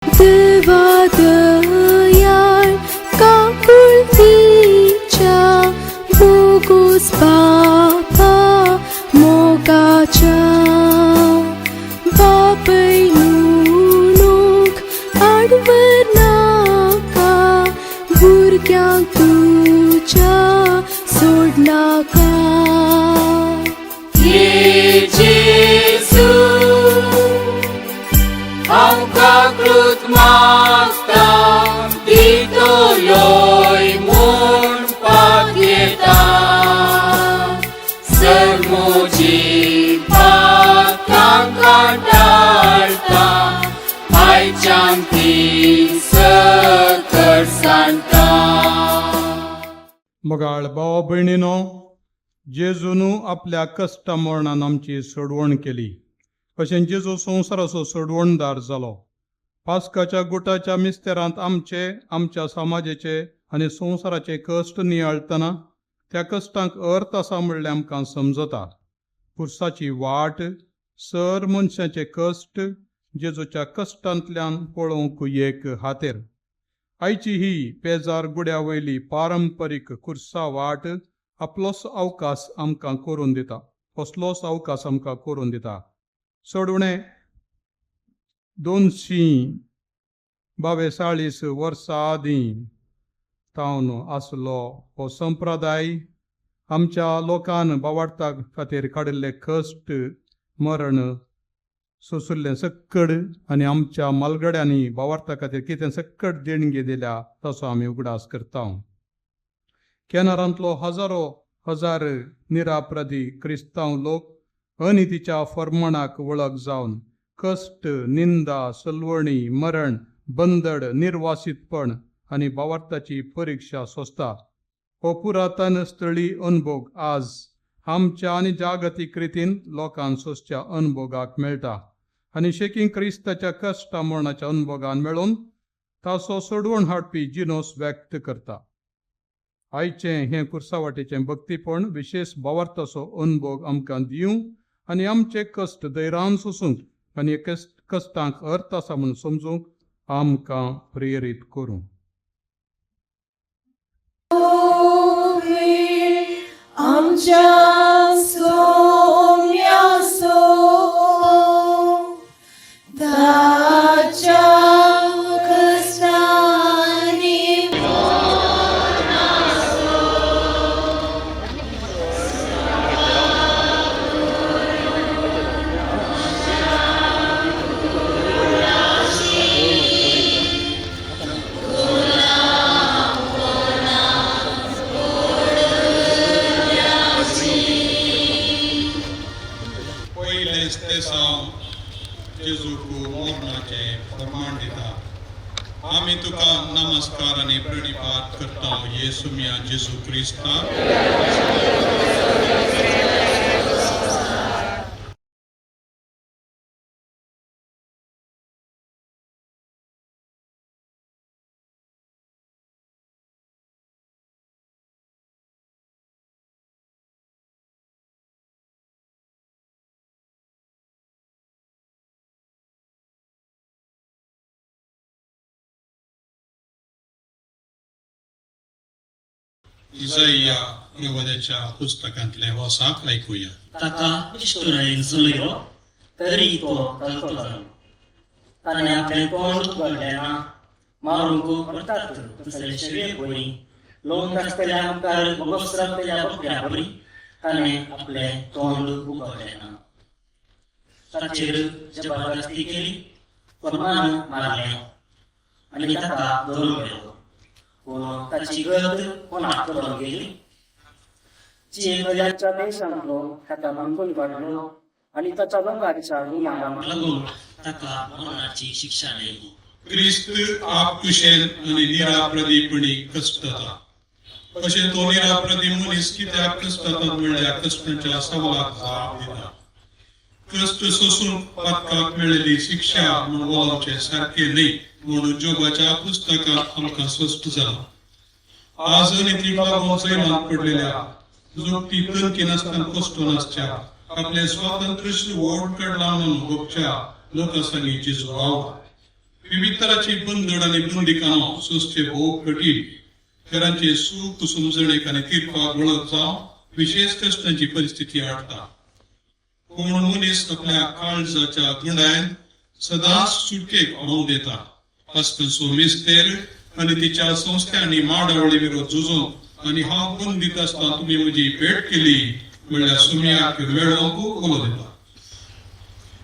देवा दयाळ काकुळतीच्या बोगोस बापा मोगाच्या बापय नुनूक आडवर नाका भुरग्यांक तुज्या सोडनाका. ये जेजू, हांव काकूळट मागता, दितलोय म्हूण पातयेता. सर म्हजी पातकां टाळटा, आयच्यान ती सकट सांडटा. मोगाळ भाव भयणीनो, जेजून आपल्या कश्टा मरणान आमची सोडवण केली. अशें जेजू संवसाराचो सोडवणदार जालो. पास्काच्या गुटाच्या मिस्तेरांत आमचे, आमच्या समाजाचे आनी संवसाराचे कश्ट नियाळटना त्या कश्टांक अर्थ आसा म्हणलें आमकां समजता. पुरसाची वाट सर मनशाचे कश्ट जेजूच्या कश्टांतल्यान पळोवंक एक हातेर. आयची ही पेजार गुड्या वयली पारंपरीक खुर्सा वाट आपलोच अवकाश आमकां करून दिता, कसलोच अवकाश आमकां करून दिता. चड उणें 242 वर्सां आदीं तावन आसलो हो संप्रदाय आमच्या लोकान बावाडता खातीर काडिल्ले कश्ट, मरण सोंशिल्लें सक्कड आनी आमच्या मालगड्यांनी बावार्ता खातीर कितें सक्कड देणगी दिल्या ताचो आमी उगडास करता. केनारांतलो हजारो हजार निरापराधी क्रिस्तांव लोक अनितीच्या फर्मणाक वळख जावन कश्ट, निंदा, सलवणी, मरण, बंदड, निर्वासितपण आनी बावार्थाची परिक्षा सोंसता. हो पुरातन स्थळी अनभोग आज आमच्या आनी जागतीक रितीन लोकांक सोंसच्या अनभोगाक मेळटा आनी शेकीं क्रिस्ताच्या कश्टा मरणाच्या अनभोगान मेळून ताचो सोडवण हाडपी जिनोस व्यक्त करता. आयचें हें कुर्सावाटेचें भक्तीपण विशेश बावार्थाचो अनभोग आमकां दिवं आनी आमचे कश्ट धैर्यान सोसूंक आनी कश्टांक अर्थ आसा म्हूण समजूंक आमकां प्रेरीत करूं. आमच्या सोम्याचो ताच्या कश्टांनी. पयलें तेसांव जेजूक मरणाचें फर्माण दिता. आमी तुका नमस्कार आनी प्रणिपात करता, येसू मिया जेजू क्रिस्ता. इजया प्रवाद्याच्या पुस्तकांतलें वसाक आयकुया. ताका निश्ठुरायेन चलयलो तरी तो घालतो जालो. ताणें आपलें तोंड उगडलें ना. मारूंक व्हरतात तसले शेळये परी, लोंग आसतल्या मुखार मोगोस रावतल्या बकऱ्या परी ताणें आपलें तोंड उगडलें ना. ताचेर जबरदस्ती केली, फर्मान मारलें आनी ताका धरून व्हेलो. पूण ताची गत कोणाक कळून गेली? जियेतल्यांच्या देशांतलो ताका बांदून काडलो आनी ताच्या दोंगराच्या गुन्यांवांक लागून ताका मरणाची शिक्षा मेळ्ळी. क्रिस्त आपकुशेल आनी निराप्रदीपणी कश्टता. अशें तो निराप्रदी मनीस कित्याक कश्टतात म्हणल्यार कश्टांच्या सवालाक जाप दिता. कश्ट सोसूंक पातकाक मेळिल्ली शिक्षा म्हूण वळोवचें सारकें न्हय म्हूण जोबाच्या पुस्तकांत आमकां स्पश्ट जालां. आज अनितीक लागून जैलांत पडलेल्या, जोगती तनकी नासतना कश्ट नासच्या, आपले स्वातंत्र्य ओढ काडला म्हणून भोगच्या लोकां संगी जेजू वावर. विविध तराची बंदड आनी बंदीकानां सोंसचे भोव कठीण. हेरांचे सूख समजणेक आनी तिरपाक वळख जावं विशेष कश्टांची परिस्थिती हाडटा. कोण मनीस आपल्या काळजाच्या गुणायन सदांच सुटकेक व्हांव देता. पास्कलचो मिस्तेर आनी तिच्या संस्थ्यांनी माडावळी विरोध झुजोवंक आनी हांव बंदीत आसतना तुमी म्हजी भेट केली म्हणल्यार सुम्याक मेळोवंक उलो दिता.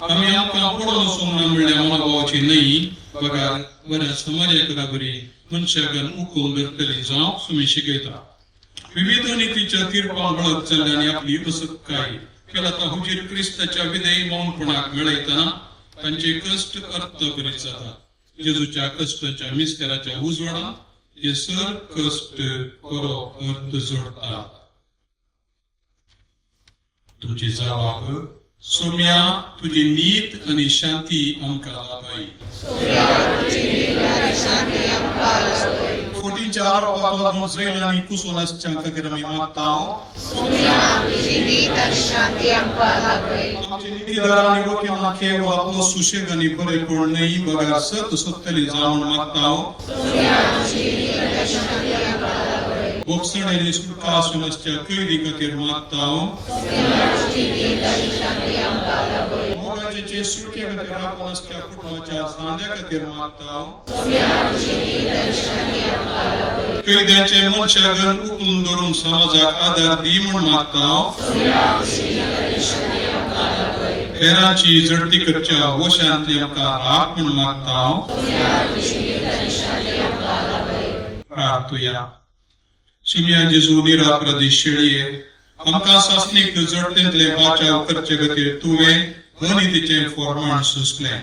आमी आमकां पडोवन वचूंक ना म्हणल्यार मनोभावाची न्हय, बगर बऱ्या समाजा बराबरी मनशागन उखून धरतली जावं सुमी शिकयता. विविध नितीच्या तिरपां वळख जाल्ल्या आनी आपली असक्काय केला हुजीर क्रिस्ताच्या विधेय मौनपणाक मेळयतना तांचे कश्ट अर्थ करीत जाता. जेजूच्या कश्टाच्या मिस्तेराच्या उजवाडान हे सर कश्ट बरो अर्थ जोडटा. तुमची जावाब. सोम्या, तुजी नीत आनी शांती आमकां लाभाय. फोटीच्या आरोपाक लागून जैल आनी कुसून आसच्या खातीर आमी मागता. आमचे नितीदार आनी वकिलां केवळ आपलो सुशेग आनी बरेपण न्हय, बगर सत सोदतली जावन मागता. भोगसण्यानी सुटका आसून आसच्या कैदी खातीर मागता. मोगाचे सुटके खातीर राखून आसच्या कुटुंबाच्या जांद्या खातीर मागता. कैद्यांचे मनशागन उखलून धरून समाजाक आदार दी म्हूण मागता. हेरांची झडती करच्या वशांतली आमकां राख म्हूण मागता. प्रार्थुया. शिमया जेजू निरापराधी शेळये, आमकां सासणीक जडतेंतले बाचाव करचे खातीर तुवें अनितीचें फॉर्माण सोंसलें.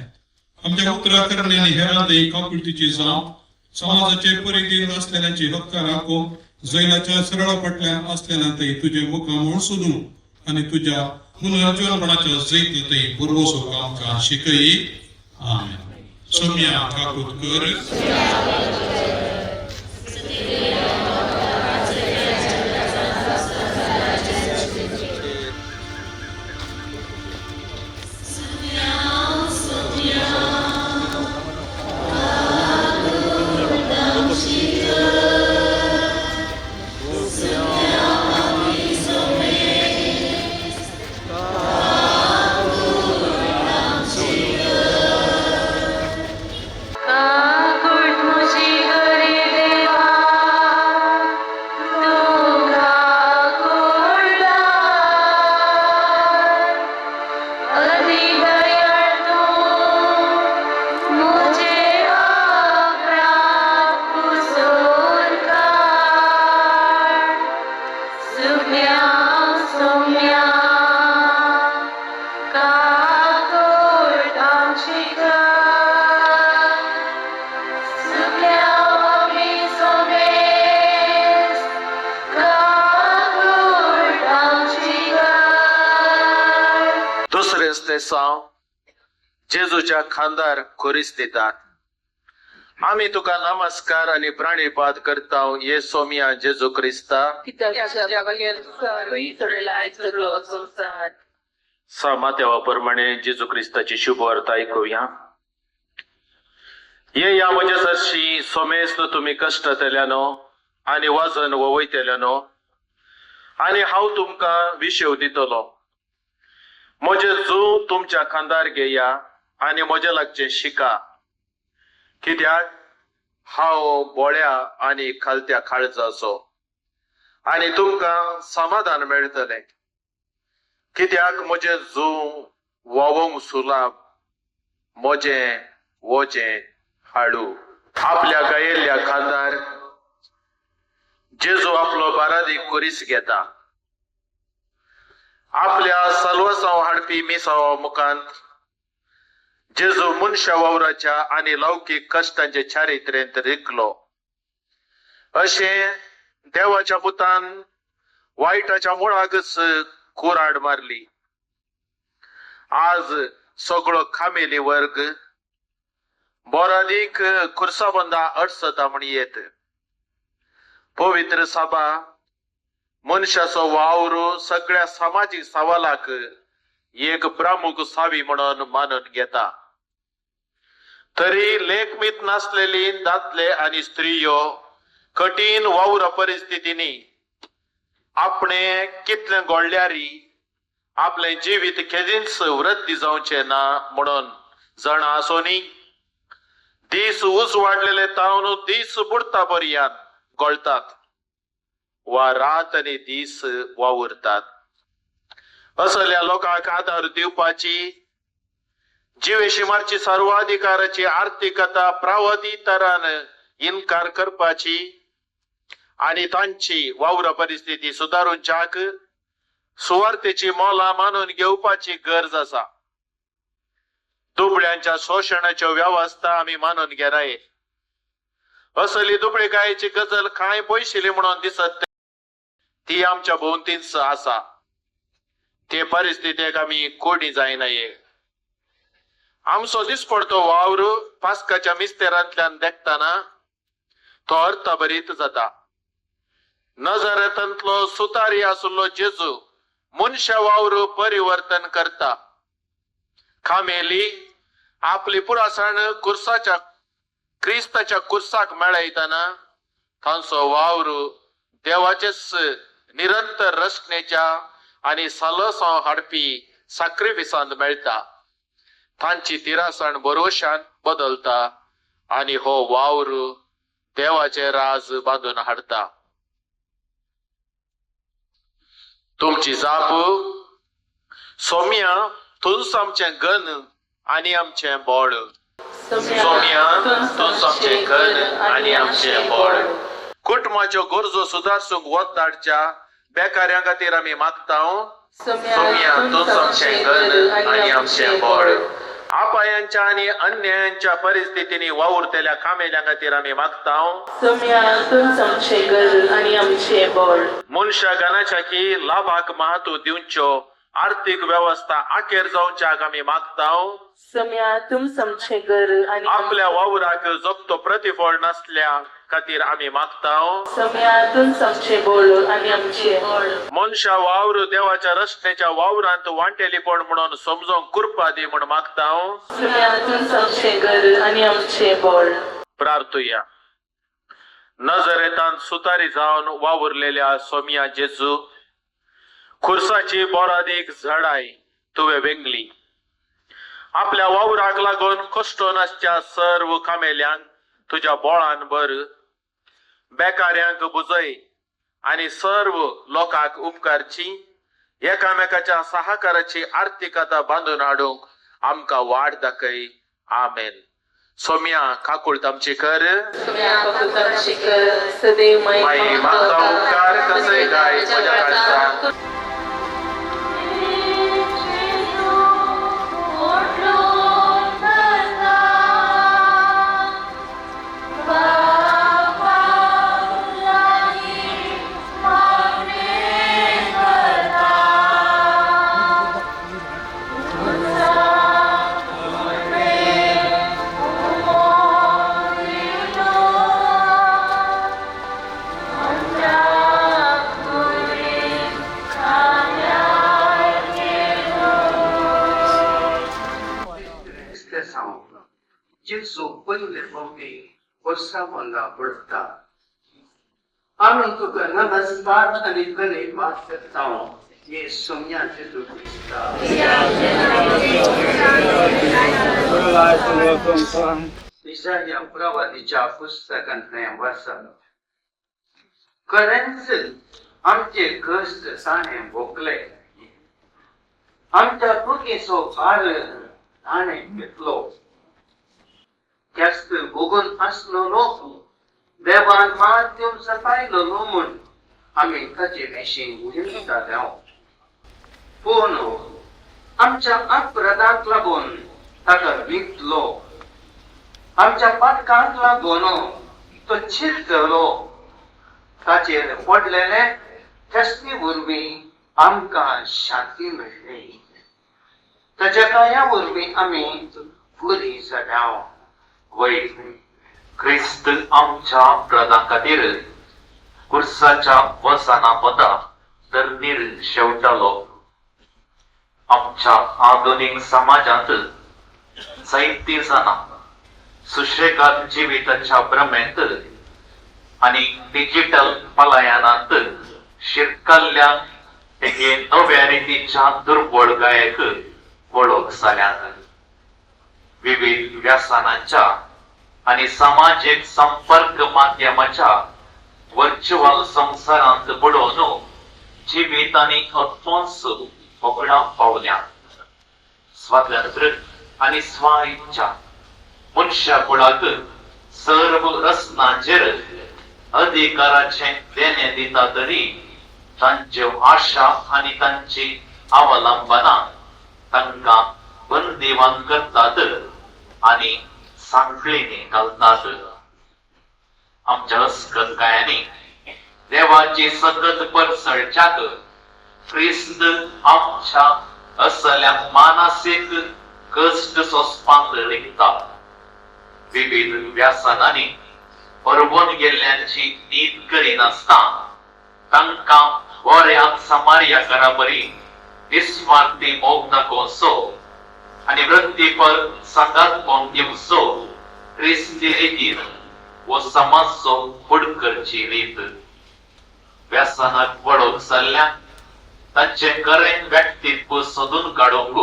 आमच्या उतरा करणे आनी हेरांतय काकुळतीची जावं समाजाचे परिधीन आसलेल्यांची हक्क राखूंक जैलाच्या सरळ फाटल्यान आसलेल्यांतय तुजें मुखामळ सोदूं आनी तुज्या पुनर्जीवनपणाच्या जैतांतय भरवसो आमकां शिकय. आमेन. सोम्या, काकूत कर. काकूट म्हजी गरी देवा, तूं काकुळटाय. अति दयाळ तूं म्हजे अपराध पुसून काड. सुम्या सुम्या, काकूट आमची कर. सुम्या आमी सोमेस, काकूट आमची कर. दुसरेच ते साव जेजूच्या खांदार खोरीस दितात. आमी तुका नमस्कार आनी प्रणिपात करता, ये सोमिया जेजू क्रिस्ता. मातेवा प्रमाणे जेजू क्रिस्ताची शुभवार्ता ऐकूया. ये या म्हज्या सरशी सोमेस्त तुमी कश्टतल्यानो आनी वजन वयतल्यानो, आनी हांव तुमकां विशेव दितलो. म्हजें जू तुमच्या खांदार घेया आनी म्हज्या लागचें शिका, कित्याक हांव बोळ्या आनी खालत्या काळजाचो, आनी तुमकां समाधान मेळटलें. कित्याक म्हजें जू व्हांवोंक सुलाभ, म्हजें वजें हाडू. आपल्या गायिल्ल्या खांदार जेजू आपलो बारादीक कुरीस घेता. आपल्या सलवसांव हाडपी मिसावा मुखांत जेजू मनशा वावराच्या आनी लौकीक कश्टांचे चारित्र्यांत रिकलो. अशें देवाच्या पुतान वायटाच्या मुळाकच कुराड मारली. आज सगळो खामेली वर्ग बोरादीक खुर्साबंदा अडसता म्हण येत. पवित्र सभा मनशाचो वावर सगळ्या सामाजीक सवालाक एक प्रमुख सावी म्हणून मानून घेता. तरी लेखमीत नासलेली दादले आनी स्त्रियो कठीण वावर परिस्थितींनी आपणे कितलें गोडल्यारी आपलें जिवीत केदींच वृद्धी जावचें ना म्हणून जाणा आसोनी दीस उजवाडलेले तावन दीस बुडता पर्यंत गळतात वा रात आनी दीस वावुरतात. असल्या लोकांक आदार दिवपाची जिवेशी मारची सर्वाधिकाराची आर्थिकता प्रावधी तरान इनकार करपाची आनी तांची वावर परिस्थिती सुदारूच्याक सुवार्थेची मोलां मानून घेवपाची गरज आसा. दुबळ्यांच्या शोशणाच्यो वेवस्था आमी मानून घेनाय. असली दुबळेकायेची गजल कांय पयशिली म्हणून दिसत ती आमच्या भोंवतीच आसा. ते परिस्थितीक आमी कोडी जायना. आमचो दिसपडतो वावर पास्काच्या मिस्तेरांतल्यान देखतना तो अर्थभरीत जाता. नजरेंतलो सुतारी आशिल्लो जेजू मनशा वावर परिवर्तन करता. खामेली आपली पुरासाण कुर्साच्या क्रिस्ताच्या कुर्साक मेळयतना तांचो वावर देवाचेच निरंतर रचनेच्या आनी सलसांव हाडपी साक्रिफिसांत मेळटा. तांची तिरासण भरोशान बदलता आनी हो वावर देवाचे राज बांदून हाडटा. तुमची जाप सोम्या तुंच आमचें गन आनी आमचें बोळ. सोम्या तुंच आमचें गन आनी आमचें बोळ. कुटुंबाच्यो गरजो सुदारसूंक वत धाडच्या बेकाऱ्यां खातीर आमी मागता. सोम्या तुंच आमचें गन आनी आमचें बोळ. आपायांच्या आनी अन्यायांच्या परिस्थितींनी वावुरतल्या कामेल्यां खातीर आमी मागता. सोम्या तुंच आमचें गन आनी आमचें बोळ. मनशा गणाच्या की लाभाक महत्व दिवच्यो आर्थिक वेवस्था आखेर जावच्याक आमी मागता. सोम्या तुंच आमचें घर आनी आपल्या वावराक जपतो प्रतिफळ नासल्या खातीर आमी मागता. सोम्या तुंच आमचें बोळ आनी आमचें बोळ. मनशा वावर देवाच्या रचनेच्या वावरांत वांटेलीपण म्हणून समजोंक कृपा दी म्हूण मागता. सोम्या तुंच आमचें घर आनी आमचें बोळ. प्रार्थुया. नजरेतान सुतारी जावन वावुरलेल्या सोमिया जेजू खुर्साची बोरादीक झडाय तुवें वेंगली. आपल्या वावराक लागून कश्ट नासच्या सर्व कामेल्यांक तुज्या बोळान भर. बेकाऱ्यांक बुजय आनी सर्व लोकांक उपकारची एकामेकाच्या सहाकाराची आर्थिकता बांदून हाडूंक आमकां वाट दाखय. आमेन. सोम्या काकूळत आमची कर. सोम्या काकूळत आमची कर. सदैव माई मागता उपकार कसय गाय म्हज्या काळजान. जेजू पयले फावटी वर्सा पडटा. आमी तुका नमस्कार आनी धन्यवाद करता हे सोम्या जेजू क्रिस्ता. इसाया प्रवादीच्या पुस्तकांतलें वाचन. खरेंच आमचे कश्ट ताणें भोगले, आमच्या दुखीचो भार ताणें घेतलो. ख्यास्त भोगून आसलेलो देवान मात दिवन सतायलेलो म्हूण आमी ताचे विशीं चिंतताले. पूण आमच्या अपराधाक लागून ताका विकलो, आमच्या पातकांक लागून तो चिरतलो. ताचेर पडलेले ख्यास्ती वरवीं आमकां शांती मेळ्ळी. ताच्या काया वरवीं आमी बरी जाल्या. वय क्रिस्त आमच्या प्रदा खातीर कुर्साच्या वसाना पदा धरणीर शेवटालो. आमच्या आधुनीक समाजांत जायतीं जाणां सुशेगाद जिविताच्या भ्रमेंत आनी डिजिटल पलायनांत शिरकल्ल्या एके नव्या रितीच्या दुर्बळगायेक वळख जाल्यात. विविध व्यसनांच्या आनी समाजीक संपर्क माध्यमाच्या वर्च्युअल संवसारांत बुडोवन जिवीत आनी अत्वंस होगडां पावल्यात. स्वातंत्र्य आनी स्व इच्छा मनशा कुळाक सर्व रचनांचेर अधिकाराचें देणें दिता तरी तांच्यो आशा आनी तांची अवलंबनां तांकां बंदिवान करतात आनी सांखळींनी घालतात. आमच्या अस्कतकायांनी देवाची सकत परसळच्याक क्रिस्त आमच्या असल्या मानसीक कश्ट सोंसपांत रिगता. विविध व्यासनांनी परवून गेल्ल्यांची नीत करिनासतना तांकां बऱ्या समार्याकारा बरी निस्वार्थी मोग दाखोवचो आनी वृत्तीपर सांगातपण दिवचो क्रिस्ती रितीन वो समाजचो फुड करची रीत. व्यसनाक वळख जाल्ल्यान तांचें खरें व्यक्तित्व सोदून काडूंक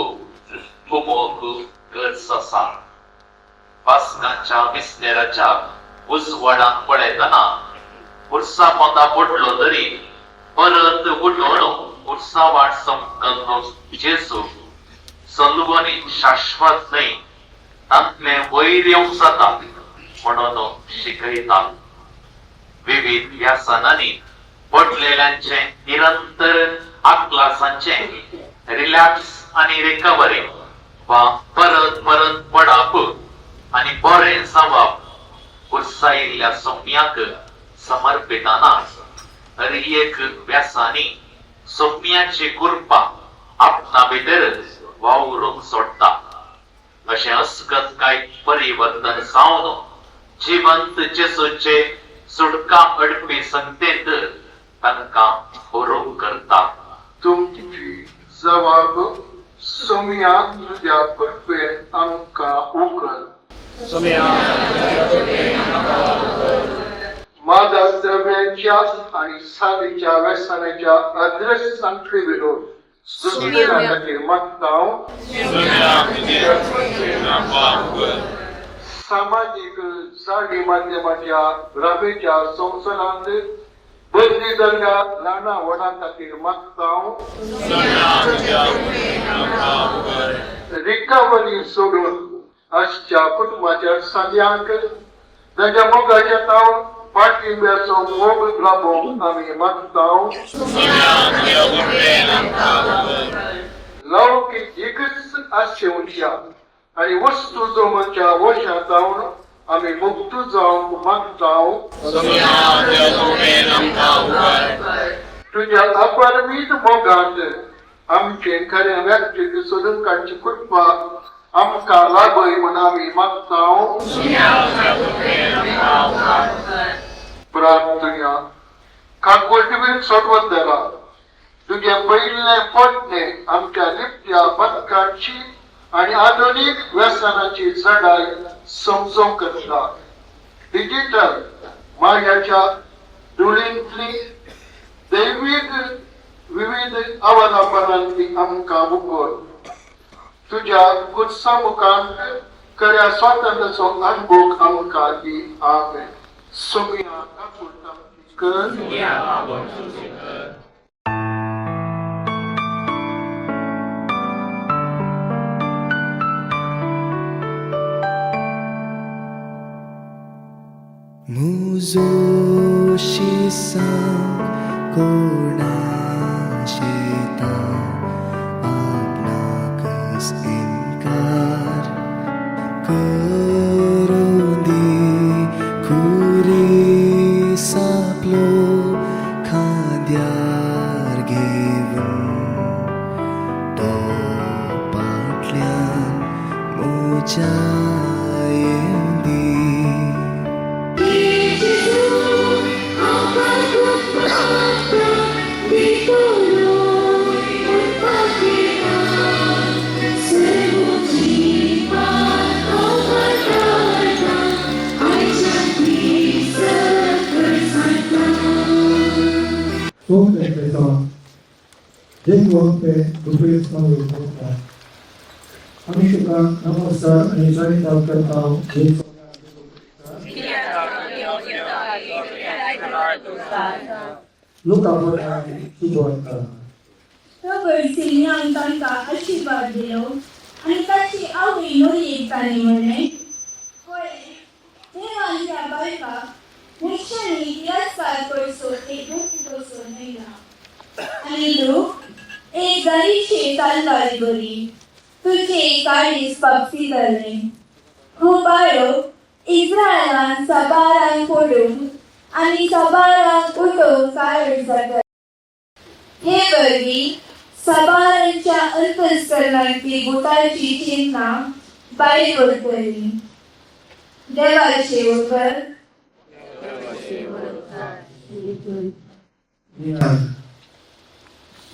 उमोक गरज आसा. पास्काच्या मिस्तेराच्या उजवाडान पळयतना पुरसा पोंदा पडलो तरी परत उठोवन पुरसा वाट समकल्लो जेजू सलवणी शाश्वत न्हय तांतलें वयर येवंक जाता म्हणून शिकयता. विविध व्यासनांनी पडलेल्यांचें निरंतर आकलासांचें रिलॅप्स आनी रिकवरी वा परत परत पडप आनी बरें जावप उत्साहिल्ल्या सोम्याक समर्पिताना हर एक व्यासांनी सोम्याची कृपा आपणा भितर वावरूंक सोडटा. अशें अस्कत काय परिवर्तन जावन जिवंत जेजूचे सुटका अडपी संगतेंत तांकां बरोवंक करता. तुमची जवाब सोम्या तुज्या कृपेन आमकां उगल. मादक द्रव्यांच्या आनी सालीच्या व्यसनाच्या अदृश्य सांखळी विरोध सुटके मागता. सामाजीक जागी माध्यमाच्या भ्रमेच्या संवसारांत बंदी जाल्ल्या ल्हाना व्हडां खातीर मागता. रिकवरी सोडून आजच्या कुटुंबाच्या सगळ्यांक ताच्या मोगाच्या ताव पाठिंब्याचो मोग लाभोवंक आमी मागता. लौकीक एकच आशेवच्या आनी वस्तू जमच्या वशां जावन आमी मुक्त जावंक मागता. तुज्या अपरमीत मोगांत आमचें खरें व्यक्तित्व सोदून काडची कृपा आमकां लाभय म्हूण आमी मागता. प्रार्थना. काकुळटीवीर सोडवत देवा, तुजें पयलें पोटणें आमच्या लिपट्या पथकाची आनी आधुनीक व्यसनाची चडाय समजूंक करता. डिजिटल मायाच्या धुळींतली दैवीक विविध अवलंबनांनी आमकां उगड. तुज्या उत्सा मुखार खऱ्या स्वातंत्र्याचो अनुभव आमकां दी. आमेन. सोम्या काकुळट कर. मुजो शिसांक कोणा शेता आपणाकच इनकार करूं दी खुरी सापलो खांद्यार घेवन तो पाटल्यान म्हज्या येवंदी. तोंड देखून ते दुबळीच करता. आमी तुका नमस्कार आनी जाणीव करता. लोका तुजो प्रभु सिमियोन तांकां आशिर्वाद दिलो आनी ताची आवय मोरयेक ताणें म्हणलें, पळय, देवान ह्या बायलाक मनशांनी तिरस्कार करचो एक दुख्ख मेळ्ळा. आनी लोक एक गारीची तलवार बरी तुजे काळीज पापसी जालें. हो बाळो इस्रायलान साबारांक पडूंक आनी साबारांक उठोवंक कारण जाता. हे वरवीं साबारांच्या अंतस्करणांतली भुताची चिन्हां भायर वतलीं. देवाचे उतर.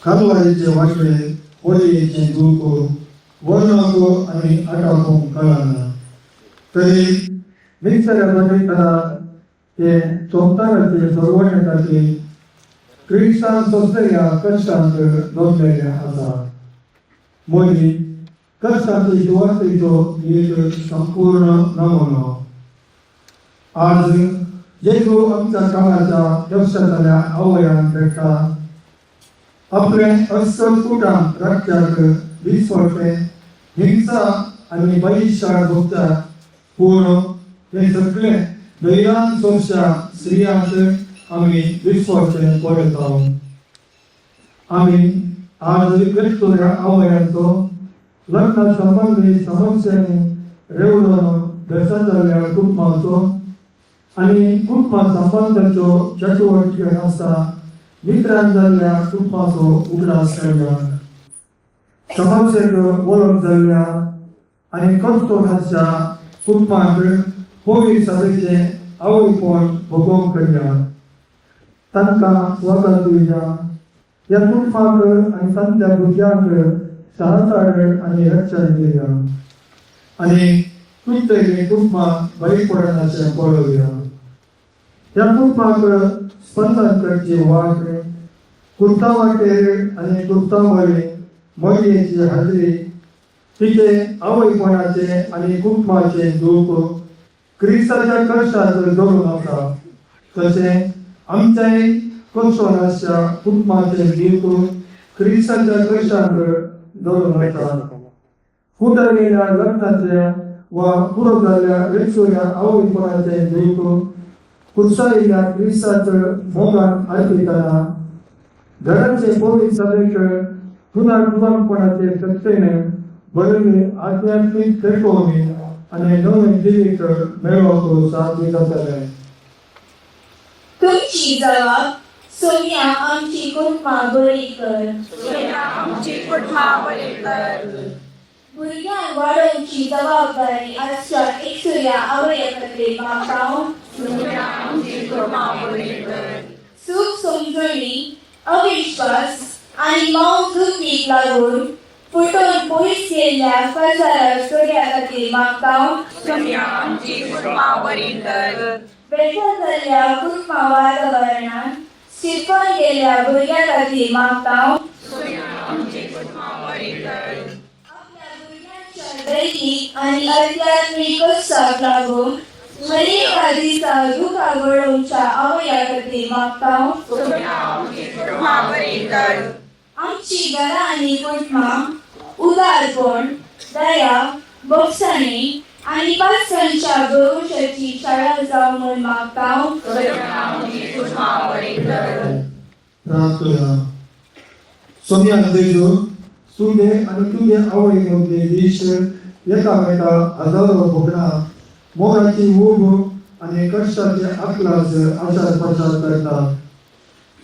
कारवारीचे वाटवे होळयेचें दूख वर्णाको आनी आटापूंक कळना तरी मिक्सरा बदलतना ते संवसाराचे सर्वणे खातीर क्रिस्तान सोंसलेल्या कश्टांत नोंदलेलें आसा. मोदी कश्टांचे सुवातेचो एक संपूर्ण नमुनो. आज जेजू आमच्या काळाच्या लक्षांतल्या आवयान भेटता. आपले अस्सल कुटां राखच्याक दिसपडटे हिंसा आनी बहिश्कार भोगता, पूण हे सगळे धैर्यान सोंसच्या स्त्रियांक आमी दिसपडटे पळयता. आमी आज क्रिस्तूच्या आवयांचो लग्ना संबंदी समस्यांनी रेवडून भेसा जाल्ल्या कुटुंबाचो आनी कुटुंबा संबंदाच्यो चटुवटिक्यो आसता मित्रान जाल्ल्या कुटुंबाचो उगडास करया. समाजेक वळख जाल्ल्या आनी कश्टोनाच्या कुटुंबांक पवित्र सभेचें आवयपण भोगोवंक करया. तांकां स्वागत दिवया. ह्या कुटुंबाक आनी तांच्या भुरग्यांक सहकार आनी रक्षण दिवया आनी तुमचें कुटुंबां बरी पडनाशें पळोवया. ह्या कुटुंबाक स्पंदन करची वाट कुर्तावाटेर आनी कुर्तावळी मोगयेची हाजरी तिचे आवयपणाचे आनी कुटुंबाचे दूख क्रिस्ताच्या कश्टांत जोडून आसा. तशें आमच्याय कश्टोनाच्या कुटुंबाचे दूख क्रिस्ताच्या कश्टांत जोडून आसा. फुटलेल्या लग्नाचे वा पुरो जाल्ल्या एकसुऱ्या आवयपणाचे दूख कुर्सायिल्ल्या क्रिस्ताच्या मोगान आयकतना घराचे पवित्र सभेक पुनर्जुवानपणाचे शक्तीने बरयल्ली आध्यात्मीक तेंकोवणी आनी नवें जिवीत मेळोवपाक साध्य जातलें. तुमची जबाब सोम्या आमची कुटुंबां बरी कर. आमची कुटुंबां बरी कर. भुरग्यांक वाडोवची जबाबदारी आसच्या एकसुऱ्या आवया खातीर मागता. आमची कुटुंबां बरी कर. सूख समजणी, अविश्वास आनी माव दुखीक लागून फुटून पयस केल्ल्या काजारा चोड्या खातीर मागता. आमची कुटुंबां बरी कर. बेजार जाल्ल्या कुटुंबा वातावरणांत शिकून गेल्ल्या भुरग्यां खातीर मागता. आमची कुटुंबां बरी कर. दैहीक आनी आध्यात्मीक कश्टाक लागून हरेका दिसा दुखां गळोवच्या आवया खातीर मागता. आमची कुटुंबां बरी कर. आमची घरां आनी कुटुंबां उदारपण, दया, भोगसणी आनी पास्कांच्या भरवशाची शाळा जावं म्हूण मागता. आमची कुटुंबां बरी कर. प्रार्थना. सोम्या जेजू, तुगे आनी तुगे आवय मदले दीस एकामेका हजारो भोगणां मोगाची ऊब आनी कश्टाचे आकलास आचार प्रचार करता.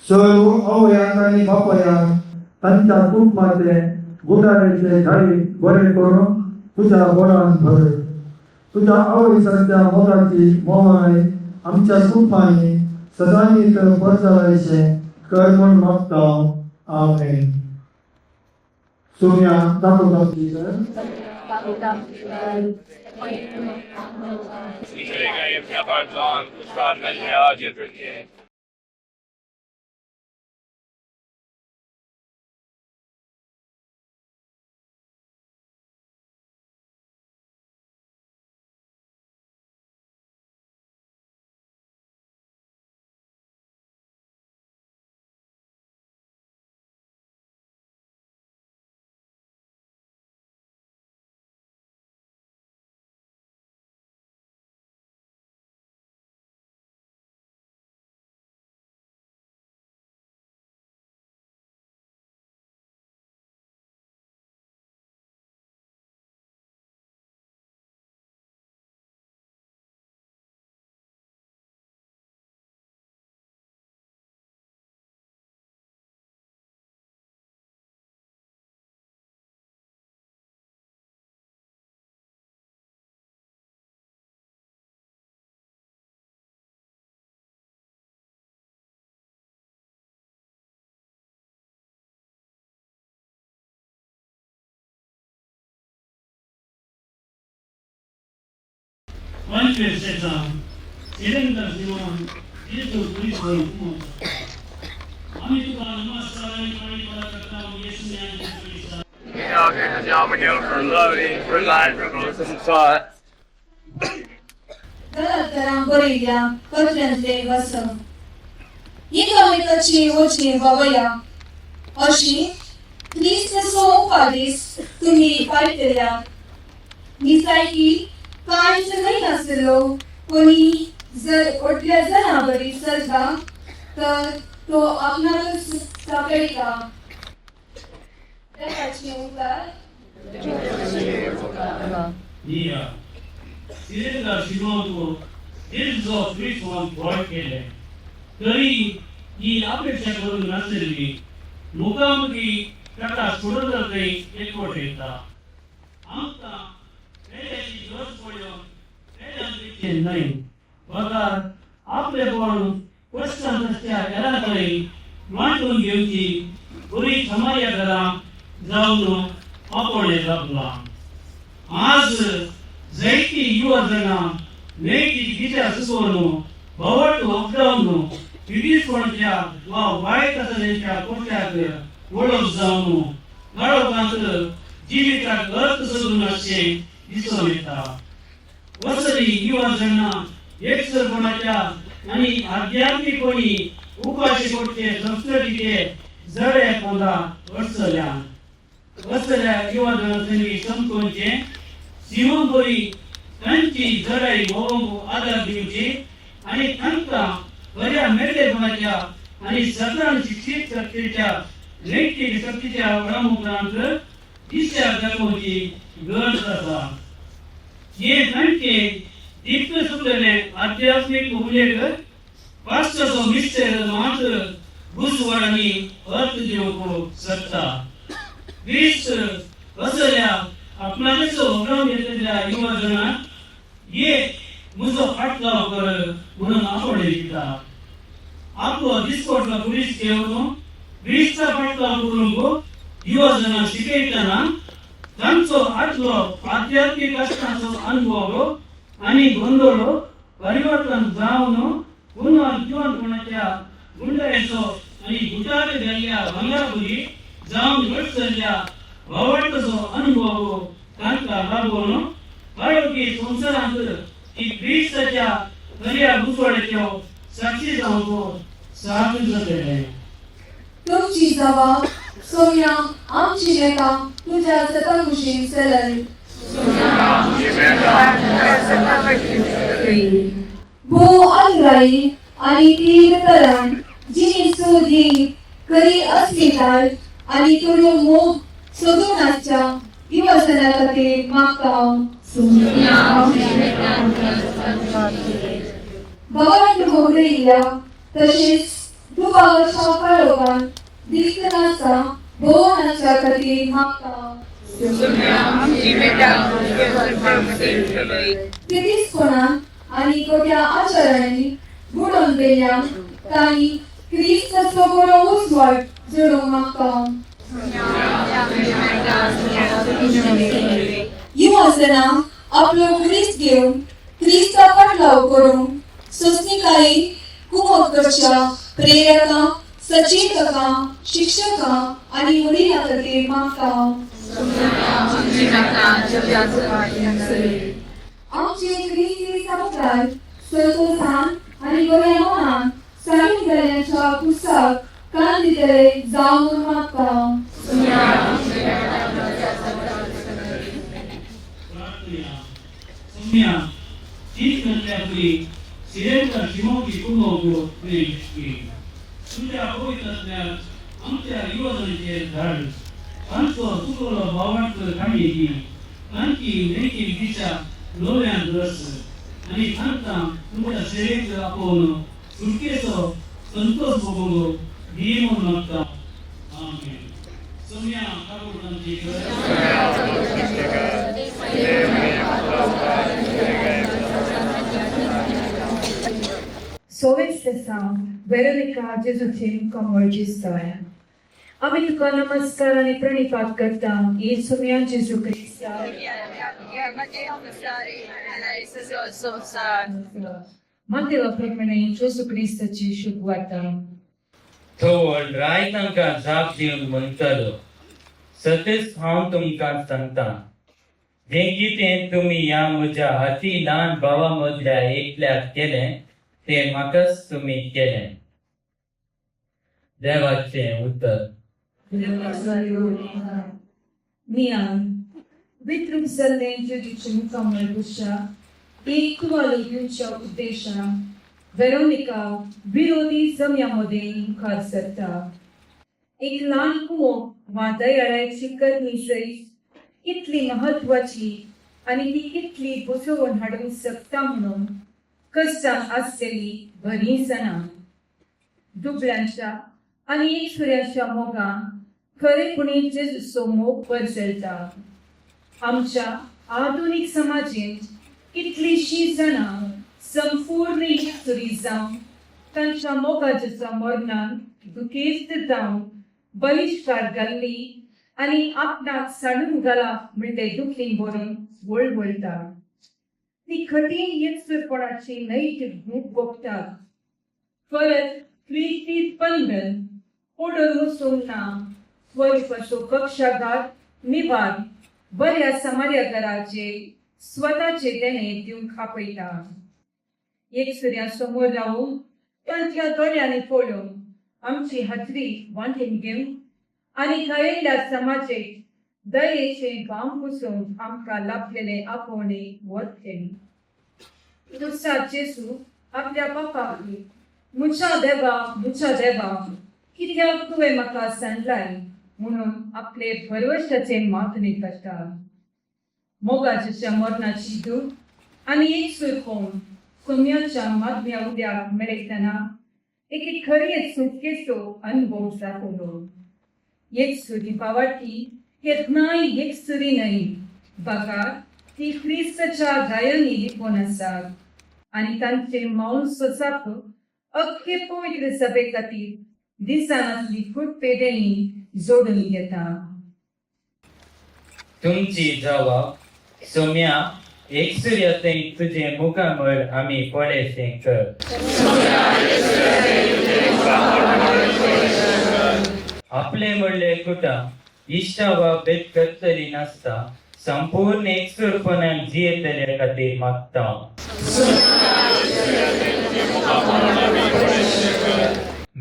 सर्व आवयांक आनी बापायांक तांच्या कुटुंबाचे गुटारेचे घाडी बरे करून तुज्या बोडान भर. तुज्या आवय सारक्या मोगाची मोगाय आमच्या कुटुंबांनी सदांच परजळायचें कर म्हूण मागता. आमेन. सोम्या दाखोवता. Thank you. 25 दिसा सिलेंडर सिमोन जेजू क्रिस्त आमी तुका नमस्कार आनी प्रणिपात करता येशू क्रिस्ता. गलातरां बरयल्या पत्रांतले वसम एकामेकाची वचनी बाबया अशी क्रिस्त उपादीस तुमी पाळटल्या. निसायकी कांयच न्हय नासलो कोणी जर ओटल्या जनां बरी चलता तर तो आपणाकच सापडटा. देवाचे उपकार. निया सिलेंडर सिमोनको जेजूचो क्रिस्तान फळ केलें तरी ही अपेक्षा करूंक नाशिल्ली मुखामुखी ताका सोडून थंय एकवट येता. आमकां पेड्याची गरज पळोवन पेड्यान दिवचें न्हय बगर आपलेपण कश्टांच्या हेरां कडेन वांटून घेवची बरी समाया घरां जावन आपोवणें जातलां. आज जायती युवा जाणां नैतीक दिशा चुकोवन भोवट वखदावन विवीधपणाच्या वा वायट आसलेच्या कोट्याक वळख जावन काळोखांत जिविताक अर्थ सोदून आसचें दिसून येता. वसरी युवा जाणां एकसरपणाच्या आनी आध्यात्मीकपणी उपाशी पडचे संस्कृतीचे जडे पोंदा अडचल्यान. वसऱ्या युवा जाणां समकोनचें सिमोन बरी तांची जडाई भोवंक आदार दिवची आनी तांकां बऱ्या मेकळेपणाच्या आनी सदां शिक्षीत शक्तीच्या नैतीक शक्तीच्या वळा उपरांत दिशा दाखोवची गरज आसा. हे तांचे दीप्त सुटलेले आध्यात्मीक उल्लेख पाश्चाचो मिस्टर मात घुसवड आनी अर्थ दिवंक शकता. क्रिस्त असल्या आपणाचो होगडावन घेतलेल्या युवा जणांक ये म्हजो फाटलाव कर म्हणून आपोवणें दिता. आपलो दिसपटलो पुलीस घेवन क्रिस्ता फाटलाव करूंक युवा जाणां शिकयतना तांचो आदलो आध्यात्मीक कश्टांचो अनुभव आनी गोंदळ परिवर्तन जावन पुनः जिवनपणाच्या गुंडायेचो आनी गुटार जाल्ल्या भांगरापुरी जावन घडचल्ल्या भावार्थाचो अनुभव तांकां लागून काळोखी संवसारांत ती क्रिस्ताच्या खऱ्या गुसवाड्याच्यो साक्षी जावंक साथ जातलें. तुमची जबाब सोम्या आमची लेखा तुझ्या सताकुशी चलय. भो आग्राई आनी तीर तरण जिणी सोदी करी अस्मिताय आनी तुरो मोग सोदून आसच्या दिवसना खातीर मागता. भगवान मोगरिल्ल्या तशेंच दुबावाच्या काळोखान दिस्त नासता भोवनाच्या खातीर मागता. क्रिस्पणान आनी कोट्या आचारांनी बुडोवन गेल्ल्या तांणी क्रिस्ताचो बरो उजवाड जोडूंक मागता. युवा जाणां आपलो क्रिस्त घेवन क्रिस्ता फाटलाव करूंक सोंसणीकायेन कुमक करच्या प्रेरकां सचेतकां शिक्षकां आनी वडिलां खातीर मागता. आमचे क्रिस्ती समुदाय संतोशान आनी बऱ्या मनान सांगून गेल्यांच्या पुस्तक कान दितले जावन मागता. सोम्या चीज करतल्या सिलेंडर शिमोकी कुमोक तुवें तुज्या पवित्रांतल्या आमच्या युवजणांचेर धाड तांचो चुकलो भावार्थ काडयेची तांची नैतीक दिशा लोव्यान रस आनी तांकां तुमच्या सेवेक आपोवन सुटकेचो संतोष भोगूंक दी म्हणून मागता. आमेन. सोम्या ठाकूर तांची सोवेस्तेसांव वेरोनिका जेजूचें कमोळजिस्तोय आमी तुका नमस्कार आनी प्रणिपात करता येसुम्या जेजू क्रिस्ता. मातेला प्रमाणे जेजू क्रिस्ताची शुभवार्ता. तो राय तांकां जाप दिवन म्हणटालो, सतेच हांव तुमकां सांगता, जें कितें तुमी ह्या म्हज्या अती ल्हान भावा मदल्या एकल्याक केलें तें म्हाकाच तुमी केलें. देवाचें उतर. नियान वितरूंक जाल्लें जेजूचें मुखामळ पुसच्या एक कुवालो घेवच्या उद्देशान वेरोनिका विरोधी जम्या मदें मुखार सरता. एक ल्हान कुमोक वा दयाळाची करणी सयत कितली म्हत्वाची आनी ती कितली बसोवन हाडूंक शकता म्हणून कश्टां आसलेली बरीं जाणां. दुबळ्यांच्या आनी एकसुऱ्याच्या मोगान खरेपणी जेजूचो मोग परजळटा. आमच्या आधुनीक समाजेंत कितलींशीं जाणां संपूर्ण एकसुरी जावन तांच्या मोगाच्या मरणान दुखेस्त जावन बहिश्कार घाल्ली आनी आपणाक सांडून घाला म्हणले दुखली भरून वळवळटा. ती कठीण एकसुरपणाची नैतीक भूक भोगतात. परत क्रिस्ती स्पंदन ओडून वचूंक ना स्वरुपाचो कक्षाघात निवार बऱ्या समार्या घराचे स्वताचे देणे दिवंक आपयता. एकसुऱ्या समोर रावून तांच्या दोळ्यांनी पळोवन आमची हाजरी वांटून घेवन आनी घायल्ल्या समाजेक दयेचे घाम पुसून आमकां लाभलेले आपोवणे वरतें. दुसरा जेजू आपल्या बापाक म्हज्या देवा म्हज्या देवा कित्याक तुवें म्हाका सांडलाय म्हणून आपले भरवशाचे मागणी करता. मोगाच्या मरणाची दूख आनी एकसूरपण सोम्याच्या मागण्या उद्याक मेळयतना एके खरे सुटकेचो अनुभव जातलो. एकसुरी पावाटी केन्नाय एकसुरी न्हय, बगा ती क्रिस्ताच्या गायांनी लिपोवन आसात आनी तांचे मौन सोसाप अख्खे पवित्र सभे खातीर दिसानासली फुटपेदेंनी जोडून घेता. तुमची जवाब सोम्या एकसुऱ्या थंय तुजें मुखामळ आमी पळयशें कर. आपले म्हणले कुटां इश्टा वा भेद करतली नासता संपूर्ण एकसूरपणान जियेतल्या खातीर मागता.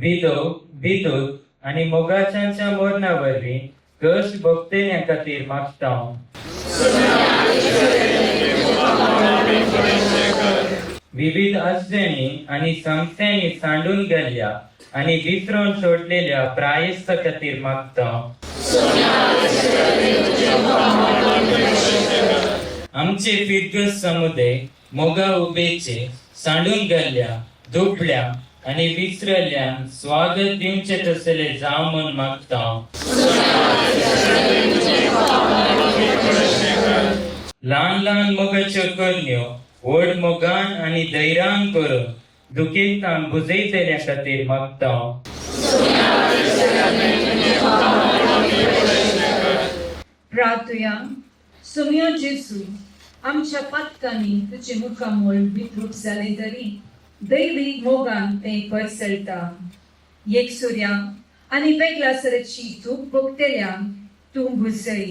विधो विदूत आनी मोगाच्यांच्या मरणा वरवीं कश्ट भोगतेल्या खातीर मागता. विविध अडचणी आनी संस्थांनी सांडून गेल्ल्या आनी विसरून सोडलेल्या प्रायस्ता खातीर मागता. आमचे फिरगस समुदाय मोगा उबेचे सांडून गेल्ल्या दुबळ्या आनी विसरल्ल्यांक स्वागत दिवचें तसले जावं म्हूण मागता. ल्हान ल्हान मोगाच्यो करण्यो व्हड मोगान आनी धैर्यान करून दुखेस्तांक बुजयतल्या खातीर मागता. प्रार्थुया. सोम्या जेजू आमच्या पातकांनी तुजें मुखामळ विद्रूप जालें तरी दैवी मोगान तें परसळटा. एकसुऱ्या आनी वेगळ्या सराची दूख भोगतल्यांक तूं भुजय.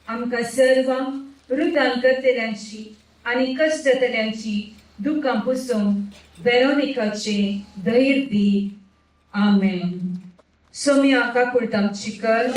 आमकां सर्वांक रुदान करतल्यांची आनी कश्टतल्यांची दुकां पुसून वेरोनिकाचें धैर्य दी. आमेन. सोम्या काकुळट आमची कर.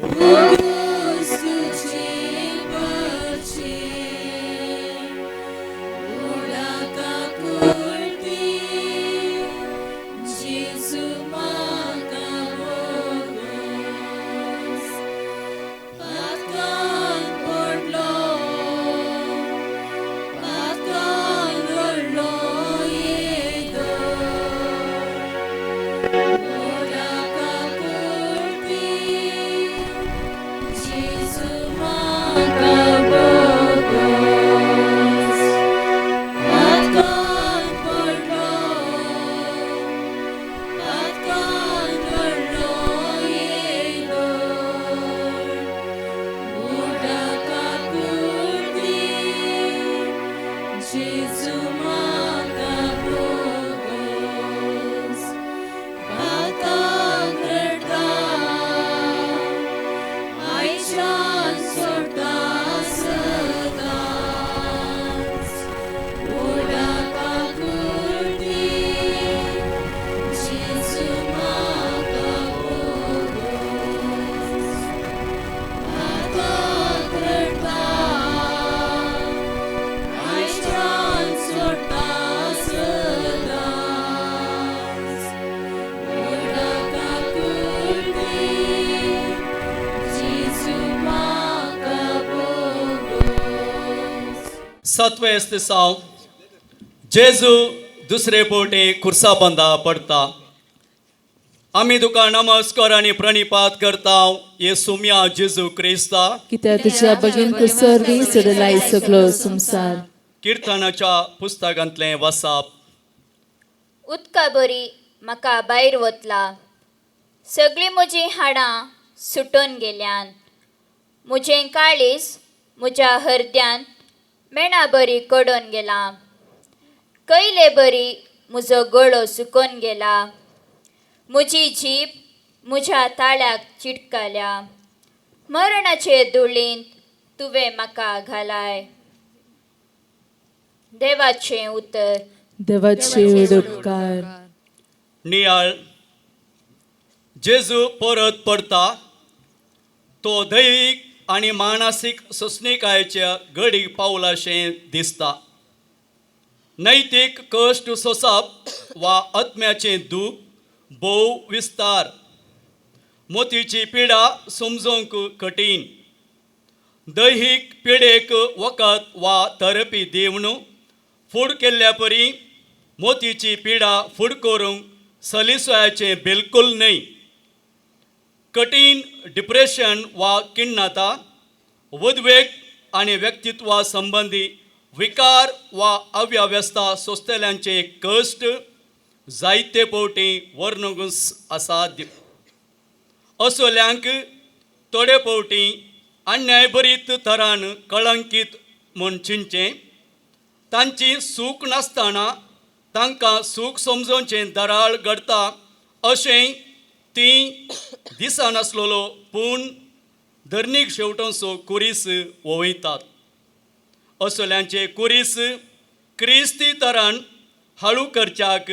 Bugos तुझे परचे. सातवें दिसांव जेजू दुसरे फावटी खुर्सा बांदा पडता. आमी तुका नमस्कार आनी प्रणिपात करता ये सुम्या जेजू क्रिस्ता, कित्याक तुज्या बगीन कुसरवी सोडलाय सगळो संवसार. किर्तनाच्या पुस्तकांतलें वसाप. उदका बरी म्हाका भायर वतला, सगळीं म्हजीं हाडां सुटून गेल्यान, म्हजें काळीज म्हज्या हरद्यान मेणा बरी कडून गेला, कयले बरी म्हजो गळो सुकून गेला, म्हजी जीब म्हज्या ताळ्याक चिटकाल्या, मरणाचे धुळींत तुवें म्हाका घालाय. देवाचें उतर. देवाचे उपकार. नियाळ. जेजू परत पडता. तो दैहीक आनी मानसीक सोंसणीकायेच्या गडीक पावलाशें दिसता. नैतीक कश्ट सोंसप वा आत्म्याचें दूख भोव विस्तार. मोतीची पिडा समजूंक कठीण. दैहीक पिडेक वखद वा थेरपी दिवन फूड केल्ल्या परी मोतीची पिडा फूड करूंक सलिसोयाचें बिलकूल न्हय. कठीण डिप्रेशन वा किण्णता, उद्वेग आनी व्यक्तित्वा संबंदी विकार वा अव्यवस्था सोंसतल्यांचे कश्ट जायते फावटी वर्णूंक असाध्य. असल्यांक थोडे फावटी अन्यायभरीत थरान कळंकीत म्हूण चिंतचें. तांची सूख नासतना तांकां सूख समजोवचें दराळ घडता अशें ती दिसनासलेलो, पूण धरणीक शेवटोसो कुरीस वोवयतात. असल्यांचे कुरीस क्रिस्ती तरान हळू करच्याक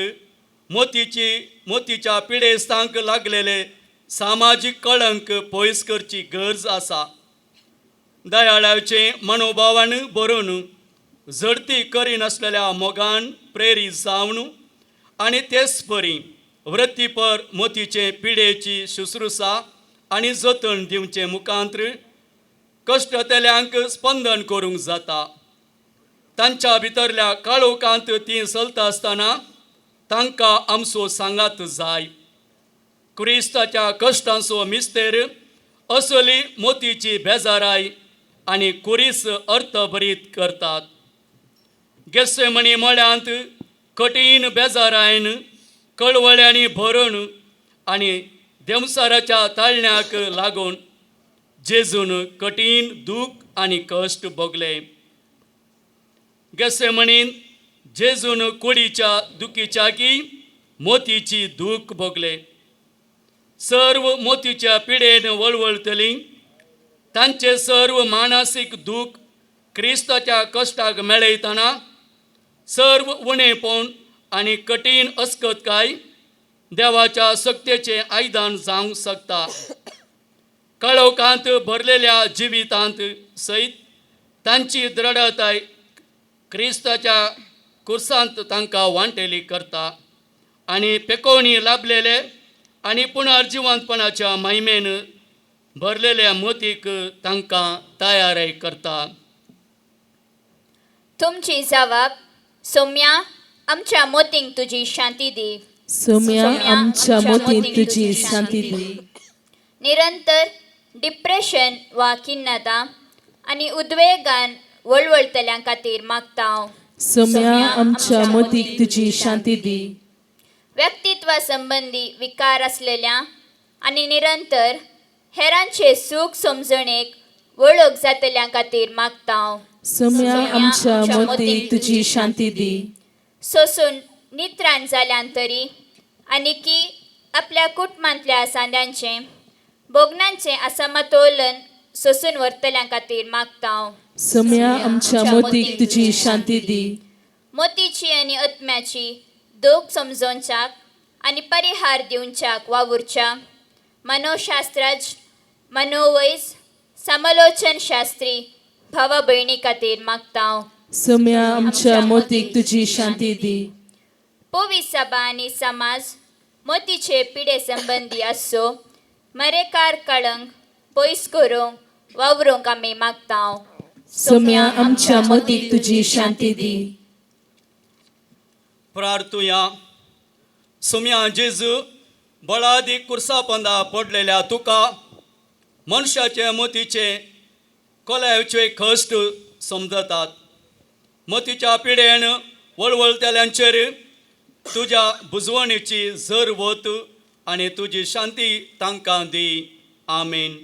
मोतीच्या पिडेस्तांक लागलेले सामाजीक कळंक पयस करची गरज आसा. दयाळाचे मनोभावान बरोवन झडती करिनासलेल्या मोगान प्रेरीत जावन आनी तेच परी वृत्तीपर मोतीचे पिडेची शुश्रुसा आनी जतन दिवचें मुखांत्र कश्टतल्यांक स्पंदन करूंक जाता. तांच्या भितरल्या काळोखांत तीं चलता आसतना तांकां आमचो सांगात जाय. क्रिस्ताच्या कश्टांचो मिस्तेर असली मोतीची बेजाराय आनी कुरीस अर्थभरीत करतात. गेसेमणी मळ्यांत कठीण बेजारायन कळवळ्यांनी भरून आनी देंवसाराच्या ताळण्याक लागून जेजून कठीण दूख आनी कश्ट भोगले. गेसेमणीन जेजून कुडीच्या दुखीच्या की मोतीची दूख भोगले. सर्व मोतीच्या पिडेन वळवळतली तांचे सर्व मानसीक दूख क्रिस्ताच्या कश्टाक मेळयतना सर्व उणेपण आनी कठीण अस्कतकाय देवाच्या सक्तेचें आयदन जावंक शकता. कळोखांत भरलेल्या जिवितांत सयत तांची द्रढताय क्रिस्ताच्या कुर्सांत तांकां वांटेली करता आनी पेकोवणी लाभलेले आनी पुनर्जिवंतपणाच्या महिमेन भरलेल्या मोतीक तांकां तयारय करता. तुमची जवाब सोम्या आमच्या मोतींक तुजी शांती दी. सोम्या आमच्या मोतींक तुजी शांती दी. निरंतर डिप्रेशन वा खिन्नता आनी उद्वेगान वळवळतल्यां खातीर मागता हांव. सोम्या आमच्या मोतीक तुजी शांती दी. व्यक्तित्वा संबंदी विकार आसलेल्या आनी निरंतर हेरांचे सूख समजणेक वळख जातल्यां खातीर मागता हांव. सोम्या आमच्या मोतीक तुजी शांती दी. सोसून नित्राण जाल्यान तरी आनी की आपल्या कुटुंबांतल्या सांद्यांचें भोगणांचें असमतोलन सोसून व्हरतल्यां खातीर मागता हांव. सोम्या आमच्या मोतीक तुजी शांती दी. मोतीची आनी आत्म्याची दोग समजोवच्याक आनी परिहार दिवच्याक वावुरच्या मनोशास्त्राज मनोवैज समालोचन शास्त्री भावा भयणी खातीर मागता हांव. सोम्या आमच्या मोतीक तुजी शांती दी. पोवी सभा आनी समाज मोतीचे पिडे संबंदी आसचो मरेकार कळंक पयस करूंक वावरूंक आमी मागता हांव. सोम्या आमच्या मतीक तुजी शांती दी. प्रार्थुया. सोम्या जेजू, बळादीक कुर्सा पंदा पडलेल्या तुका मनशाचे मतीचे कोल्याचे कश्ट समजतात. मतीच्या पिडेन वळवळतल्यांचेर तुज्या बुजवणीची जर वत आनी तुजी शांती तांकां दी. आमेन.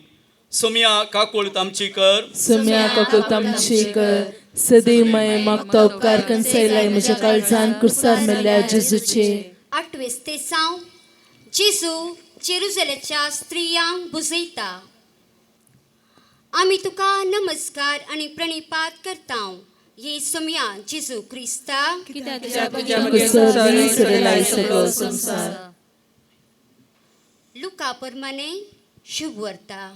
सोम्या काकूळ आमची कर. सोम्या काकूळ आमची कर. सदैमय मागता उपकार कन्सैलाय म्हज्या काळजान कुर्सार मेल्ल्या जेजूचे. आठवेस तेसांव. जेजू जेरुजलेच्या स्त्रियांक बुजयता. आमी तुका नमस्कार आनी प्रणिपात करता ये सोमया जेजू क्रिस्ता, कुर्सार सडलाय सगळो संवसार. लुका परमाने शुभ वर्ता.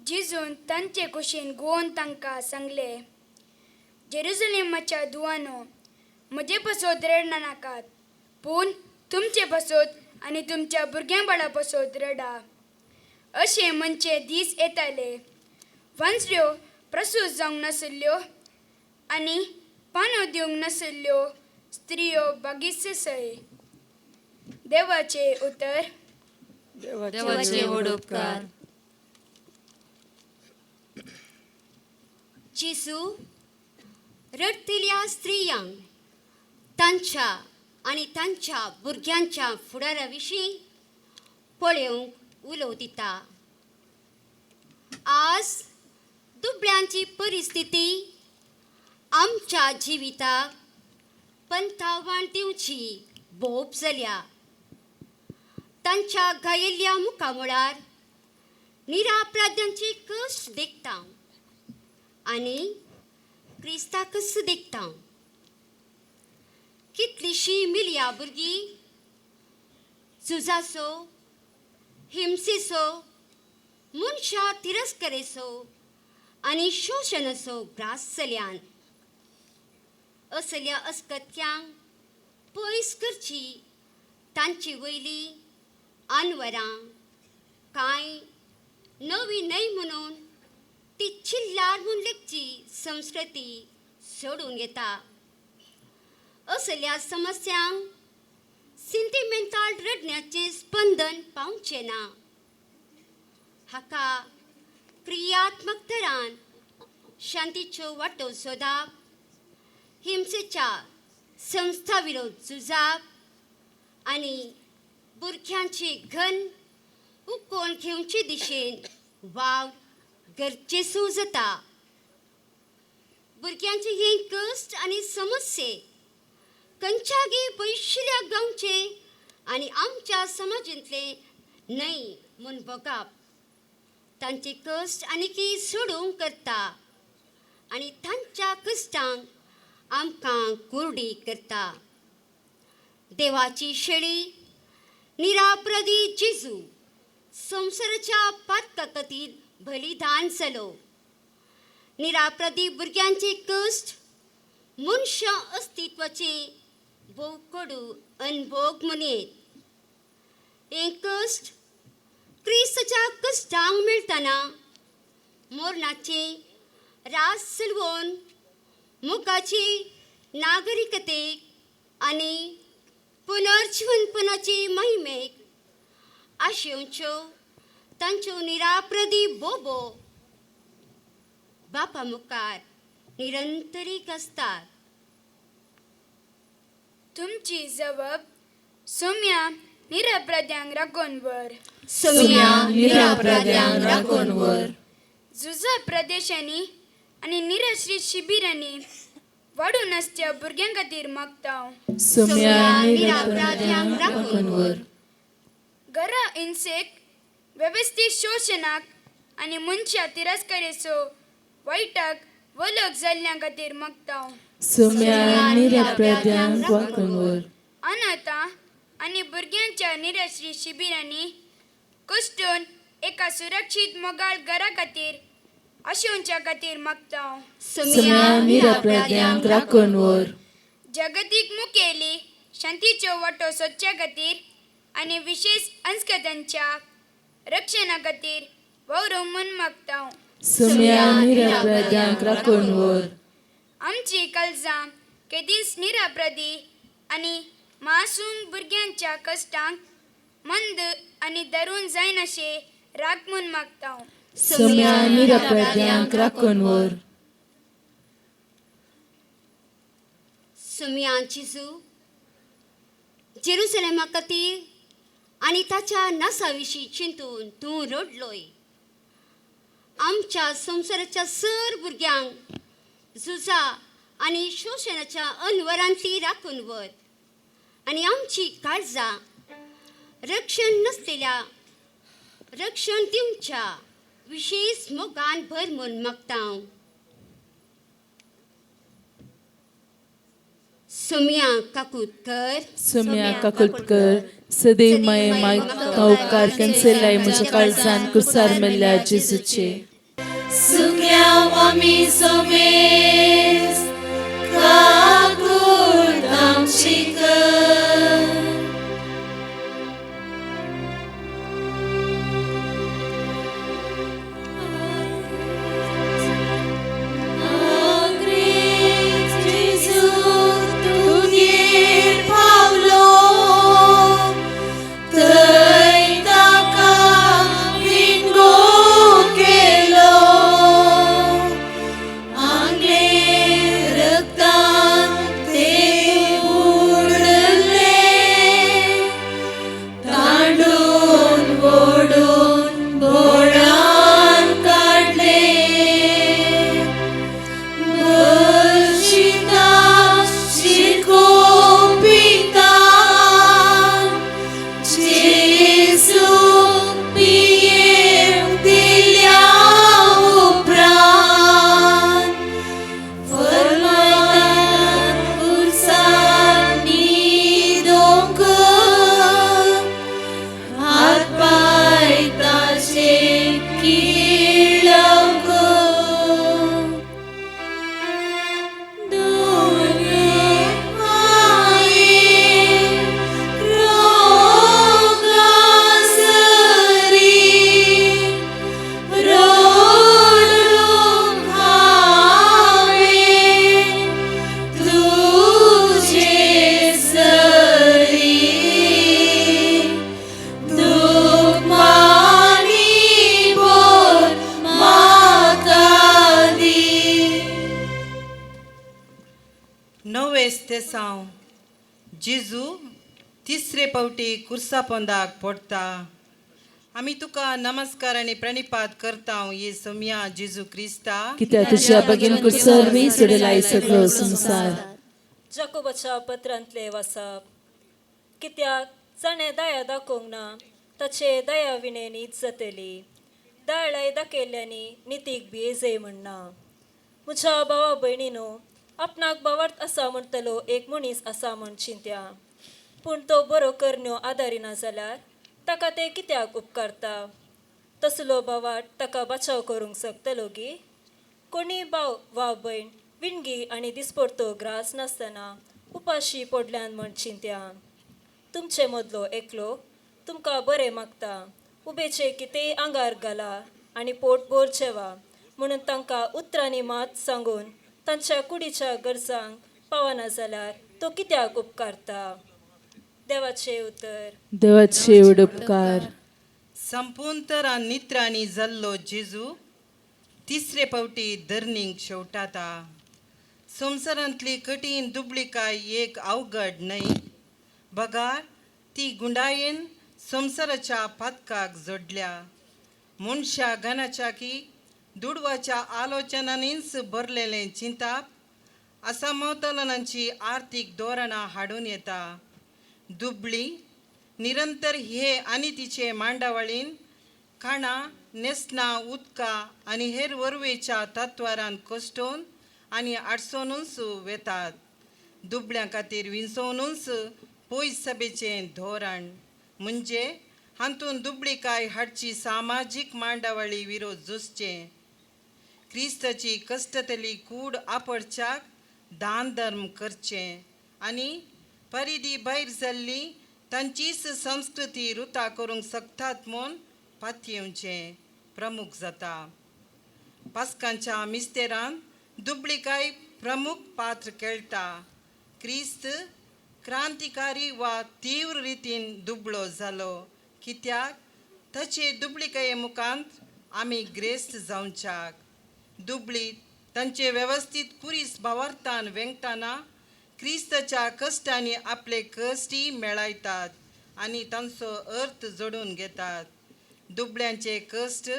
जेजून तांचे कुशीन गोवन तांकां सांगलें, जेरुजलेमाच्या दुवानो, म्हजे पसोत रडना नाकात, पूण तुमचे पसोत आनी तुमच्या भुरग्यां बाळा पसोत रडा. अशें म्हणचे दीस येताले, वांजड्यो प्रसूत जावंक नाशिल्ल्यो आनी पानो दिवंक नाशिल्ल्यो स्त्रियो बागीस सय. देवाचें उतर. देवाचे व्हड उपकार. जेजू रडटल्या स्त्रियांक तांच्या आनी तांच्या भुरग्यांच्या फुडारा विशीं पळोवंक उलोव दिता. आज दुबळ्यांची परिस्थिती आमच्या जिविताक पंथावान दिवची बोब जाल्या. तांच्या गायिल्ल्या मुखामळार निरापराध्यांची कश्ट देखता आनी क्रिस्ताकच देखता. कितलीशी मिलया भुरगीं झुजाचो, हिंसेचो, मनशा तिरस्करेचो आनी शोशणाचो ग्रास जाल्यान. असल्या अस्कत्यांक पयस करची तांची वयली आनवरां कांय नवी न्हय म्हणून ती चिल्लार म्हूण लेखची संस्कृती सोडून येता. असल्या समस्यांक सिंतिमेंताल रडण्याचें स्पंदन पावचें ना. हाका क्रियात्मक तरान शांतीच्यो वाटो सोदाप, हिंसेच्या संस्था विरोध झुजाप आनी भुरग्यांची घन उकोवन घेवचे दिशेन वावर गरजेचो जाता. भुरग्यांचे हे कश्ट आनी समस्ये खंयच्यागी पयशिल्ल्या गांवचे आनी आमच्या समाजांतले न्हय म्हूण भोगप तांचे कश्ट आनीकी सोडूंक करता आनी तांच्या कश्टांक आमकां कुर्डी करता. देवाची शेळी निरापराधी जेजू संवसाराच्या पातका खातीर बलिदान जालो. निरापराधी भुरग्यांचे कश्ट मनशा अस्तित्वाचे भोव कडू अनभोग म्हणयेत. हे कश्ट क्रिस्ताच्या कश्टांक मेळटना मोरणाचे रास चलवून मोगाची नागरिकतेक आनी पुनर्जिवनपणाची महिमेक आशेवच्यो तांच्यो निराप्रदी बोबो बापा मुखार निरंतरीक आसतात. तुमची जबाब सोम्या निरापराध्यांक राखून व्हर. सोम्या निरापराध्यांक राखून व्हर. झुजा प्रदेशांनी आनी निराश्रीत शिबिरांनी वाडून आसच्या भुरग्यां खातीर मागता. सोम्या निरापराध्यांक राखून व्हर. घरा हिंसेक, वेवस्थीत शोशणाक आनी मनशा तिरस्कारेचो वायटाक वलग जाल्ल्या खातीर मागता. सोम्या निरापराध्यांक राखून व्हर. अनाथा आनी भुरग्यांच्या निराश्री शिबिरांनी कश्टून एका सुरक्षीत मोगाळ घरा खातीर आशेवच्या खातीर मागता. सोम्या निरापराध्यांक राखून व्हर. जागतीक मुखेली शांतीच्यो वाटो सोदच्या खातीर आनी विशेश अंस्कतांच्या रक्षणा खातीर वावरूंक म्हूण मागता. सुम्या निरापराध्यांक राखून व्हर. आमची कलजां केदींच निरापराधी आनी मासूम भुरग्यांच्या कश्टांक मंद आनी धरून जायनाशे राख म्हूण मागता. सुम्या निरापराध्यांक राखून व्हर. सुम्या जेजू, जेरुसलेमा खातीर आनी ताच्या नासा विशीं चिंतून तूं रडलोय. आमच्या संवसाराच्या सर भुरग्यांक झुजा आनी शोशणाच्या अनवरांतली राखून व्हर आनी आमची काळजां रक्षण नसलेल्या रक्षण दिवच्या विशेष मोगान भर म्हूण मागता. सुम्या काकूत कर. सुम्या काकूत कर. सदैव माये मागता उपकार कन्सेलाय म्हज्या काळजान कुसार मेल्ल्या जेजूचे. सुक्या आमी सोमेस काकूत आमची कर. जेजू तिसरे पावटी कुर्सा पोंदाक पडटा. आमी तुका नमस्कार आनी प्रणिपात करता ये सोम्या जेजू क्रिस्ता, कित्याक तुज्या bagin कुर्सार सोडलाय सगळो संवसार. जाकोबाच्या पत्रांतले वासाप. कित्याक जाणें दया दाखोवंक ना ताचे दया विणे नीत जातली. दयाळाय दाखयल्ल्यांनी नितीक भियेजय म्हणना. म्हज्या भावा भयणीनो, आपणाक भावार्थ आसा म्हणटलो एक मनीस आसा म्हण चिंत्या, पूण तो बरो करण्यो आदारिना जाल्यार ताका तें कित्याक उपकारता? तसलो भावार्थ ताका बचाव करूंक शकतलो गी? कोणीय भाव वा भयण विणगी आनी दिसपडतो ग्रास नासतना उपाशी पडल्यान म्हण चिंत्या. तुमचे मदलो एकलो तुमकां बरें मागता, उबेचें कितेंय आंगार घाला आनी पोटभर जेवा म्हणून तांकां उतरांनी मात सांगून तांच्या कुडीच्या गरजांक पावना जाल्यार तो कित्याक उपकारता? देवाचें उतर. देवाचे उपकार. संपूर्ण नित्राणी जाल्लो जेजू तिसरे पावटी धरणीक शेवटाता. संवसारांतली कठीण दुबळीकाय एक अवघड न्हय, बगार ती गुंडायेन संवसाराच्या पातकाक जोडल्या. मनशा गणाच्या की दुडवाच्या आलोचनांनीच भरलेलें चिंताप असमतोलनाची आर्थीक धोरणां हाडून येता. दुबळी निरंतर हे आनी तिचे मांडावळीन खाणां न्हेसणां उदकां आनी हेर वरवेच्या तत्वारान कश्टोवन आनी आडसोनूच वेतात. दुबळ्यां खातीर विंचोवनूच पयस सभेचें धोरण म्हणजे हातूंत दुबळीकाय हाडची सामाजीक मांडावळी विरोध झुजचें. क्रिस्ताची कश्टतली कूड आपडच्याक दान धर्म करचें आनी परिधी भायर जाल्ली तांचीच संस्कृती रुता करूंक शकतात म्हूण पातयेवचें प्रमुख जाता. पास्कांच्या मिस्तेरान दुबळिकाय प्रमुख पात्र खेळटा. क्रिस्त क्रांतिकारी वा तीव्र रितीन दुबळो जालो कित्याक ताचे दुबळिकाये मुखांत आमी ग्रेस्त जावच्याक. दुबळी तांचे वेवस्थीत पुरीस भावार्थान वेंगताना क्रिस्ताच्या कश्टांनी आपले कश्टी मेळयतात आनी तांचो अर्थ जोडून घेतात. दुबळ्यांचे कश्ट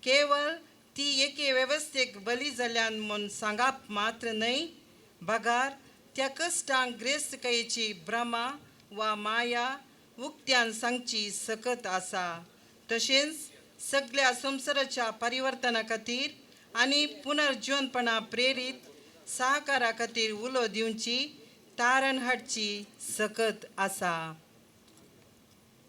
केवळ ती एके वेवस्थेक बली जाल्यान म्हूण सांगप मात्र न्हय, बगार त्या कश्टांक ग्रेस्तकायेची भ्रमा वा माया उक्त्यान सांगची सकत आसा. तशेंच सगळ्या संवसाराच्या परिवर्तना खातीर आनी पुनर्जीवनपणा प्रेरीत सहकारा खातीर उलो दिवची तारण हाडची सकत आसा.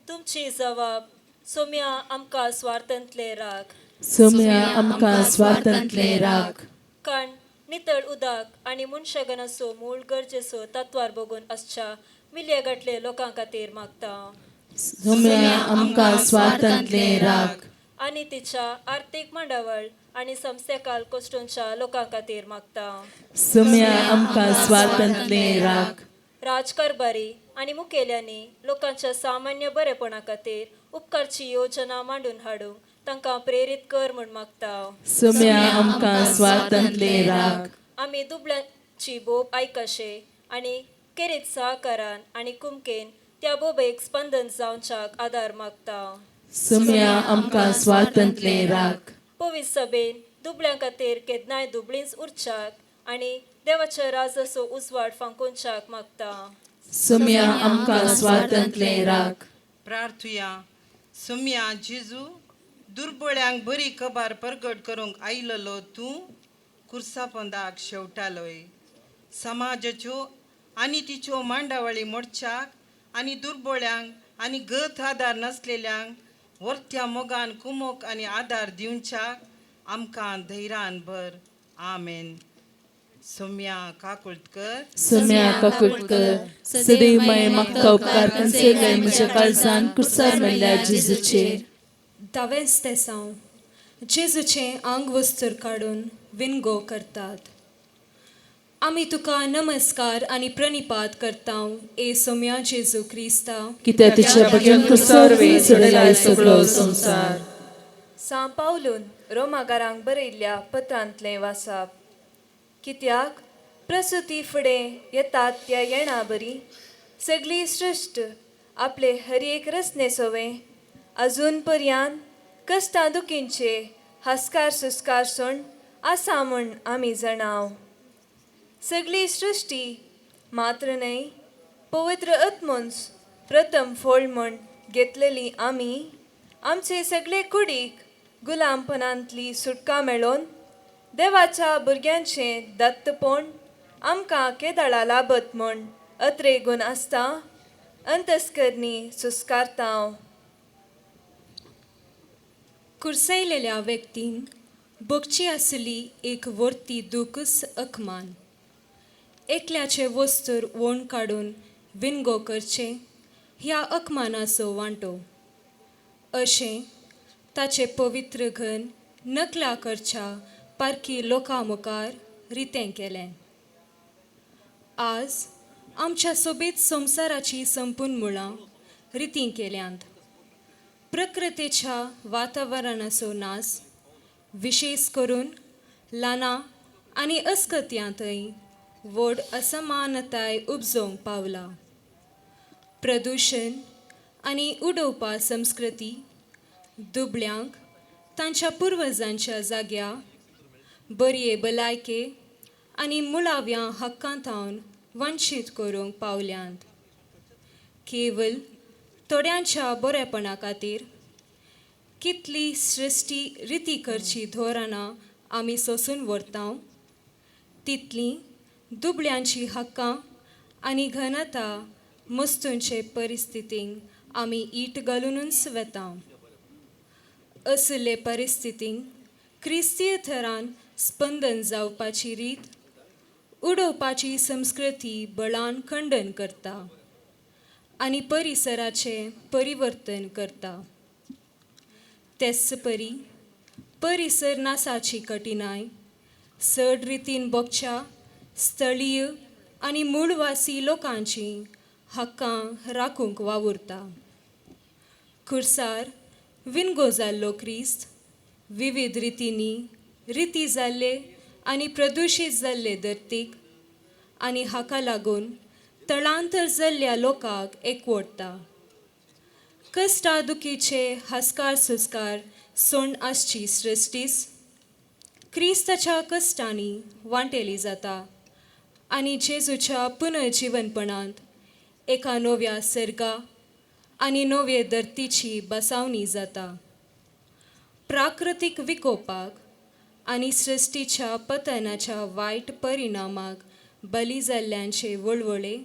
तुमची जबाब सोम्या आमकां स्वार्थांतले राग. सोम्या आमकां स्वार्थांतले राग. कारण नितळ उदक आनी मनशागणाचो मूळ गरजेचो तत्वार बघून आसच्या मिलये गांठले लोकां खातीर मागता. सोम्या आमकां स्वार्थांतले राग. आनी तिच्या आर्थीक मांडावळ आनी संस्थेकाल कोश्टोंच्या लोकां खातीर मागता. सोम्या आमकां स्वार्थांतले राग. राजकारभारी आनी मुखेल्यांनी लोकांच्या सामान्य बरेपणा खातीर उपकारची योजना मांडून हाडूंक तांकां प्रेरीत कर म्हूण मागता. सोम्या आमकां स्वार्थांतले राग. आमी दुबळ्यांची बोब आयकशे आनी केरीत सहकारान आनी कुमकेन त्या बोबेक स्पंदन जावच्याक आदार मागता. सोम्या आमकां स्वार्थांतले राग. पवित्र सभेन दुबळ्यां खातीर केन्नाय दुबळींच उरच्याक आनी देवाच्या राजाचो उजवाड फांकोवच्याक मागता. सोम्या आमकां स्वार्थांतले राग. प्रार्थुया. सोम्या जेजू, दुर्बळ्यांक बरी खबर परगट करूंक आयलेलो तूं कुर्सा पोंदाक शेवटालोय. समाजाच्यो आनी तिच्यो मांडावळी मोडच्याक आनी दुर्बळ्यांक आनी गत आदार नासलेल्यांक वर्त्या मोगान कुमोक आनी आदार दिवच्याक आमकां धैर्यान भर. आमेन. सोम्या काकुळट कर. सोम्या काकुळट कर. सदैव मागता उपकार कन्सेलय म्हज्या काळजान कुर्सार मेल्ल्या जेजूचेर. धावेंच तेसांव जेजूचें आंगवस्त्र काडून विनगो करतात. आमी तुका नमस्कार आनी प्रणिपात करता ए सोम्या जेजू क्रिस्ता, कित्याक तिच्या बगेन कुर्सार सोडयला सगळो संवसार. सां पावलून रोमागारांक बरयल्ल्या पत्रांतलें वाचप. कित्याक प्रसुती फुडें येतात त्या येणा बरी सगळी सृश्ट आपले हर एक रचने सोवे अजून पर्यान कश्टां दुखींचे हस्कार सुस्कार सोण आसा म्हूण आमी जाणाव. सगळी सृश्टी मात्र न्हय पवित्र आत्मोन्स प्रथम फळ म्हूण घेतलेली आमी आमचे सगळे कुडीक गुलामपणांतली सुटका मेळोवन देवाच्या भुरग्यांचें दत्तपण आमकां केदाळा लाभत म्हूण अत्रेगून आसता अंतस्करणी सुस्कारता. कुर्सयलेल्या व्यक्तीन भोगची आसली एक वर्ती दुकूस अकमान. एकल्याचे वस्तूर वोण काडून विनगो करचें ह्या अकमानाचो वांटो. अशें ताचें पवित्र घन नकला करच्या पारखी लोकां मुखार रितें केलें. आज आमच्या सोबीत संवसाराची संपूर्ण मुळां रितीं केल्यांत. प्रकृतीच्या वातावरणाचो नाश विशेष करून ल्हानां आनी अस्कत्यांतय व्हड असमानताय उपजोवंक पावला. प्रदुशण आनी उडोवपा संस्कृती दुबळ्यांक तांच्या पुर्वजांच्या जाग्या बरये भलायके आनी मुळाव्या हक्कांतावन वंचीत करूंक पावल्यांत. केवल थोड्यांच्या बरेपणा खातीर कितली सृश्टी रिती करची धोरणां आमी सोसून व्हरता तितलीं दुबळ्यांची हक्कां आनी घनता मस्तूंचे परिस्थितींक आमी ईट घालुनूच वेता. असले परिस्थितींक क्रिस्तीय थरान स्पंदन जावपाची रीत उडोवपाची संस्कृती बळान खंडन करता आनी परिसराचें परिवर्तन करता. तेच परी परिसर नासाची कठिणाय चड रितीन भोगच्या स्थळीय आनी मूळवासी लोकांची हक्कां राखूंक वावुरता. खुर्सार विनगो जाल्लो क्रिस्त विविध रितींनी रिती जाल्ले आनी प्रदुशीत जाल्ले धर्तीक आनी हाका लागून तळांतर जाल्ल्या लोकांक एकवटता. कश्टा दुखीचे हस्कार सुस्कार सोंड आसची सृश्टीस क्रिस्ताच्या कश्टांनी वांटेली जाता आनी जेजूच्या पुनर्जिवनपणांत एका नव्या सर्गा आनी नवे धर्तीची बसावणी जाता. प्राकृतीक विकोपाक आनी सृश्टीच्या पतनाच्या वायट परिणामाक बली जाल्ल्यांचे वळवळे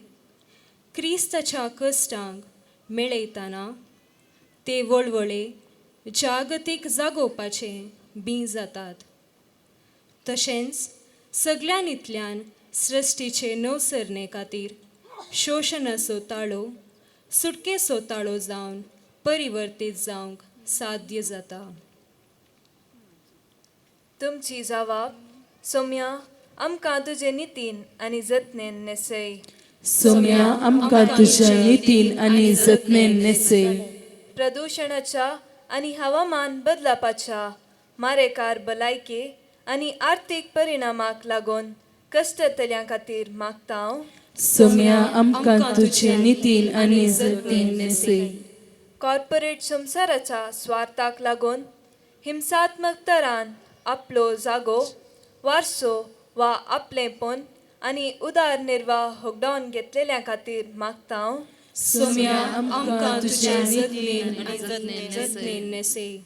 क्रिस्ताच्या कश्टांक मेळयतना ते वळवळे जागतीक जागोवपाचे बीं जातात. तशेंच सगळ्यांतल्यान सृश्टीचे नवसरणे खातीर शोशणाचो ताळो सुटकेचो ताळो जावन परिवर्तीत जावंक साध्य जाता. तुमची जवाब सोम्या आमकां तुजे नितीन आनी जतनेन नेसय. सोम्या आमकां तुज्या नितीन आनी जतनेन नेसय. प्रदुशणाच्या आनी हवामान बदलापाच्या मारेकार भलायके आनी आर्थीक परिणामाक लागून कश्टतल्यां खातीर मागता हांव. सोम्या आमकां तुजे नितीन आनी जतनेन नेसय. कॉर्पोरेट संवसाराच्या स्वार्थाक लागून हिंसात्मक तरान आपलो जागो वारसो वा आपलेंपण आनी उदारनिर्वाह होगडावन घेतलेल्या खातीर मागता हांव. सोम्या आमकां तुज्या नितीन आनी जतनेन नेसय.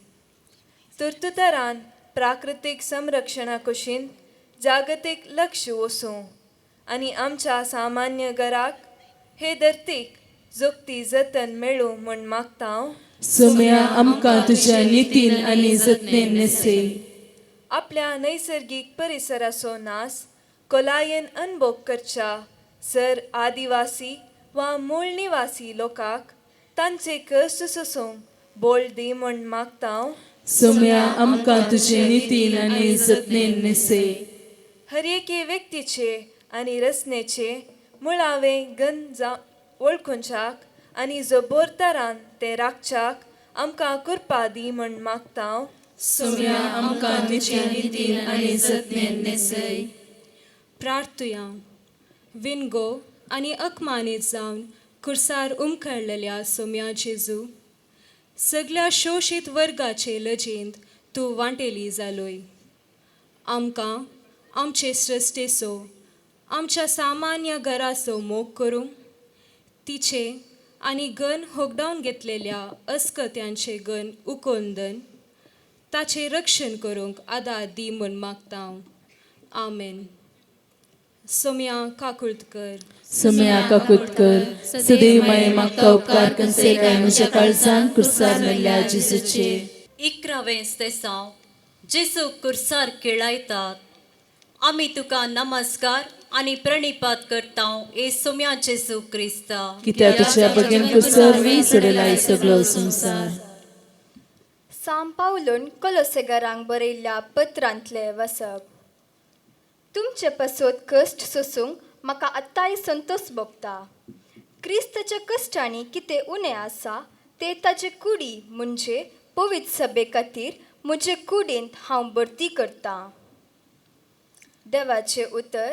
तुर्तुतरान प्राकृतीक संरक्षणा कुशीन जागतीक लक्ष वसूं आनी आमच्या सामान्य घराक हे धर्तीक जोगती जतन मेळूं म्हूण मागता हांव. सोम्या आमकां तुज्या नितीन आनी जतनेन नेसय. आपल्या नैसर्गीक परिसराचो नास खोलायेन अनभोग करच्या सर आदिवासी वा मूळ निवासी लोकांक तांचे कश्ट सोसूंक बोल दी म्हूण मागता हांव. सोम्या आमकां तुजे नितीन आनी जतनेन नेसय. हर एके व्यक्तीचे आनी रचनेचे मुळावे गन वळखुच्याक आनी जबोरतरान तें राखच्याक आमकां कृपा दी म्हूण मागता हांव. सोम्या आमकां तुज्या नितीन आनी जतनेन नेसय. प्रार्थुया. विनगो आनी अकमानीत जावन खुर्सार उमखळलेल्या सोम्या जेजू सगळ्या शोशीत वर्गाचे लजेंत तूं वांटेली जालोय. आमकां आमचे सृश्टेचो आमच्या सामान्य घराचो मोग करूंक तिचे आनी गन होगडावन घेतलेल्या अस्कत्यांचे गन उकोंदन ताचें रक्षण करूंक आदार दी म्हूण मागता हांव. आमेन. सोम्या काकुळत कर. सोम्या काकुळत कर. सदैव माये मागता उपकार कन्से काय म्हज्या काळजान कुर्सार मेल्ल्या जेजूचे. 11वें स्तेसांव जेजू कुर्सार केळायतात. आमी तुका नमस्कार आनी प्रणिपात करता ए सोम्या जेजू क्रिस्ता. कित्याक तुज्या बगेन कुर्सार वी सोडलाय सगळो संवसार. सांव पावलून कोलोसेगारांक बरयल्ल्या पत्रांतलें वसप. तुमचे पासत कश्ट सोसूंक म्हाका आत्ताय संतोष भोगता. क्रिस्ताच्या कश्टांनी कितें उणें आसा तें ताचे कुडी म्हणजे पवित्र सभे खातीर म्हजे कुडींत हांव भरती करतां. देवाचें उतर.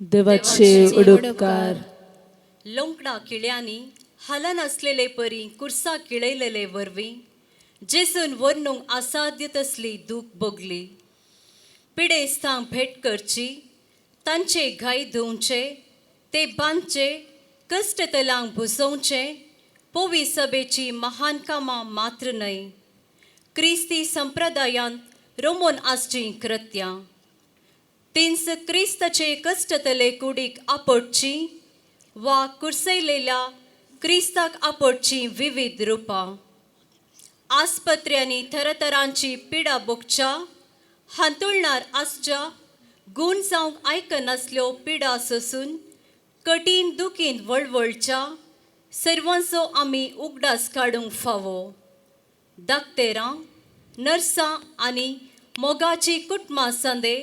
देवाचे उडोपकार. लोंकणा किळ्यांनी हालनासलेले परी कुर्सा किळयलेले वरवीं जेजून वर्णूंक असाध्य तसली दूख भोगली. पिडेस्तांक भेट करची, तांचे घाय धुवचे, ते बांदचे, कश्टतलांक भुसोवचे, पोवी सभेची महान कामां मात्र न्हय, क्रिस्ती संप्रदायांत रोमोन आसचीं कृत्यां तिन्स क्रिस्ताचे कश्टतले कुडीक आपटची वा कुर्सयलेल्या क्रिस्ताक आपटची विविध रुपां. आस्पत्र्यांनी थरातरांची पिडा भोगच्या, हांतुळणार आसच्या, गूण जावंक आयकनासल्यो पिडा सोसून कठीण दुखीन वळवळच्या सर्वांचो आमी उगडास काडूंक फावो. दाक्तेरां, नर्सां आनी मोगाची कुटुंबां संदे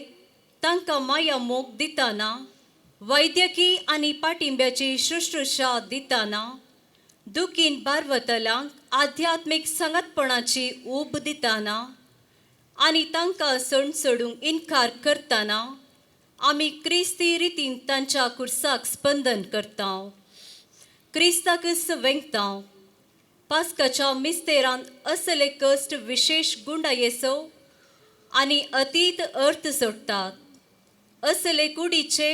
तांकां माया मोग दिताना, वैद्यकी आनी पाठिंब्याची शुश्रूषा दिताना, दुखीन बारवतल्यांक आध्यात्मीक संगतपणाची ऊब दिताना आनी तांकां सण सोडूंक इनकार करतना आमी क्रिस्ती रितीन तांच्या कुर्साक स्पंदन करता, क्रिस्ताकच वेंगता. पास्काच्या मिस्तेरान असले कश्ट विशेश गुंडायेसो आनी अतीत अर्थ सोडटात. असले कुडीचे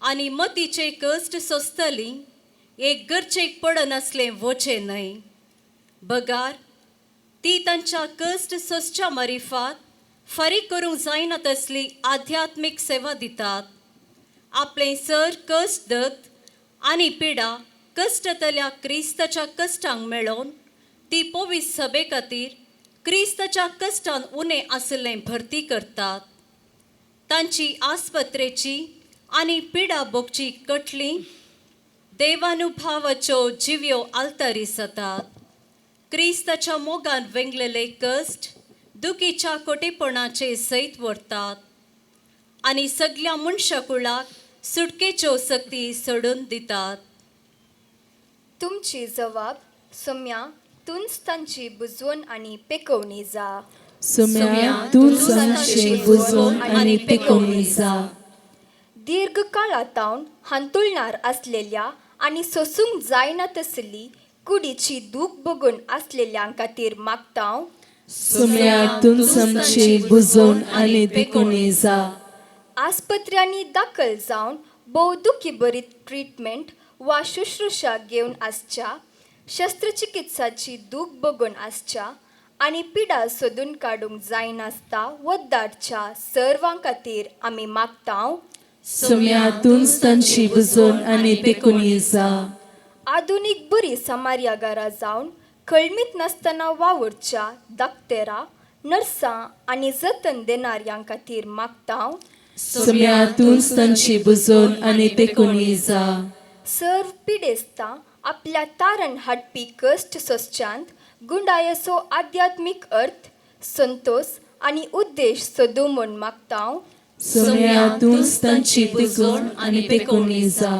आनी मतीचे कश्ट सोंसतली एक गरजेक पडनासलें वचें न्हय, बगार ती तांच्या कश्ट सोंसच्या मारिफात फारीक करूंक जायना तसली आध्यात्मीक सेवा दितात. आपलें सर कश्ट दग्ध आनी पिडा कश्टतल्या क्रिस्ताच्या कश्टांक मेळोवन ती पवित्र सभे खातीर क्रिस्ताच्या कश्टान उणें आशिल्लें भरती करतात. तांची आस्पत्रेची आनी पिडा भोगची कटली देवानुभावाच्यो जिव्यो आल्तारी जातात. क्रिस्ताच्या मोगान वेंगलेले कश्ट दुखीच्या कोटेपणाचे सयत व्हरतात आनी सगल्या मनशाकुळाक सुटकेच्यो सक्ती सोडून दितात. तुमची जवाब सोम्या तूंच तांची बुजवण आनी पेकोवणी जा. सोम्या तूंच तांची बुजवण आनी पेकोवणी जा. दीर्घ काळातावन हांतुळणार आसलेल्या आनी सोसूंक जायना तसली कुडीची दूख बघून आसलेल्यां खातीर मागता. सोम्या तूंच आमची बुजवण आनी पेकोवणी जा. आस्पत्र्यांनी दाखल जावन भोव दुखी बरीत ट्रिटमेंट वा शुश्रूषा घेवन आसच्या, शस्त्रचिकित्साची दूख बघून आसच्या आनी पिडा सोदून काडूंक जायनासता वद्दाटच्या सर्वां खातीर आमी मागता. सोम्या तूंच तांची बुजवण आनी पेकोवणी जा. आधुनीक बरी समार्यागारां जावन खळमीत नासतना वावुरच्या दाक्तेरां, नर्सां आनी जतन देणाऱ्यां खातीर मागता. सोम्या तूंच तांची बुजवण आनी पेकोवणी जा. सर्व पिडेस्तां आपल्या तारण हाडपी कश्ट सोंसच्यांत गुंडायेचो आध्यात्मीक अर्थ, संतोस आनी उद्देश सोदूं म्हूण मागता. सोम्या तूंच तांची बुजवण आनी पेकोवणी जा.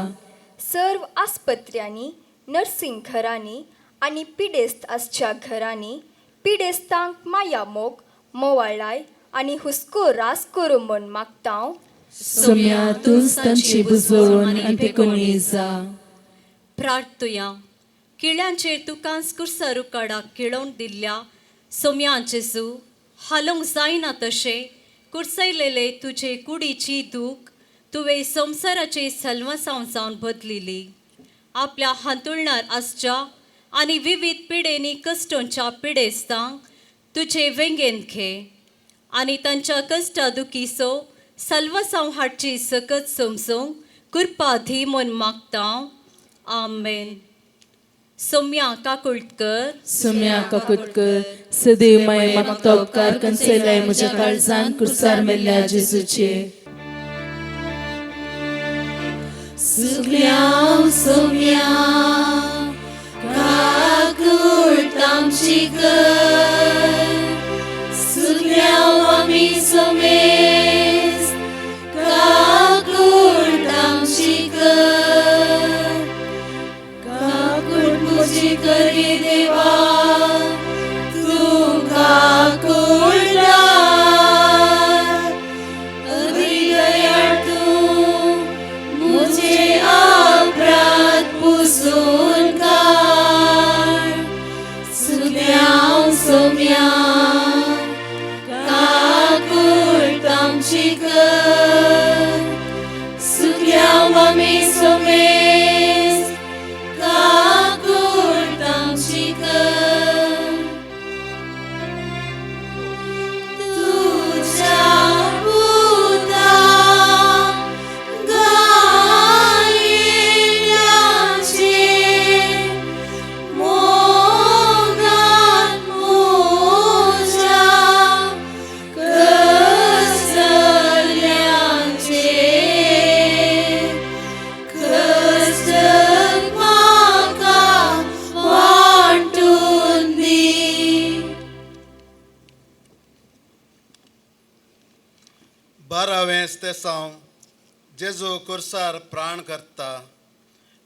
सर्व आस्पत्र्यांनी, नर्सिंग घरांनी आनी पिडेस्त आसच्या घरांनी पिडेस्तांक माया मोग, मोवाळाय आनी हुस्को रास करूं म्हूण मागता. सोम्या तूंच तांची बुजवण आनी पेकोवणी जा. प्रार्थुया. किळ्यांचेर तुकांच कुर्सा रुकाडाक किळोवन दिल्ल्या सोम्या जेजू, हालोवंक जायना तशें कुर्सयलेले तुजे कुडीची दूख तुवें संवसाराचे सल्वासांव जावन बदलिली. आपल्या हांतुळणार आसच्या आनी विविध पिडेनी कश्टोंच्या पिडेस्तांक तुजे वेंगेन घे आनी तांच्या कश्टा दुखीचो सल्वासांव हाडची सकत समजूंक कृपा दी म्हूण मागता. आमेन. सोम्या काकुळकर. सोम्या काकुळकर. सदैव माय मागता उपकार कन्सेलाय म्हज्या काळजान कुर्सार मेल्ल्या जेजूचे. सुगल्या सोम्या काकुळट आमची कर, सुगल्या आमी समेस्त काकुळट आमची कर, काकुळट म्हजी करी देवा तूं काकुळटार, अदिदयाळ तूं म्हजे अपराध पुसून काड. सुगल्या सोम्या काकुळट आमची कर, सुगल्या आमी समेस्त काकुळट आमची कर. तुज्या पुता गायिल्ल्याचे मोगान मोजून बारावें तेसांव जेजू कुर्सार प्राण करता.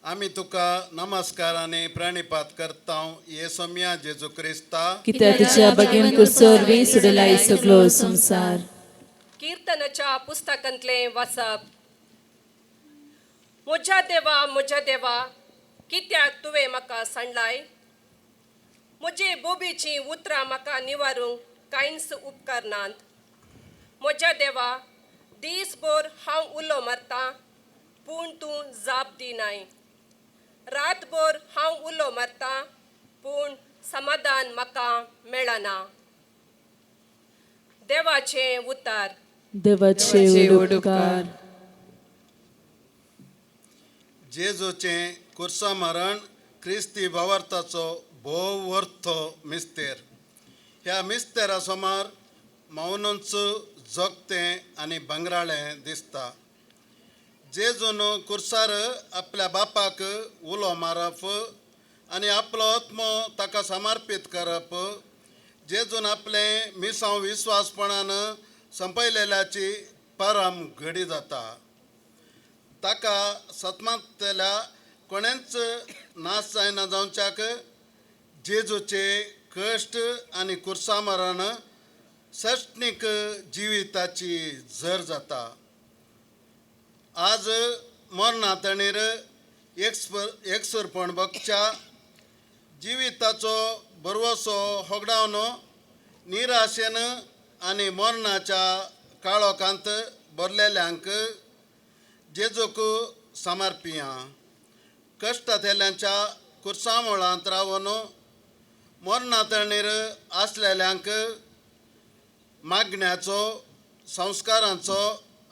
आमी तुका नमस्कार आनी प्रणिपात करता ये सोम्या जेजू क्रिस्ता, कित्याक तुज्या बागेन कुर्सोर सुडलाय सगळो संवसार. कीर्तनाच्या पुस्तकांतलें वाचप. म्हज्या देवा, म्हज्या देवा, कित्याक तुवें म्हाका सांडलाय? म्हजे बोबीचीं उतरां म्हाका निवारूंक कांयच उपकारनात. म्हज्या देवा, दीसभर हांव उलो मारतां पूण तूं जाप दिनाय. रातभर हांव उलो मारतां पूण समाधान म्हाका मेळना. देवाचें उतार. देवाचे उपकार. जेजूचें कुर्सा मरण क्रिस्ती भावार्थाचो भोव अर्थ मिस्तेर. ह्या मिस्तेरा सोमार मौनूच जगतें आनी भांगराळें दिसता. जेजून कुर्सार आपल्या बापाक उलो मारप आनी आपलो आत्मो ताका समर्पीत करप, जेजून आपलें मिसांव विस्वासपणान संपयलेल्याची परम घडी जाता. ताका सतमांतल्या कोणेंच नाश जायना जावच्याक जेजूचे कश्ट आनी कुर्सा मरण सैनिक जिविताची झर जाता. आज मरणा तणीर एकसुरपण बगच्या जिविताचो भरवसो होगडावन निराशेन आनी मरणाच्या काळोखांत भरलेल्यांक जेजूक समर्पिया. कश्टांतल्यांच्या कुर्सामुळांत रावन मरणा तणीर आसलेल्यांक मागण्याचो, संस्कारांचो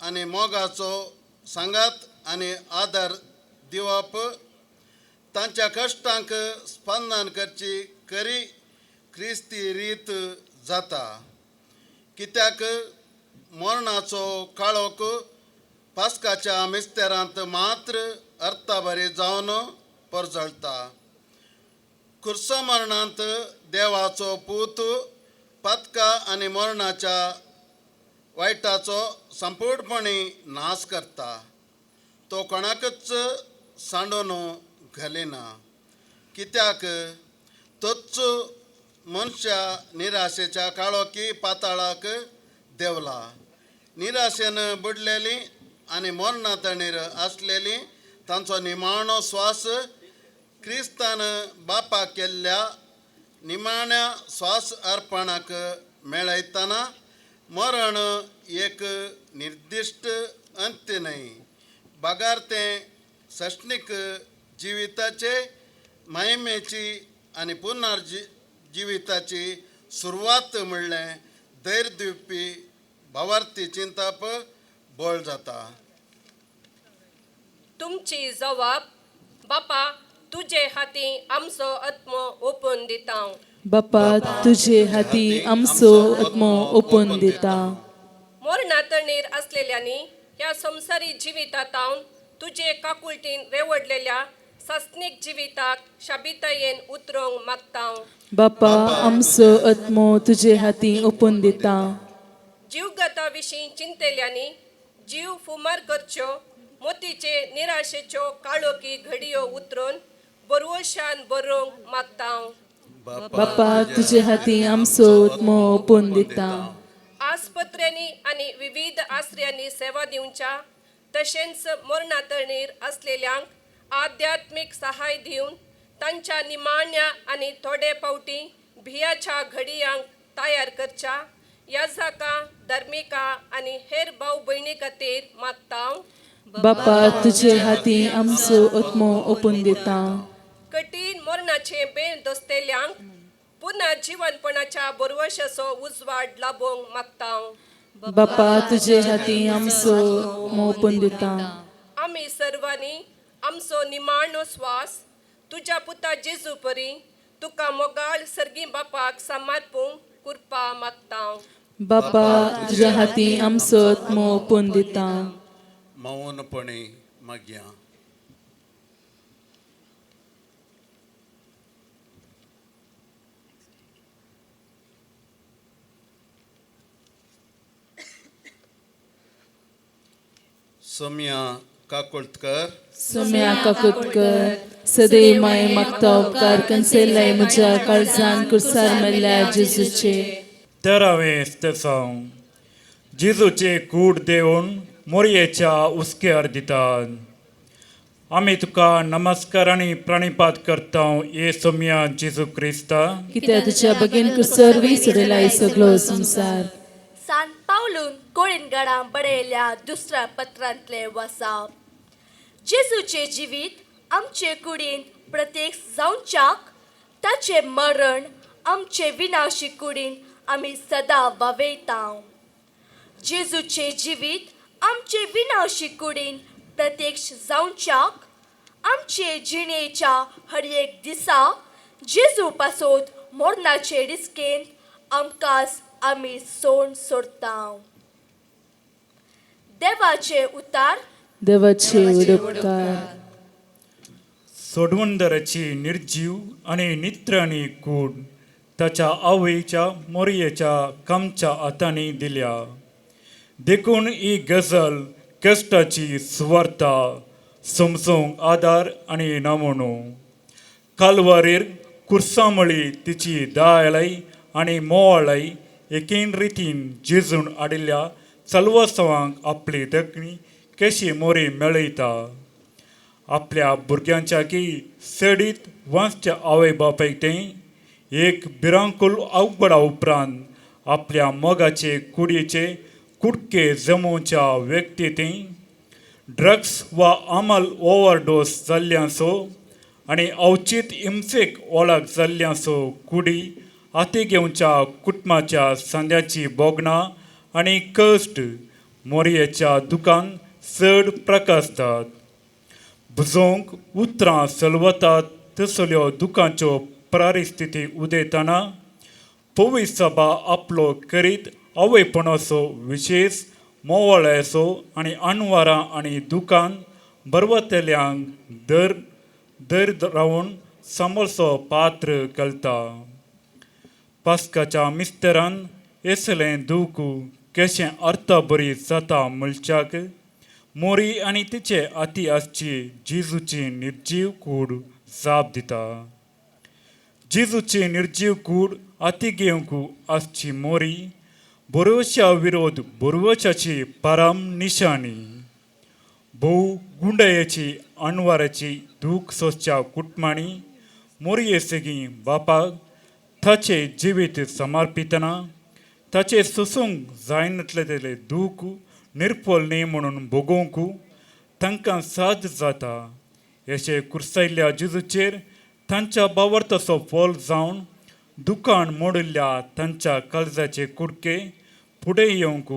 आनी मोगाचो सांगात आनी आदार दिवप, तांच्या कश्टांक स्पंदन करची खरी क्रिस्ती रीत जाता. कित्याक मरणाचो काळोख पास्काच्या मिस्तेरांत मात्र अर्थाबरी जावन परजळटा. कुर्सा मरणांत देवाचो पूत पातका आनी मरणाच्या वायटाचो संपूर्णपणी नाश करता. तो कोणाकच सांडून घालिना, कित्याक तोच मनशा निराशेच्या काळोखी पाताळाक देंवला. निराशेन बुडलेली आनी मरणा तणीर आसलेली तांचो निमाणो स्वास क्रिस्तान बापाक केल्ल्या निमाण्या स्वास अर्पणाक मेळयतना मरण एक निर्दिश्ट अंत्य न्हय, बगार तें सैनिक जिविताचे महिमेची आनी पुनर्जिविताची सुरवात म्हणलें धैर्य दिवपी भावार्थी चिंतप बळ जाता. तुमची जवाब बापा तुजे हाती आमचो आत्मो ओपून दिता. बापा तुजे हाती आमचो आत्मो ओपून दिता. मरणा तणीर आसलेल्यांनी ह्या संवसारी जिवितांत तुजे काकुळटीन रेवडलेल्या सासणीक जिविताक शाबितायेन उतरोंक मागता. बापा आमचो आत्मो तुजे हाती ओपून दिता. जीवगता विशीं चिंतेल्यांनी जीव फुमार करच्यो मोतीचे निराशेच्यो काळोखी घडयो उतरून बरवशान बरोवंक मागता. बापा तुजे हाती आमचो आत्मो ओपून दिता. आस्पत्र्यांनी आनी विविध आसऱ्यांनी सेवा दिवच्या तशेंच मरणा तणीर आसलेल्यांक आध्यात्मीक सहाय दिवन तांच्या निमाण्या आनी थोडे फावटी भियाच्या घडयांक तयार करच्या याजाका धर्मिका आनी हेर भाव भयणी खातीर मागता. बापा तुजे हाती आमचो आत्मो ओपून दिता. कठीण मरणाचे बेल दोसतेल्यांक पुन्हा जिवनपणाच्या बरवशाचो उजवाड लाभोवंक मागता. बापा तुजे हाती आमचो आत्मो ओपून दिता. आमी सर्वांनी आमचो निमाणो स्वास तुज्या पुता जेजू परी तुका मोगाळ सर्गी बापाक समर्पूंक कृपा मागता. बापा तुज्या हाती आमचो आत्मो ओपून दिता. मौनपणे मागया. सोम्या काकुळतकर. सोम्या काकुतकर. सदैव माय मागता उपकार कन्सेलाय म्हज्या काळजान कुर्सार मेल्ल्या जेजूचे. तेरावें स्तेसांव. जेजूचे कूड देवन मोरयेच्या हुस्क्यार दितात. आमी तुका नमस्कार आनी प्रणिपात करता ये सोम्या जेजू क्रिस्ता, कित्याक तुज्या बगेन कुर्सार सोडयलाय सगळो संवसार. सान पावलून कोळीनगडां बरयल्या दुसऱ्या पत्रांतले वसाप. जेजूचे जिवीत आमचे कुडींत प्रत्येक जावच्याक ताचें मरण आमचे विनाशी कुडींत आमी सदां वावयता. जेजूचे जिवीत आमचे विनाशी कुडींत प्रत्यक्ष जावच्याक आमचे जिणेच्या हर एक दिसा जेजू पासत मरणाचे रिस्केंत आमकां आमी सोण सोडता. देवाचे उतार. देवाचे उपकार. सोडवणदाराची निर्जीव आनी नित्राणी कूड ताच्या आवयच्या मोरयेच्या कामच्या हातांनी दिल्या. देखून ही गजल कश्टाची सुवार्ता समजूंक आदार आनी नमुनो. कालवारीर कुर्सामळी तिची दायलय आनी मोवाळय एकेन रितीन जेजून हाडिल्ल्या चलवासांवांक आपली दखणी कशी मोरी मेळयता. आपल्या भुरग्यांच्या की सडीत वांचच्या आवय बापायक तें एक भिरांकूळ अवघडा उपरांत आपल्या मोगाचे कुडयेचे कुडके जमोवच्या व्यक्ती तें ड्रग्स वा अमल ओवरडोस जाल्ल्यांचो आनी अवचीत हिंसेक वळख जाल्ल्यांचो कुडी हाती घेवच्या कुटुंबाच्या सांद्याची भोगणां आनी कश्ट मोरयेच्या दुकान चड प्रकासतात. भुजोवंक उतरां सलवतात तसल्यो दुकांच्यो परिस्थिती उदयतना पवी सभा आपलो करीत आवयपणाचो विशेश मोवाळ्याचो आनी अणवारां आनी दुकान बरवतल्यांक दर दर रावन सांबाळचो पात्र कळटा. पास्काच्या मिस्तरान येसलें दूख कशें अर्थबरी जाता म्हणच्याक मोरी आनी तिचे आती आसची जेजूची निर्जीव कूड जाप दिता. जेजूची निर्जीव कूड आती घेवंक आसची मोरी बरोवच्या विरोध बरोवच्याची परम निशाणी. भोव गुंडायेची अणवाराची दूख सोंसच्या कुटुंबांनी मोरये सेगीं बापाक ताचें जिवीत समर्पितना ताचें सोसूंक जायनातलें दूख निर्फल न्ही म्हणून भोगोवंक तांकां साद जाता. अशें कुर्सायल्ल्या जेजूचेर तांच्या बावरताचो फोल जावन दुकान मोडिल्ल्या तांच्या काळजाचे कुडके फुडें येवंक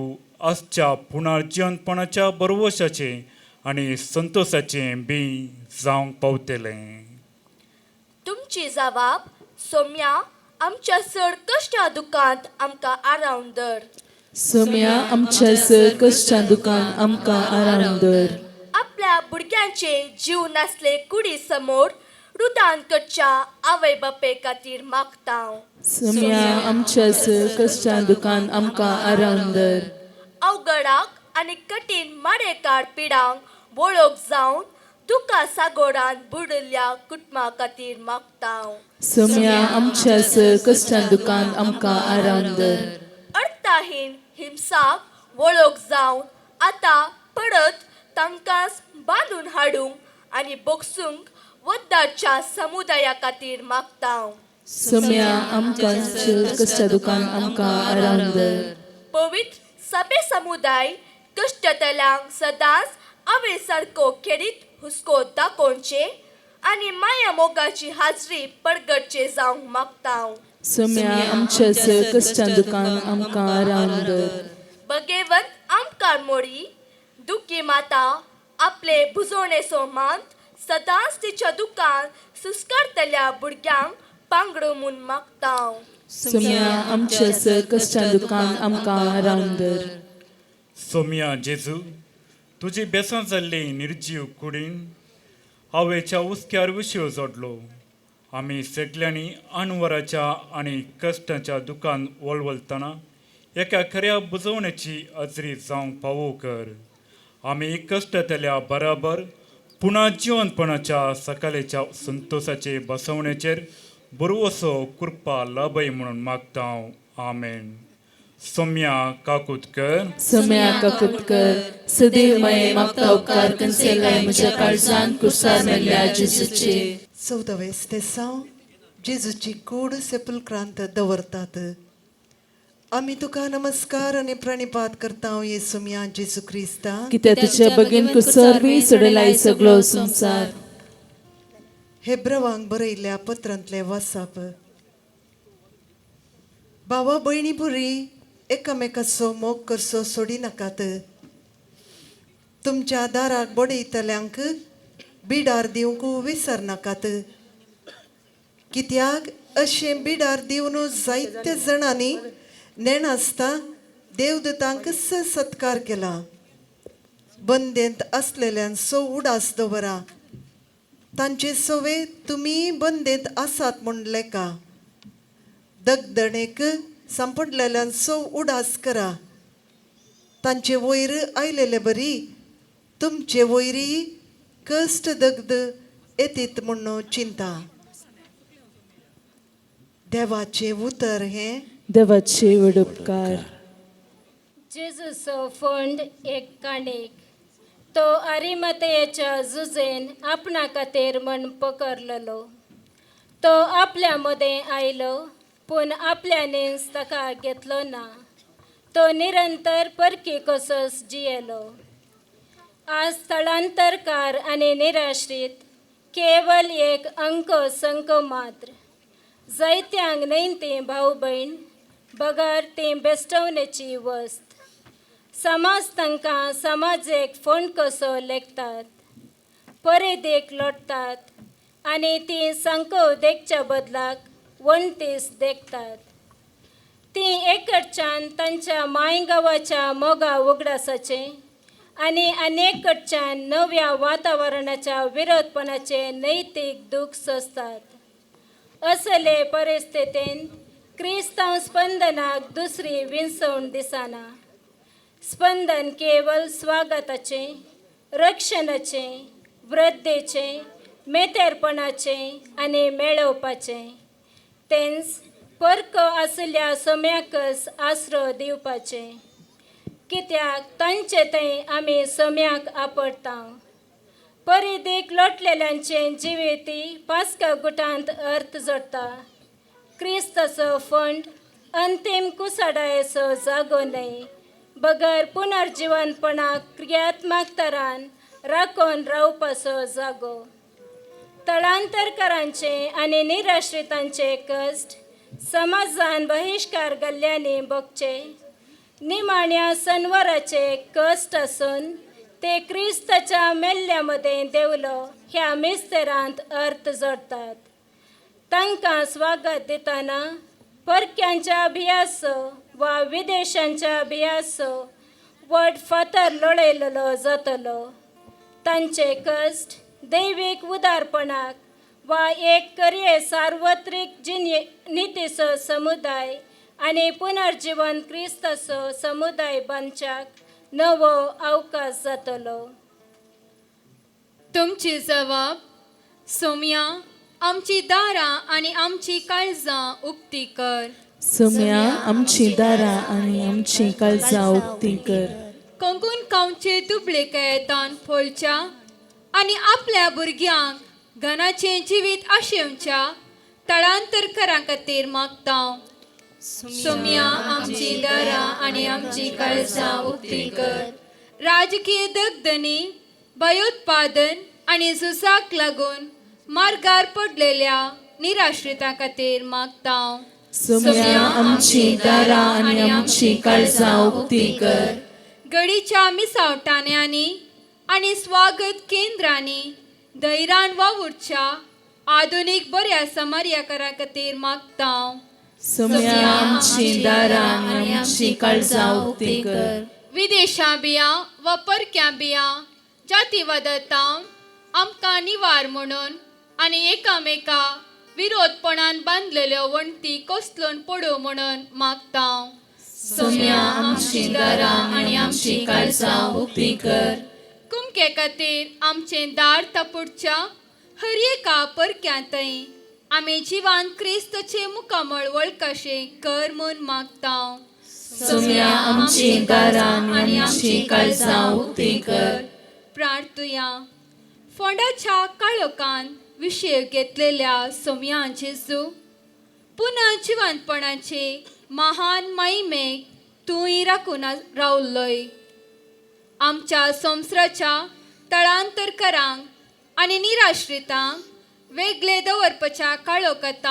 आसच्या पुनर्जिवनपणाच्या बरवशाचें आनी संतोशाचें बी जावंक पावतलें. तुमची जबाब सोम्या आमच्या चड कश्टा दुकांत आमकां आराम दर. सोम्या आमच्या चड कश्टा दुकान आमकां आराम दर. आपल्या भुरग्यांचे जीव नासले कुडी समोर रुदान करच्या आवय बापे खातीर मागता. सोम्या आमच्या चड कश्टा दुकान आमकां आराम दर. अवघडाक आनी कठीण माडेकार पिडांक वळख जावन दुका सागोरान बुडिल्ल्या कुटुंबा खातीर मागता. सोम्या आमच्या चड कश्टा दुकान आमकां आराम दर. अर्थाहीन हिंसाक वळख जावन आतां परत तांकां बांदून हाडूंक आनी बोगसूंक वद्दाच्या समुदाया खातीर मागता. सोम्या आमकां चड कश्टा दुकान आमकां आराम दर. पवित्र सभे समुदाय कश्टतल्यांक सदांच आवय सारको खेरीत हुस्को दाखोवचे आनी माया मोगाची हाजरी परगटचे जावंक मागता. सोम्या आमच्या चड कश्टा दुकान आमकां आराम दर. भगेवंत आमकां मोरी दुखी माता आपले भुजोणेचो मांत सदांच तिच्या दुकान सुस्कारतल्या भुरग्यांक पांगडो म्हूण मागता. सोम्या आमच्या चड कश्टा दुकान आमकां आराम दर. सोम्या जेजू तुजी बेसां जाल्ली निर्जीव कुडीन आवयच्या हुस्क्यार विशय जोडलो. आमी सगल्यांनी अणवराच्या आनी कश्टाच्या दुकान वळवळतना एका खऱ्या बुजवण्याची अजरी जावंक पावो कर. आमी कश्टतल्या बराबर पुणा जिवनपणाच्या सकाळच्या संतोषाचे बसवणेचेर बरवसो कृपा लाभय म्हणून मागता. आमेन. सोम्या काकुतकर. सोम्या काकुतकर. सदैव मये मागता उपकार कन्सेलाय म्हज्या काळजान कुर्सार मेल्ल्या जेजूचे. 14वें तेसांव जेजूची कूड सेपुलक्रांत दवरतात. आमी तुका नमस्कार आनी प्रणिपात करता येसुम्या जेजू क्रिस्ता, कित्याक तुज्या बगेन कुर्सार वी सोडलाय सगळो संवसार. हेब्रवांक बरयल्ल्या पत्रांतलें वाचप. भावा भयणी पुरी, एकामेकाचो मोग करचो सोडी नाकात. तुमच्या दाराक बडयतल्यांक बिडार दिवंक विसरनाकात, कित्याक अशें बिडार दिवन जायते जाणांनी नेणासता देवदूतांक सत्कार केला. बंदेंत आसलेल्यांचो उडास दवरा, तांचे सवे तुमी बंदेंत आसात म्हूण लेखा. दगदणेक सांपडलेल्यांचो उडास करा, तांचे वयर आयलेले बरी तुमचे वयरी कश्ट दग्ध येतीत म्हूण चिंता. देवाचें उतर हें देवाचे व्हड उपकार. जेजूचो फोंड एक काणीक. तो आरिमतयेच्या जुजेन आपणा खातीर म्हण पकरलेलो. तो आपल्या मदें आयलो पूण आपल्यानीच ताका घेतलो ना. तो निरंतर परकी कसोच जियेलो. आज स्थलांतरकार आनी निराश्रीत केवल एक अंक संक मात्र. जायत्यांक न्हय ती भाव भयण बगर ती बेस्टवणेची वस्त. समाज तांकां समाजेक फोंड कसो लेखतात, परेदेक लोटतात आनी ती सांकव देखच्या बदलाक वणटीस देखतात. ती एकडच्यान तांच्या मांयगांवाच्या मोगा उगडासाचें आनी अनेक कडच्यान नव्या वातावरणाच्या विरोधपणाचें नैतीक दूख सोंसतात. असले परिस्थितींत क्रिस्तांव स्पंदनाक दुसरी विंचवण दिसना. स्पंदन केवल स्वागताचें, रक्षणाचें, वृद्धेचें, मेतेरपणाचें आनी मेळोवपाचें. तेंच परको आशिल्ल्या सम्याकच आसरो दिवपाचें, कित्याक तांचे थंय आमी सम्याक आपडटा. परिधीक लोटलेल्यांचें जिविती पास्का गुटांत अर्थ जोडटा. क्रिस्ताचो फंड अंतीम कुसाडायेचो जागो न्हय, बगर पुनर्जिवनपणाक क्रियात्मक तरान राखून रावपाचो जागो. थळांतरकारांचे आनी निराश्रितांचे कश्ट समाजान बहिश्कार गल्ल्यांनी भोगचे. निमाण्या सनवाराचे कश्ट आसून ते क्रिस्ताच्या मेल्ल्या मदें देवलो ह्या मिस्तेरांत अर्थ जोडटात. तांकां स्वागत दितना परक्यांच्या अभियासो वा विदेशांच्या अभियासो व्हड फातर लडयलेलो जातलो. तांचे कश्ट दैवीक उदारपणाक वा एक करिये सार्वत्रीक जिणे नितीचो समुदाय आनी पुनर्जिवन क्रिस्ताचो समुदाय बांदच्याक नवो अवकाश जातलो. तुमची जबाब सोम्या, आमची दारां आनी आमची काळजां उक्ती कर. सोम्या, आमची दारां आनी आमची काळजां उक्ती कर. कोंकून गांवचे दुबळे कयेतान फोलच्या आनी आपल्या भुरग्यांक घनाचें जिवीत आशेवच्या तळांतरकारां खातीर मागता. सोम्या, आमची दारां आनी आमची काळजां उक्ती कर. राजकीय दगदनी, भयोत्पादन आनी झुजाक लागून मार्गार पडलेल्या निराश्रितां खातीर मागता. सोम्या, आमची दारां आनी आमची काळजां उक्ती कर. गडीच्या मिसावटाण्यांनी आनी स्वागत केंद्रांनी धैर्यान वावुरच्या आधुनीक बऱ्या समार्याकारां खातीर मागता. सोम्या, आमची दारां आनी आमची काळजां उक्ती कर. विदेशां बियां वा परक्यां बियां जातीवादांत आमकां निवार म्हणून आनी एकामेका विरोधपणान बांदलेल्यो वण्टी कोसळून पडूं म्हणून मागता. सोम्या, आमची दारां आनी आमची काळजां उक्ती कर. सुटके खातीर आमचें दार तापुडच्या हर एका परक्यांतय आमी जिवान क्रिस्तचे मुखामळ वळखाशें कर म्हूण मागता. सोम्या आमची दारां आनी आमची काळजां उक्ती कर. प्रार्थुया. फोंडाच्या काळोखान विशेव घेतलेल्या सोम्या जेजू, पुनः जिवंतपणाचे महान महिमेक तूंय राखून रावल्लोय. आमच्या संवसाराच्या तळांतरकरांक आनी निराश्रितांक वेगळे दवरपाच्या काळोखांत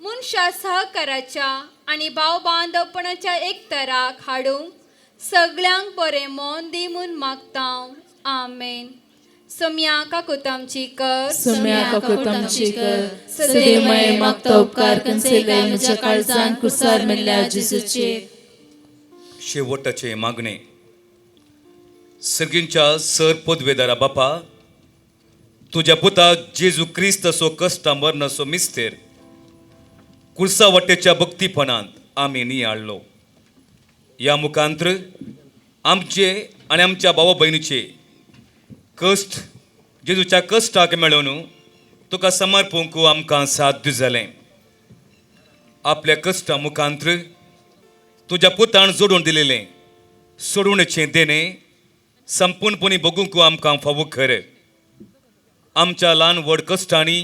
मनशा सहकाराच्या आनी भाव बांदवपणाच्या एकतराक हाडूंक सगळ्यांक बरें मन दी म्हूण मागता. आमेन. सोम्या काकुतामची कर. सोम्या काकुतामची कर. सदैमय मागता उपकार कन्सेलाय म्हज्या काळजान कुसार मेल्ल्या जेजूचेर. शेवटाचे मागणे. सर्गींच्या सर पदवेदारा बापा, तुज्या पुता जेजू क्रिस्त असो कश्टा मरणाचो मिस्तेर कुर्सा वाटेच्या भक्तीपणांत आमी नियाळ्ळो. ह्या मुखांत्र आमचे आनी आमच्या भावा भयणीचे कश्ट जेजूच्या कश्टाक मेळोवन तुका समर्पूंक आमकां साध्य जालें. आपल्या कश्टा मुखांत्र तुज्या पुतान जोडून दिलेलें सोडवणेचें देणें संपूर्णपणी बगूंक आमकां फावो खरें. आमच्या ल्हान व्हड कश्टांनी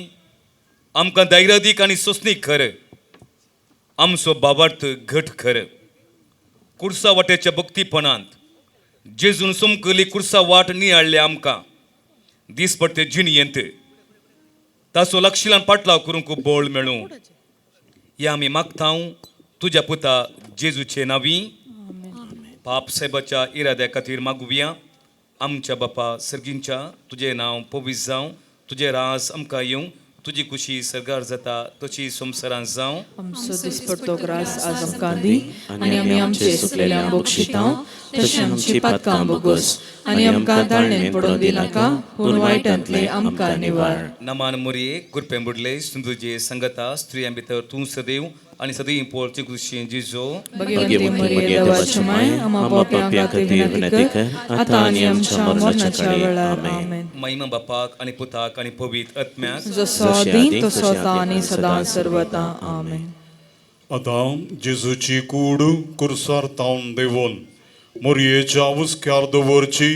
आमकां धैर्यादीक आनी सोंसणीक खरें, आमचो बाबार्थ घट खरें. कुर्सा वाटेच्या भक्तीपणांत जेजून समकली कुर्सा वाट नियाळ्ळी आमकां दिसपट्टे जिणयेंत ताचो लक्षिलान पाटलाव करूंक बळ मेळूं ह्या आमी मागता तुज्या पुता जेजूचे नांवी. पाप साहेबाच्या इराद्या खातीर मागुया. आमच्या बापा सर्गींच्या, तुजें नांव पवित्र जावं, तुजें रास आमकां येवं, तुजी खुशी सरगार जाता तशी संवसारांत जावं. आमचो दिसपट्टो ग्रास आज आमकां दी आनी आमी आमचे सुकलेल्या बक्षिता तशें आमची पातकां बोगोस आनी आमकां ताळणेन पडोवन दिनाका, पूण वायटांतलें आमकां निवार. नमान मोरये कृपेन बुडले सुंदरजे संगता स्त्रियां भितर तूं सदैव आनी सदैव पोळची खुशी जिजो. भगवंती मरिये देवाची माय, आम्हा पाप्यां खातीर विनंती कर आतां आनी आमच्या मरणाच्या वेळार. आमेन. महिमा बापाक आनी पुताक आनी पवित्र आत्म्याक, जसो आदीं तसो आतां आनी सदां सर्वता. आमेन. आतां जेजूची कूड कुर्सार तावन देवोन मोरयेच्या हुस्क्यार दवरची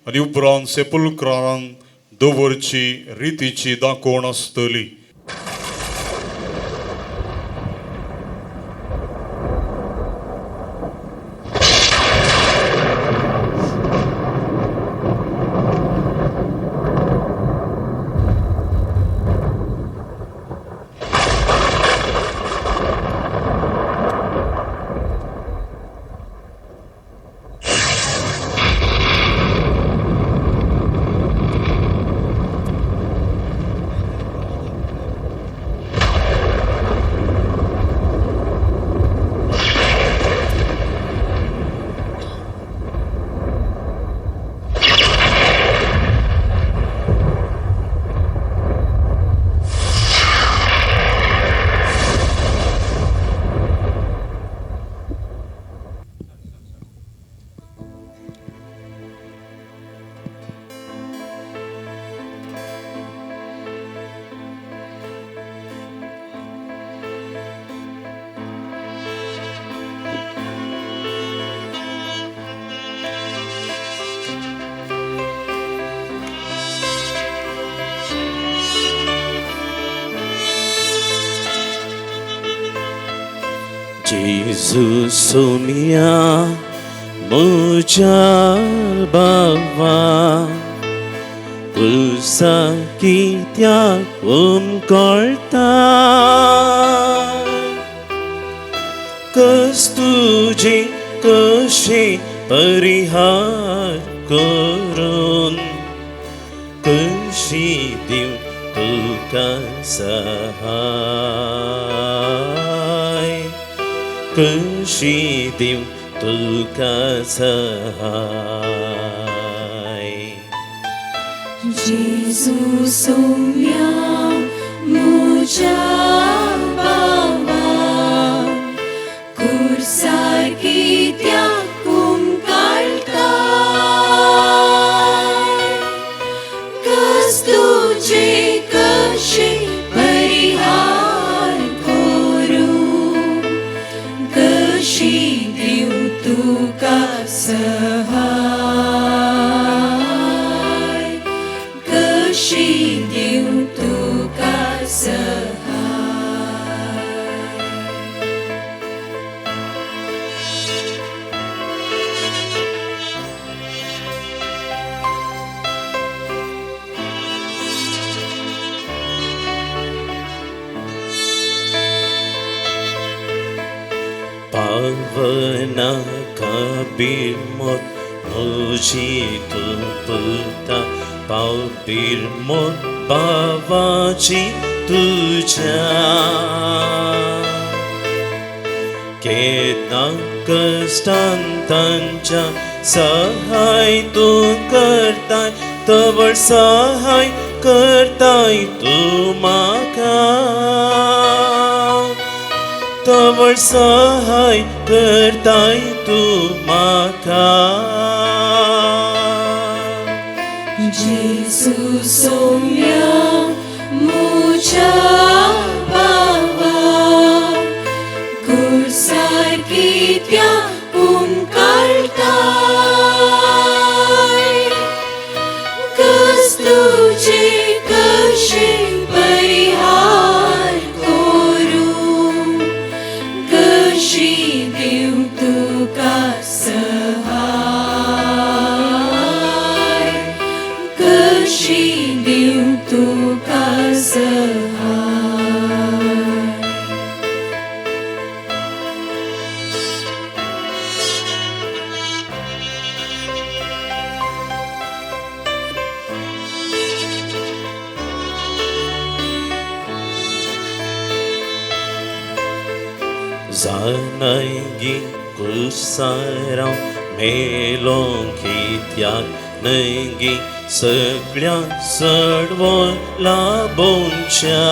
आनी उपरांत सेपुलक्रान दवरची रितीची दाखोवण आसतली. जेजू सोम्या म्हज्या बाबा, कुर्सा कित्याक उमकळटा, कस तुजे कशें परिहार करून कशी दिवं तुका सहाय, कशी दिवं तुका सहाय. जेजू सोम्या म्हज्या बाबा, कुर्सार कित्याक उमकाळटा, तुका सहाय, कशी दिवं तुका सहाय. पावना कबीर मोत मुझी तू पुता पावबीर मोत बाबाची तुझ्या केन्ना कश्टान तांच्या सहाय तूं करताय तवळ सहाय करताय तूं म्हाका तवळ सहाय करताय तूं म्हाका. जेजू सोम्या म्हज्या बाबा, कुर्सार कित्याक उमकाळटाय, कस्तुचे कशें परिहार करूं, कशी दिवं तुका सहाय, कशी दिवं तुका सहाय. जाणगी कुसाराव मेलो कित्याक नगी सगळ्या सडवो लाबोवच्या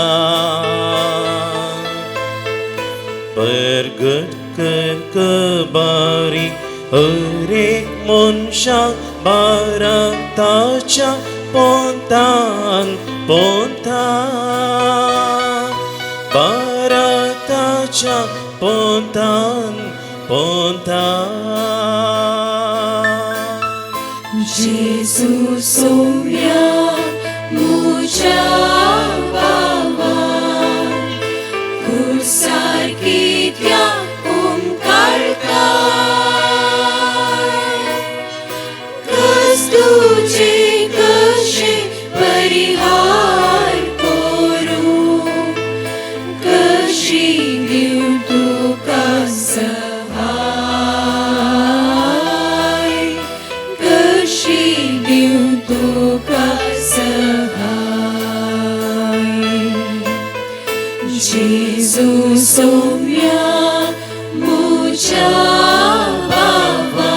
परगट कर कबारी हरेक मनशाक बाराताच्या पोंतान पोंतान बाराताच्या पोंतान पोंतान. जेजू सोम्या म्हज्या बाबा, कुर्सार कित्याक उमकाळटाय, कस्तुचे कशें परिहार करूं, कशी दिवं तुका सहाय, कशी दिवं तुका सहाय. जेजू सोम्या म्हज्या बाबा,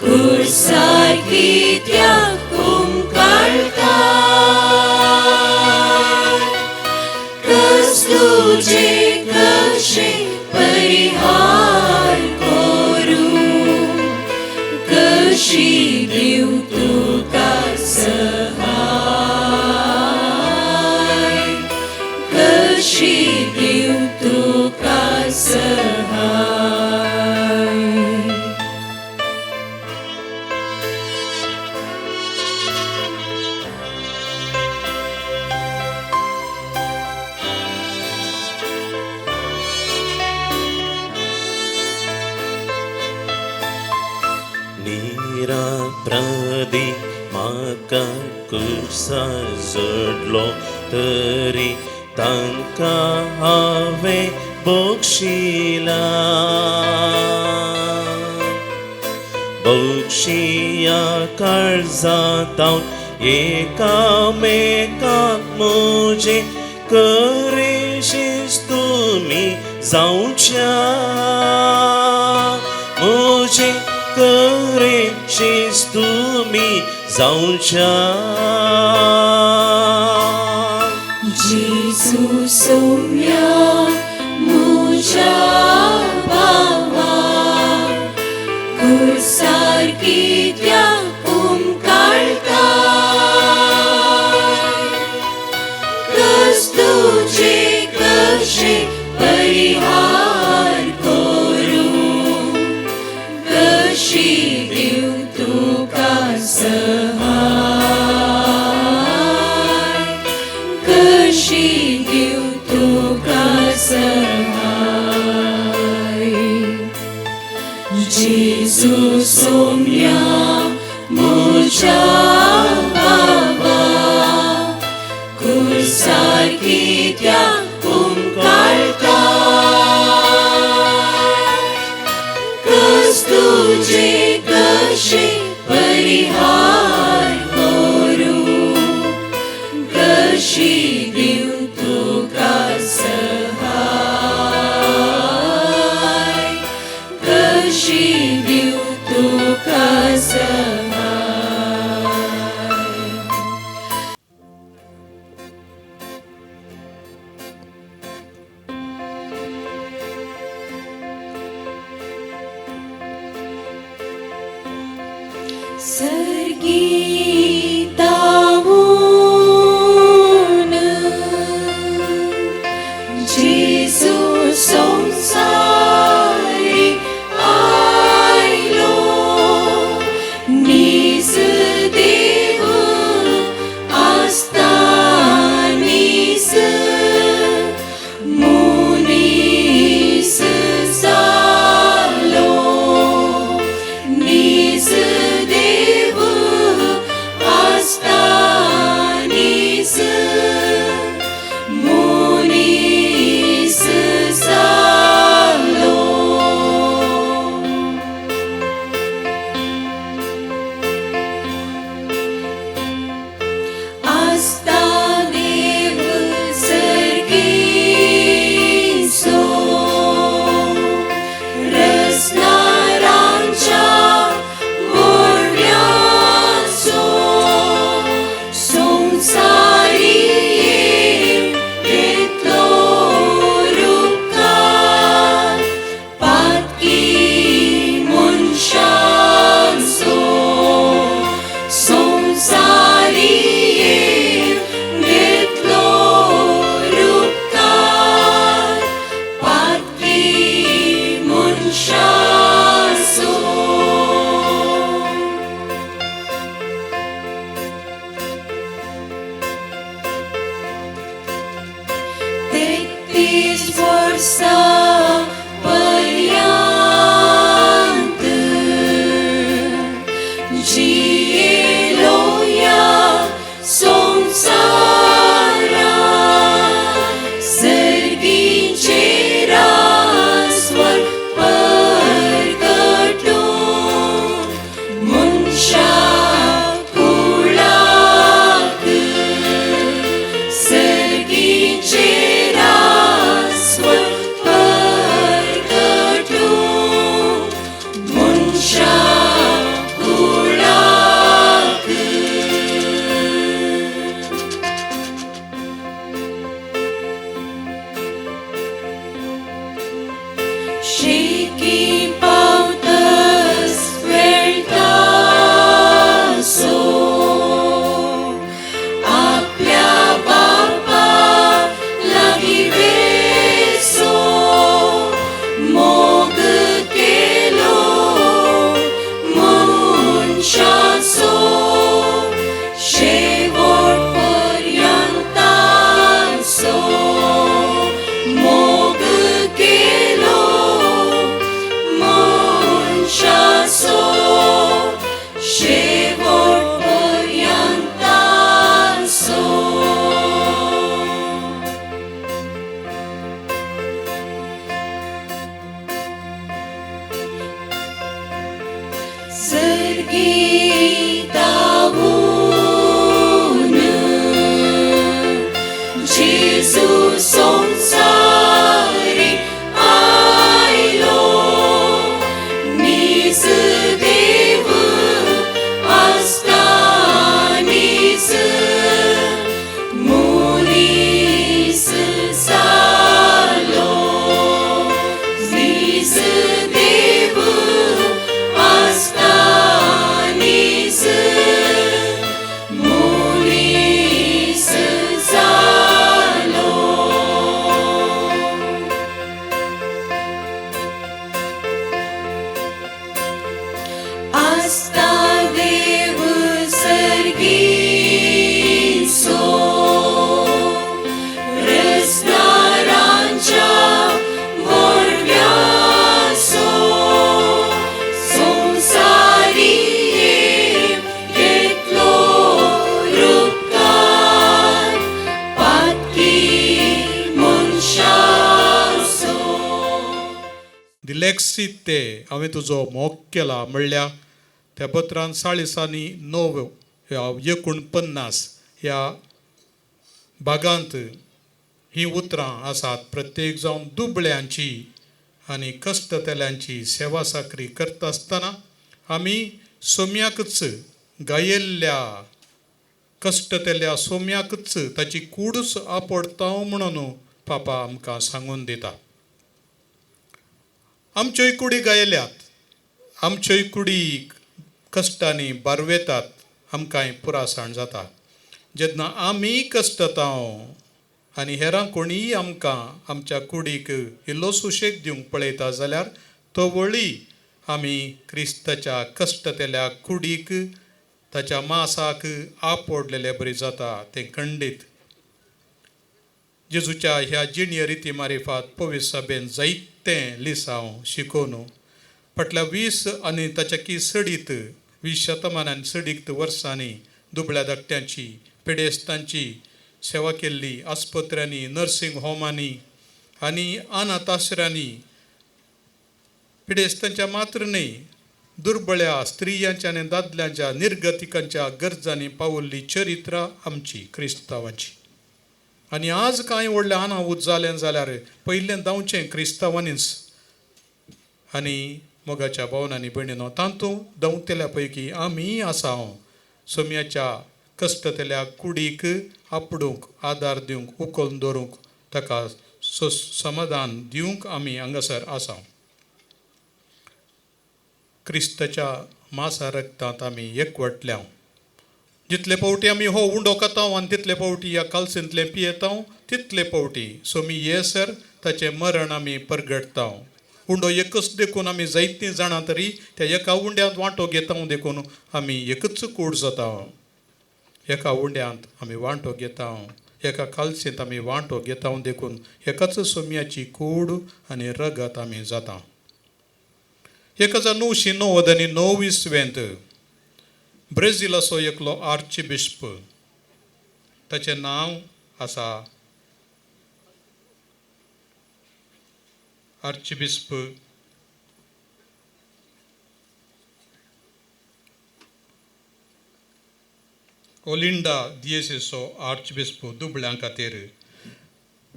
कुर्सार कित्याक उमकाळटाय, कस्तुचे कशें परिहार करूं, कशी दिवं तुका सहाय, कशी दिवं तुका सहाय. निराप्रदी म्हाका कुर्सार जोडलो तरी तांकां हांवें बक्षिला बक्षिया काळजांत एकामेकाक म्हजे करेशीच तुमी जावच्या म्हजे करेशीच तुमी जावच्या. जेजू सोम्या म्हज्या बाबा, कुर्सार कित्याक उमकाळटाय, कस्तुचे कशें परिहार करूं, जेजू सोम्या म्हज्या बाबा कुर्सार कित्याक हुमकळटा कस तुजे कशें परिहार करूं कशी दिवं तुका सहाय कशी दिवं तुका सहाय. सर्गीतावून जेजू संवसारी आयलो नीज देव आसता नीज मनीस जालो नीज देव आसता नीज मनीस जालो. आसता देव सर्गीचो रसनारांच्या मोरव्याचो संवसारी घेतलो रुपकार पातकी मनशांचो संवसारी घेतलो रुपकार पातकी मनशांचो. तेत्तीस वर्सां पर्यांत जियेलो ह्या संवसारा सर्गीचें रास्वर परगटून मनशा कुळाक सर्गीचें रास्वर परगटून मनशा कुळाक. शेकी पावतस वेळटासो आपल्या बापा लागीं वेसो मोग केलो मनशाचो शेवट पर्यंताचो मोग केलो मनशाचो शेवट पर्यंताचो. सर्गीतावून जेजू संवसारी आयलो नीज देव आसता नीज मनीस जालो नीज देव आसता नीज दिलेक्सीत ते हांवें तुजो मोग केला म्हणल्या त्या पत्रान 49 49 ह्या भागांत हीं उतरां आसात. प्रत्येक जावन दुबळ्यांची आनी कश्टतल्यांची सेवा साकरी करता आसतना आमी सोम्याकच गायिल्ल्या कश्टतल्या सोम्याकच ताची कूडच आपडता म्हणून पापा आमकां सांगून दिता. आमच्योय कुडी गायल्यात, आमच्योय कुडी कश्टांनी बारवेतात, आमकांय पुरासाण जाता. जेन्ना आमी कश्टता आनी हेरां कोणीय आमकां आमच्या कुडीक इल्लो सुशेग दिवंक पळयता जाल्यार तो वळी आमी क्रिस्ताच्या कश्टतल्या कुडीक ताच्या मासाक आपडलेले बरी जाता तें खंडीत. जेजूच्या ह्या जिणये रिती मारिफात पवित्र सभेन जायतें लिसांव शिकोवन फाटल्या 20 आनी ताच्या की सडीत 20 शतमानान सडीत वर्सांनी दुबळ्या धाकट्यांची पिडेस्तांची सेवा केल्ली आस्पत्र्यांनी, नर्सिंग होमांनी आनी अनाथ आश्र्यांनी पिडेस्तांच्या मात्र न्हय दुर्बळ्या स्त्रियांच्या आनी दादल्यांच्या निर्गतिकांच्या गरजांनी पावल्ली चरित्रां आमची क्रिस्तांवाची. आनी आज कांय व्हडलें अनाहूत जालें जाल्यार पयलें धांवचें क्रिस्तांवांनीच आनी मोगाच्या भावनांनी भयणीनो तातूंत धांवतल्या पैकी आमी आसा. सोम्याच्या कश्टतल्या कुडीक आपडूंक आदार दिवंक उखलून दवरूंक ताका समाधान दिवंक आमी हांगासर आसा. क्रिस्ताच्या मासा रक्तांत आमी एकवटल्या. जितले फावटी आमी हो उंडो खाता आनी तितले फावटी ह्या कालसेंतलें पियेता तितले फावटी सोमी येसर ताचें मरण आमी परगटता. उंडो एकच देखून आमी जायतीं जाणां तरी त्या एका उंड्यांत वांटो घेता देखून आमी एकच कूड जाता. एका उंड्यांत आमी वांटो घेता, एका कालसेंत आमी वांटो घेता देखून एकाच सोम्याची कूड आनी रगत आमी जाता. 1999 इसवेंत ब्रेझिलाचो एकलो आर्चबिश्प, ताचें नांव आसा आर्चबिश्प ओलिंडा दियेसीचो आर्चबिश्प दुबळ्यां खातीर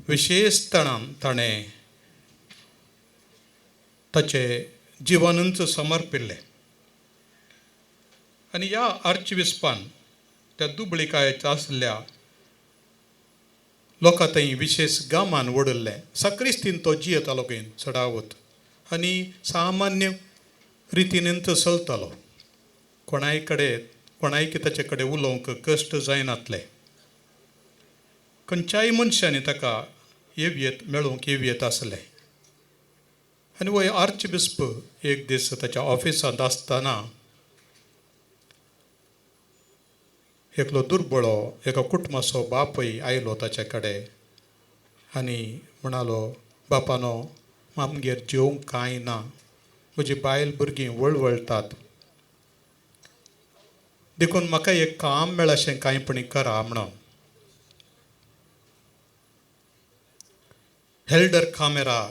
विशेशतणान ताणें ताचें जिवनूच समर्पिल्लें. आनी ह्या आर्चबिस्पान त्या दुबळिकायेच्या आसल्या लोकां थंय विशेश गामान वडल्लें. साक्रिस्तीन तो जियेतालो खंय चडावत आनी सामान्य रितीन तो चलतालो. कोणाय कडेन कोणायक ताचे कडेन उलोवंक कश्ट जायनातले. खंयच्याय मनशांनी ताका येवयेत मेळोवंक येवयेत आसलें. आनी हो आर्चबिस्प एक दीस ताच्या ऑफिसांत आसतना एकलो दुर्बळो एका कुटुंबाचो बापूय आयलो ताचे कडेन आनी म्हणालो, बापानो आमगेर जेवंक कांय ना, म्हजी बायल भुरगीं वळवळटात देखून म्हाका एक काम मेळशें कांयपणी करा म्हणून. हेल्डर कामेरा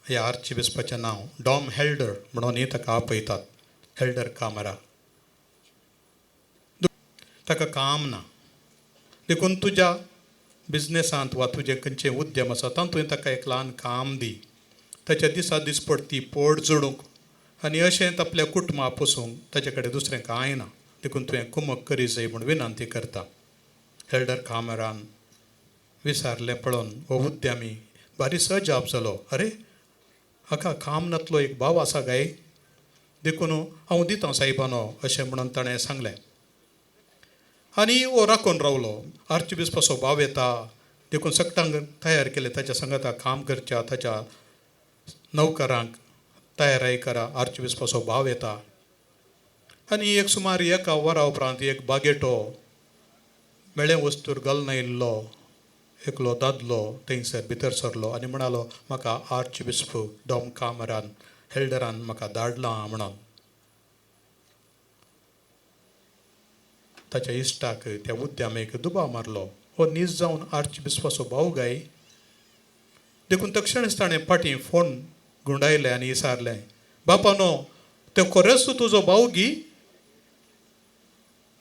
ह्या आर्चबिस्पाचें नांव, डॉम हेल्डर म्हणून ताका आपयतात, हेल्डर कामेरा. ताका काम ना देखून तुज्या बिजनेसांत वा तुजें खंयचें उद्यम आसा तातूंत ताका एक ल्हान काम दी, ताच्या दिसा दिसपडटी पोट जोडूंक आनी अशेंच आपल्या कुटुंबा पोसूंक ताचे कडेन दुसरें कांय ना देखून तुवें कुमक करी जाय म्हूण विनंती करता. हेल्डर कामेरान विसारलें पळोवन हो उद्यमी बारीक अजाप जालो. अरे हाका काम नातलो एक भाव आसा काय, देखून हांव दितां सायबानो अशें म्हणून ताणें सांगलें. आनी हो राखून रावलो. आर्चबिस्पाचो भाव येता देखून सगटांक तयार केलें, ताच्या सांगाता काम करच्या ताच्या नौकरांक तयाराय करा, आर्चबिस्पाचो भाव येता. आनी एक सुमार एका वरा उपरांत एक बागेटो मेळे वस्तूर घालून आयिल्लो एकलो दादलो थंयसर भितर सरलो आनी म्हणालो, म्हाका आर्चबिस्प डॉम कामरान हेल्डरान म्हाका धाडलां म्हणून. ताच्या इश्टाक त्या उद्यामेक दुबाव मारलो, हो नीज जावन आर्चबिस्पाचो भाव गाय. देखून तक्षणच ताणें फाटीं फोन गुंडायलें आनी विचारलें, बापा न्हू तो खरेंच तुजो भाव गी?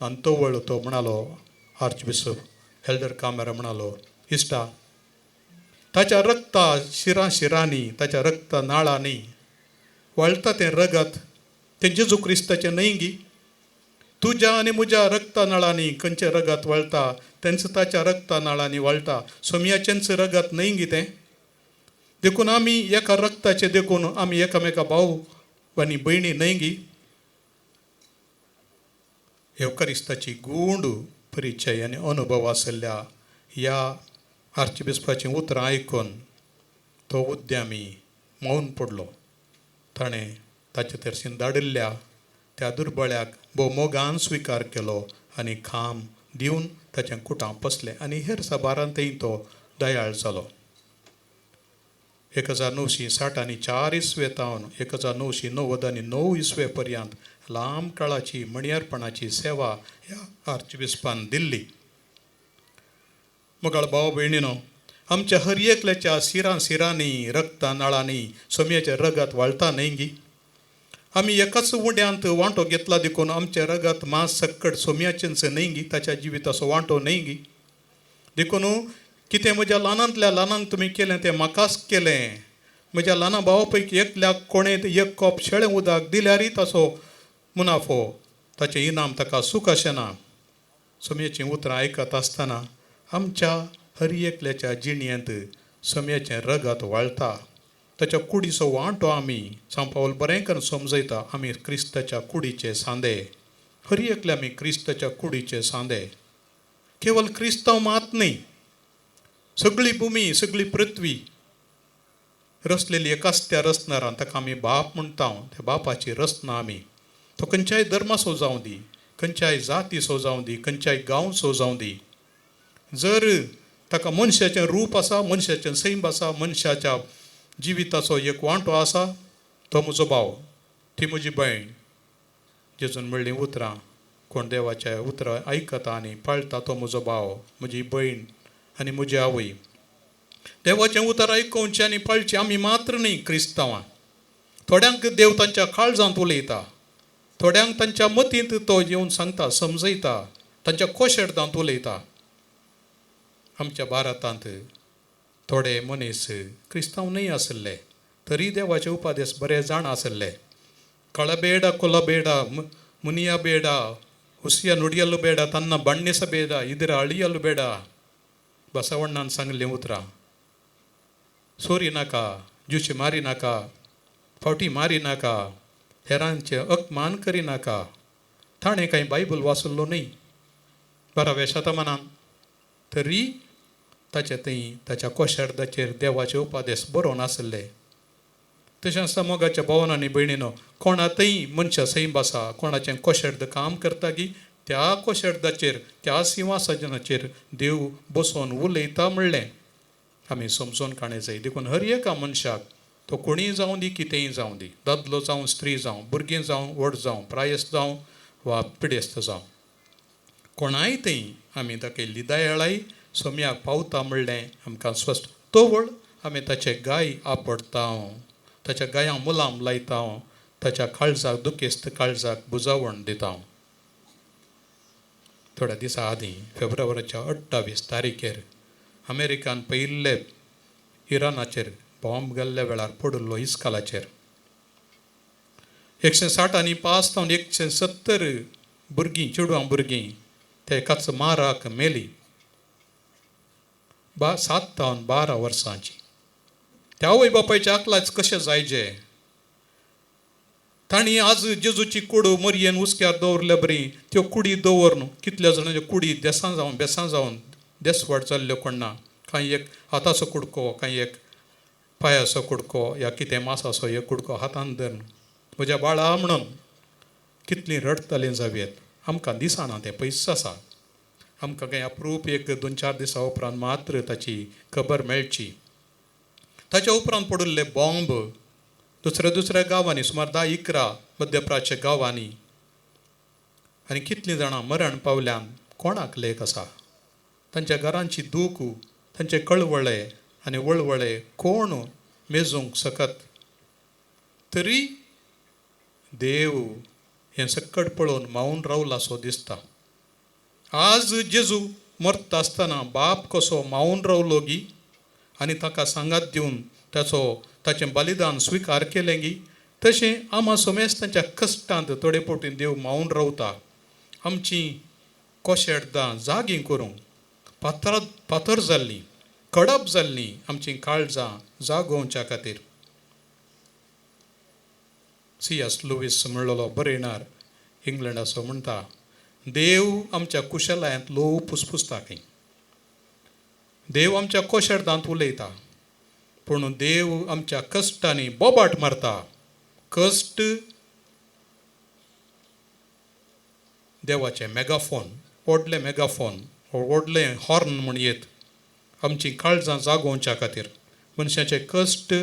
आनी तवळ तो म्हणालो, आर्चबिशप हेल्डर कामेरा म्हणालो, इश्टा ताच्या रक्ता शिरां शिरांनी, ताच्या रक्ता नाळांनी वळटा तें रगत तें जेजू क्रिस्ताचें न्हय गी? तुज्या आनी म्हज्या रक्ता नळांनी खंयचें रगत वळटा तेंच ताच्या रक्ता नळांनी वळटा, सोमयाचेंच रगत न्हय गी तें? देखून आमी एका रक्ताचें, देखून आमी एकामेका भाव आनी भयणी न्हय गी? येवकारिस्ताची गूंड परिचय आनी अनुभव आशिल्ल्या ह्या आर्चबिस्पाचीं उतरां आयकून तो उद्यामी मौन पडलो. ताणें ताचे तरशीन धाडिल्ल्या त्या दुर्बळ्याक भोव मोगान स्विकार केलो आनी खाम दिवन ताचें कुटां पसलें आनी हेर साबारांतय तो दयाळ जालो. 1964 इसवे तावन 1999 इसवे पर्यंत लांब काळाची मणयारपणाची सेवा ह्या आर्चबिस्पान दिल्ली. मोगाळ भाव भयणीनो, आमच्या हर एकल्याच्या शिरां शिरांनी, रक्ता नळांनी सोमयाचें रगत व्हाळटा न्हय गी? आमी एकाच उंड्यांत वांटो घेतला देखून आमचें रगत मांस सक्कड सोमयाचेंच न्हय गी? ताच्या जिविताचो वांटो न्हय गी? देखून कितें म्हज्या ल्हानांतल्या ल्हानांक तुमी केलें तें म्हाकाच केलें. म्हज्या ल्हाना भावा पैकी एकल्याक कोणें एक कप शेळें उदक दिल्यारय ताचो मुनाफो, ताचें इनाम ताका सूख अशें ना. सोमयेचीं उतरां आयकत आसतना आमच्या हर एकल्याच्या जिणेंत सोमयेचें रगत व्हाळटा. ताच्या कुडीचो वांटो आमी सांव पावल बरें करून समजयता. आमी क्रिस्ताच्या कुडीचे सांदे, हर एकले आमी क्रिस्ताच्या कुडीचे सांदे. केवल क्रिस्तांव मात न्हय, सगळी भुमी, सगळी पृथ्वी रचलेली एकाच त्या रचणारान, ताका आमी बाप म्हणटा. त्या बापाची रचना आमी, तो खंयच्याय धर्माचो जावं दी, खंयच्याय जातीचो जावं दी, खंयच्याय गांवचो जावं दी, जर ताका मनशाचें रूप आसा, मनशाचें सैम आसा, मनशाच्या जिविताचो एक वांटो आसा, तो म्हजो भाव, ती म्हजी भयण. जेजून म्हणलीं उतरां, कोण देवाच्या उतरां आयकता आनी पाळटा तो म्हजो भाव, म्हजी भयण आनी म्हजी आवय. देवाचें उतर आयकुचें आनी पाळचें आमी मात्र न्हय क्रिस्तांवां. थोड्यांक देव तांच्या काळजांत उलयता, थोड्यांक तांच्या मतींत तो येवन सांगता, समजयता, तांच्या कोशेर्दांत उलयता. आमच्या भारतांत थोडे मनीस क्रिस्तांव न्हय आशिल्ले तरी देवाचे उपादेश बरे जाण आशिल्ले. ಕಳಬೇಡ, ಕೊಲಬೇಡ, ಮುನಿಯಬೇಡ, ಹುಸಿಯ ನುಡಿಯಲು ಬೇಡ, ತನ್ನ ಬಣ್ಣಿಸಬೇಡ, ಇದರ ಅಳಿಯಲು ಬೇಡ. बसवण्णान सांगलें उतरां, सोरी नाका, ज्युशी मारी नाका, फावटी मारी नाका, हेरांचे अपमान करी नाका. ताणें कांय बायबल वाचल्लो न्हय 12व्या शतमानान, तरी ताचे थंय ताच्या कोशार्दाचेर देवाचे उपादेश बरोवन आसले. तशें आसता मोगाच्या भावान आनी भयणीनो, कोणातय मनशां सैम आसा, कोणाचें कोशेर्द काम करता की त्या कोशेर्दाचेर, त्या सिंवासनाचेर देव बसोन उलयता म्हणलें आमी समजून काणें जाय. देखून हर एका मनशाक, तो कोणीय जावं दी, कितेंय जावं दी, दादलो जावं, स्त्री जावं, भुरगीं जावं, व्हड जावं, प्रायस्त जावं वा पिडेस्त जावं, कोणाय थंय आमी दाखयल्ली दयाळाय सोम्याक पावता म्हणलें आमकां स्पश्ट. तवळ आमी ताचे गाय आपडटा, ताच्या गायांक मुलाम लायता, ताच्या काळजाक, दुखेस्त काळजाक बुजावण दिता. थोड्या दिसां आदीं फेब्रुवारीच्या 28 तारीखेर अमेरिकान पयिल्ले इराणाचेर बॉम्ब घाल्ल्या वेळार पडिल्लो इस्कालाचेर 160 आनी 5 तावन 170 भुरगीं, चेडवां भुरगीं ते एकाच माराक मेली. 7 तावन 12 वर्सांची. त्या आवय बापायच्या आकलाच कशें जायजे? तांणी आज जेजूची कूड मरयेन हुस्क्यार दवरल्या बरी त्यो कुडी दवरून कितल्या जाणांच्यो कुडी देसां जावन बेसां जावन देसवाट जाल्ल्यो कोण ना. कांय एक हाताचो कुडको, कांय एक पांयाचो कुडको, या कितें मासाचो एक कुडको हातान धरून म्हज्या बाळा म्हणून कितलीं रडटलीं जावयेत. आमकां दिसना, तें पयस आसा. आमकां कांय अप्रूप एक 2-4 दिसां उपरांत मात्र ताची खबर मेळची. ताच्या उपरांत पडिल्ले बॉम्ब दुसऱ्या दुसऱ्या गांवांनी, सुमार 10-11 मध्यप्राच्या गांवांनी, आनी कितलीं जाणां मरण पावल्यान कोणाक लेख आसा? तांच्या घरांची दूख, तांचे कळवळे आनी वळवळे कोण मेजूंक शकत? तरी देव हें सक्कड पळोवन मावन रावला सो दिसता. आज जेजू मरता आसतना बाप कसो मावन रावलो गी आनी ताका सांगात दिवन ताचो ताचें बलिदान स्विकार केलें गी, तशें आमा सोमेस्तांच्या कश्टांत थोडे फावटी देव मावन रावता. आमची कोशेडदां जागीं करूंक पात्र पातर जाल्लीं, कडप जाल्लीं आमचीं काळजां जागोवच्या खातीर. सी एस लुवीस म्हणलेलो बरयणार इंग्लंडाचो म्हणटा, देव आमच्या कुशलायांत ल्हव पुसपुसता खंय, देव आमच्या कोशेडदांत उलयता, पूण देव आमच्या कश्टांनी बोबाट मारता. कश्ट देवाचें मेगाफोन, व्हडलें मेगाफोन, व्हडलें हॉर्न म्हण येत आमचीं काळजां जागोवच्या खातीर. मनशाचे कश्ट,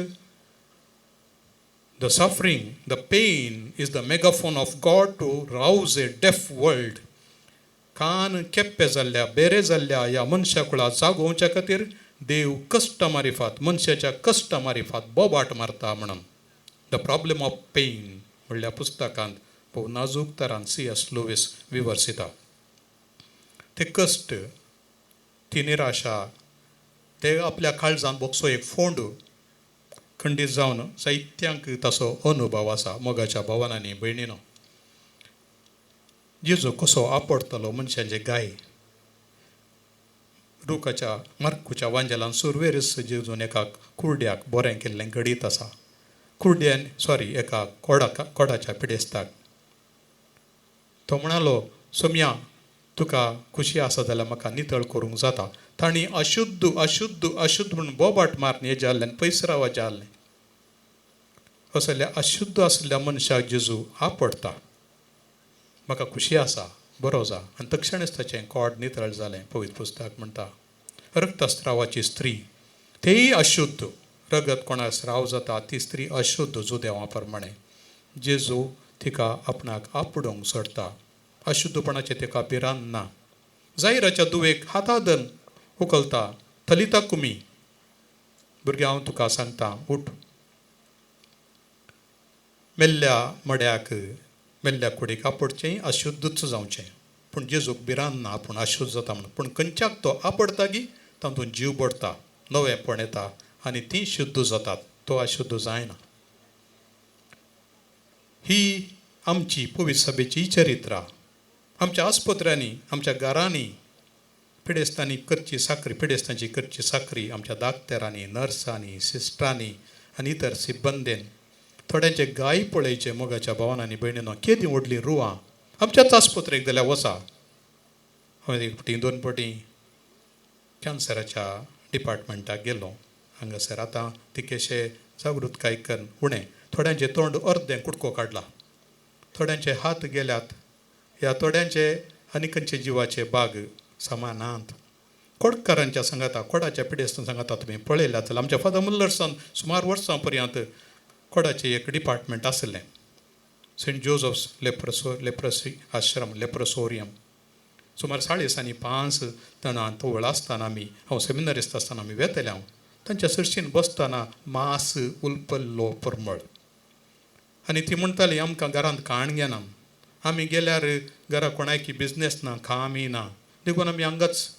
the suffering, the pain is the megaphone of God to rouse a deaf world. कान केप्पे जाल्ल्या, बेरे जाल्ल्या ह्या मनशा कुळा जागोवच्या खातीर देव कश्टां मारिफात, मनशाच्या कश्टां मारिफात बोबाट मारता म्हणून. The problem of pain म्हणल्या पुस्तकांत भोव नाजूक तरान सी एस लुवीस विवर्सिता. ते कश्ट, ती निराशा, ते आपल्या काळजांत बोगसो एक फोंड खंडीत जावन जायत्यांक ताचो अनुभव आसा. मोगाच्या भावान आनी भयणीनो, जेजू कसो आपडतलो मनशांचे गाय. रुखाच्या मार्कुच्या वांजेलान सुरवेरस जेजून एका कुर्ड्याक बरें केल्लें घडीत आसा. कुर्ड्यान सॉरी एका कोडाच्या पिडेस्ताक तो म्हणालो, सोम्या तुका खुशी आसा जाल्यार म्हाका नितळ करूंक जाता. तांणी अशुद्ध अशुद्ध अशुद्ध म्हूण बोबाट मारून हें जाल्लें, पयस रावा जाल्लें. असल्या अशुद्ध आसल्या मनशाक जेजू आपडटा, म्हाका खुशी आसा, बरो जा. आनी तक्षणच ताचें कोड नितळ जालें. पवित्र पुस्तक म्हणटा, रक्तस्रावाची स्त्री तेय अशुद्ध, रगत कोणाक स्राव जाता ती स्त्री अशुद्ध जुदेवा प्रमाणे. जेजू तिका आपणाक आपडोवंक सोडटा. अशुद्धपणाचें तिका भिरांत ना. जाहिराच्या दुवेक हातादन उखलता, थलिता कुमी, भुरग्यां हांव तुका सांगता उठ. मेल्ल्या मड्याक, मेल्ल्या कुडीक आपडचें अशुद्धूच जावचें, पूण जेजूक भिरांत ना आपूण अशुद्ध जाता म्हणून. पूण खंयच्याक तो आपडटा गी तातूंत जीव पडटा, नवेंपण येता आनी तीं शुद्ध जातात, तो अशुद्ध जायना. ही आमची पवित्र सभेची चरित्रा. आमच्या आस्पत्र्यांनी, आमच्या घरांनी पिडेस्तांनी करची साकरी, पिडेस्तांची करची साकरी आमच्या दाक्तेरांनी, नर्सांनी, सिस्टरांनी आनी इतर सिब्बंदेन. थोड्यांचे गाय पळयचे मोगाच्या भावान आनी भयणीनो, केदी व्हडलीं रुवां आमच्याच आस्पत्रेक जाल्यार वचा. हांवें एक फावटी दोन फावटी कॅन्सराच्या डिपार्टमेंटाक गेलो हांगासर. आतां तिकेशे जागृतकाय करून उणें थोड्यांचें तोंड अर्दें कुडको काडला, थोड्यांचे हात गेल्यात, ह्या थोड्यांचे आनी खंयचे जिवाचे बाग समानांत. कोडकारांच्या सांगाता, कोडाच्या पिडेस्तां सांगाता तुमी पळयल्यात जाल्यार आमच्या फादर मुल्लर्सान सुमार वर्सां पर्यंत कोडाचें एक डिपार्टमेंट आसलें, सेंट जोजफ्स लेप्रसी आश्रम, लेप्रसोरियम. सुमार 4.5 जाणां तवळ आसतना आमी, हांव सेमिनारिस्त आसतना आमी वेतले. हांव तांच्या सरशीन बसतना मास उलपल्लो परमळ. आनी ती म्हणटाली, आमकां घरांत काण घेना, आमी गेल्यार घरा कोणायकी बिजनेस ना, कामय ना, देखून आमी हांगाच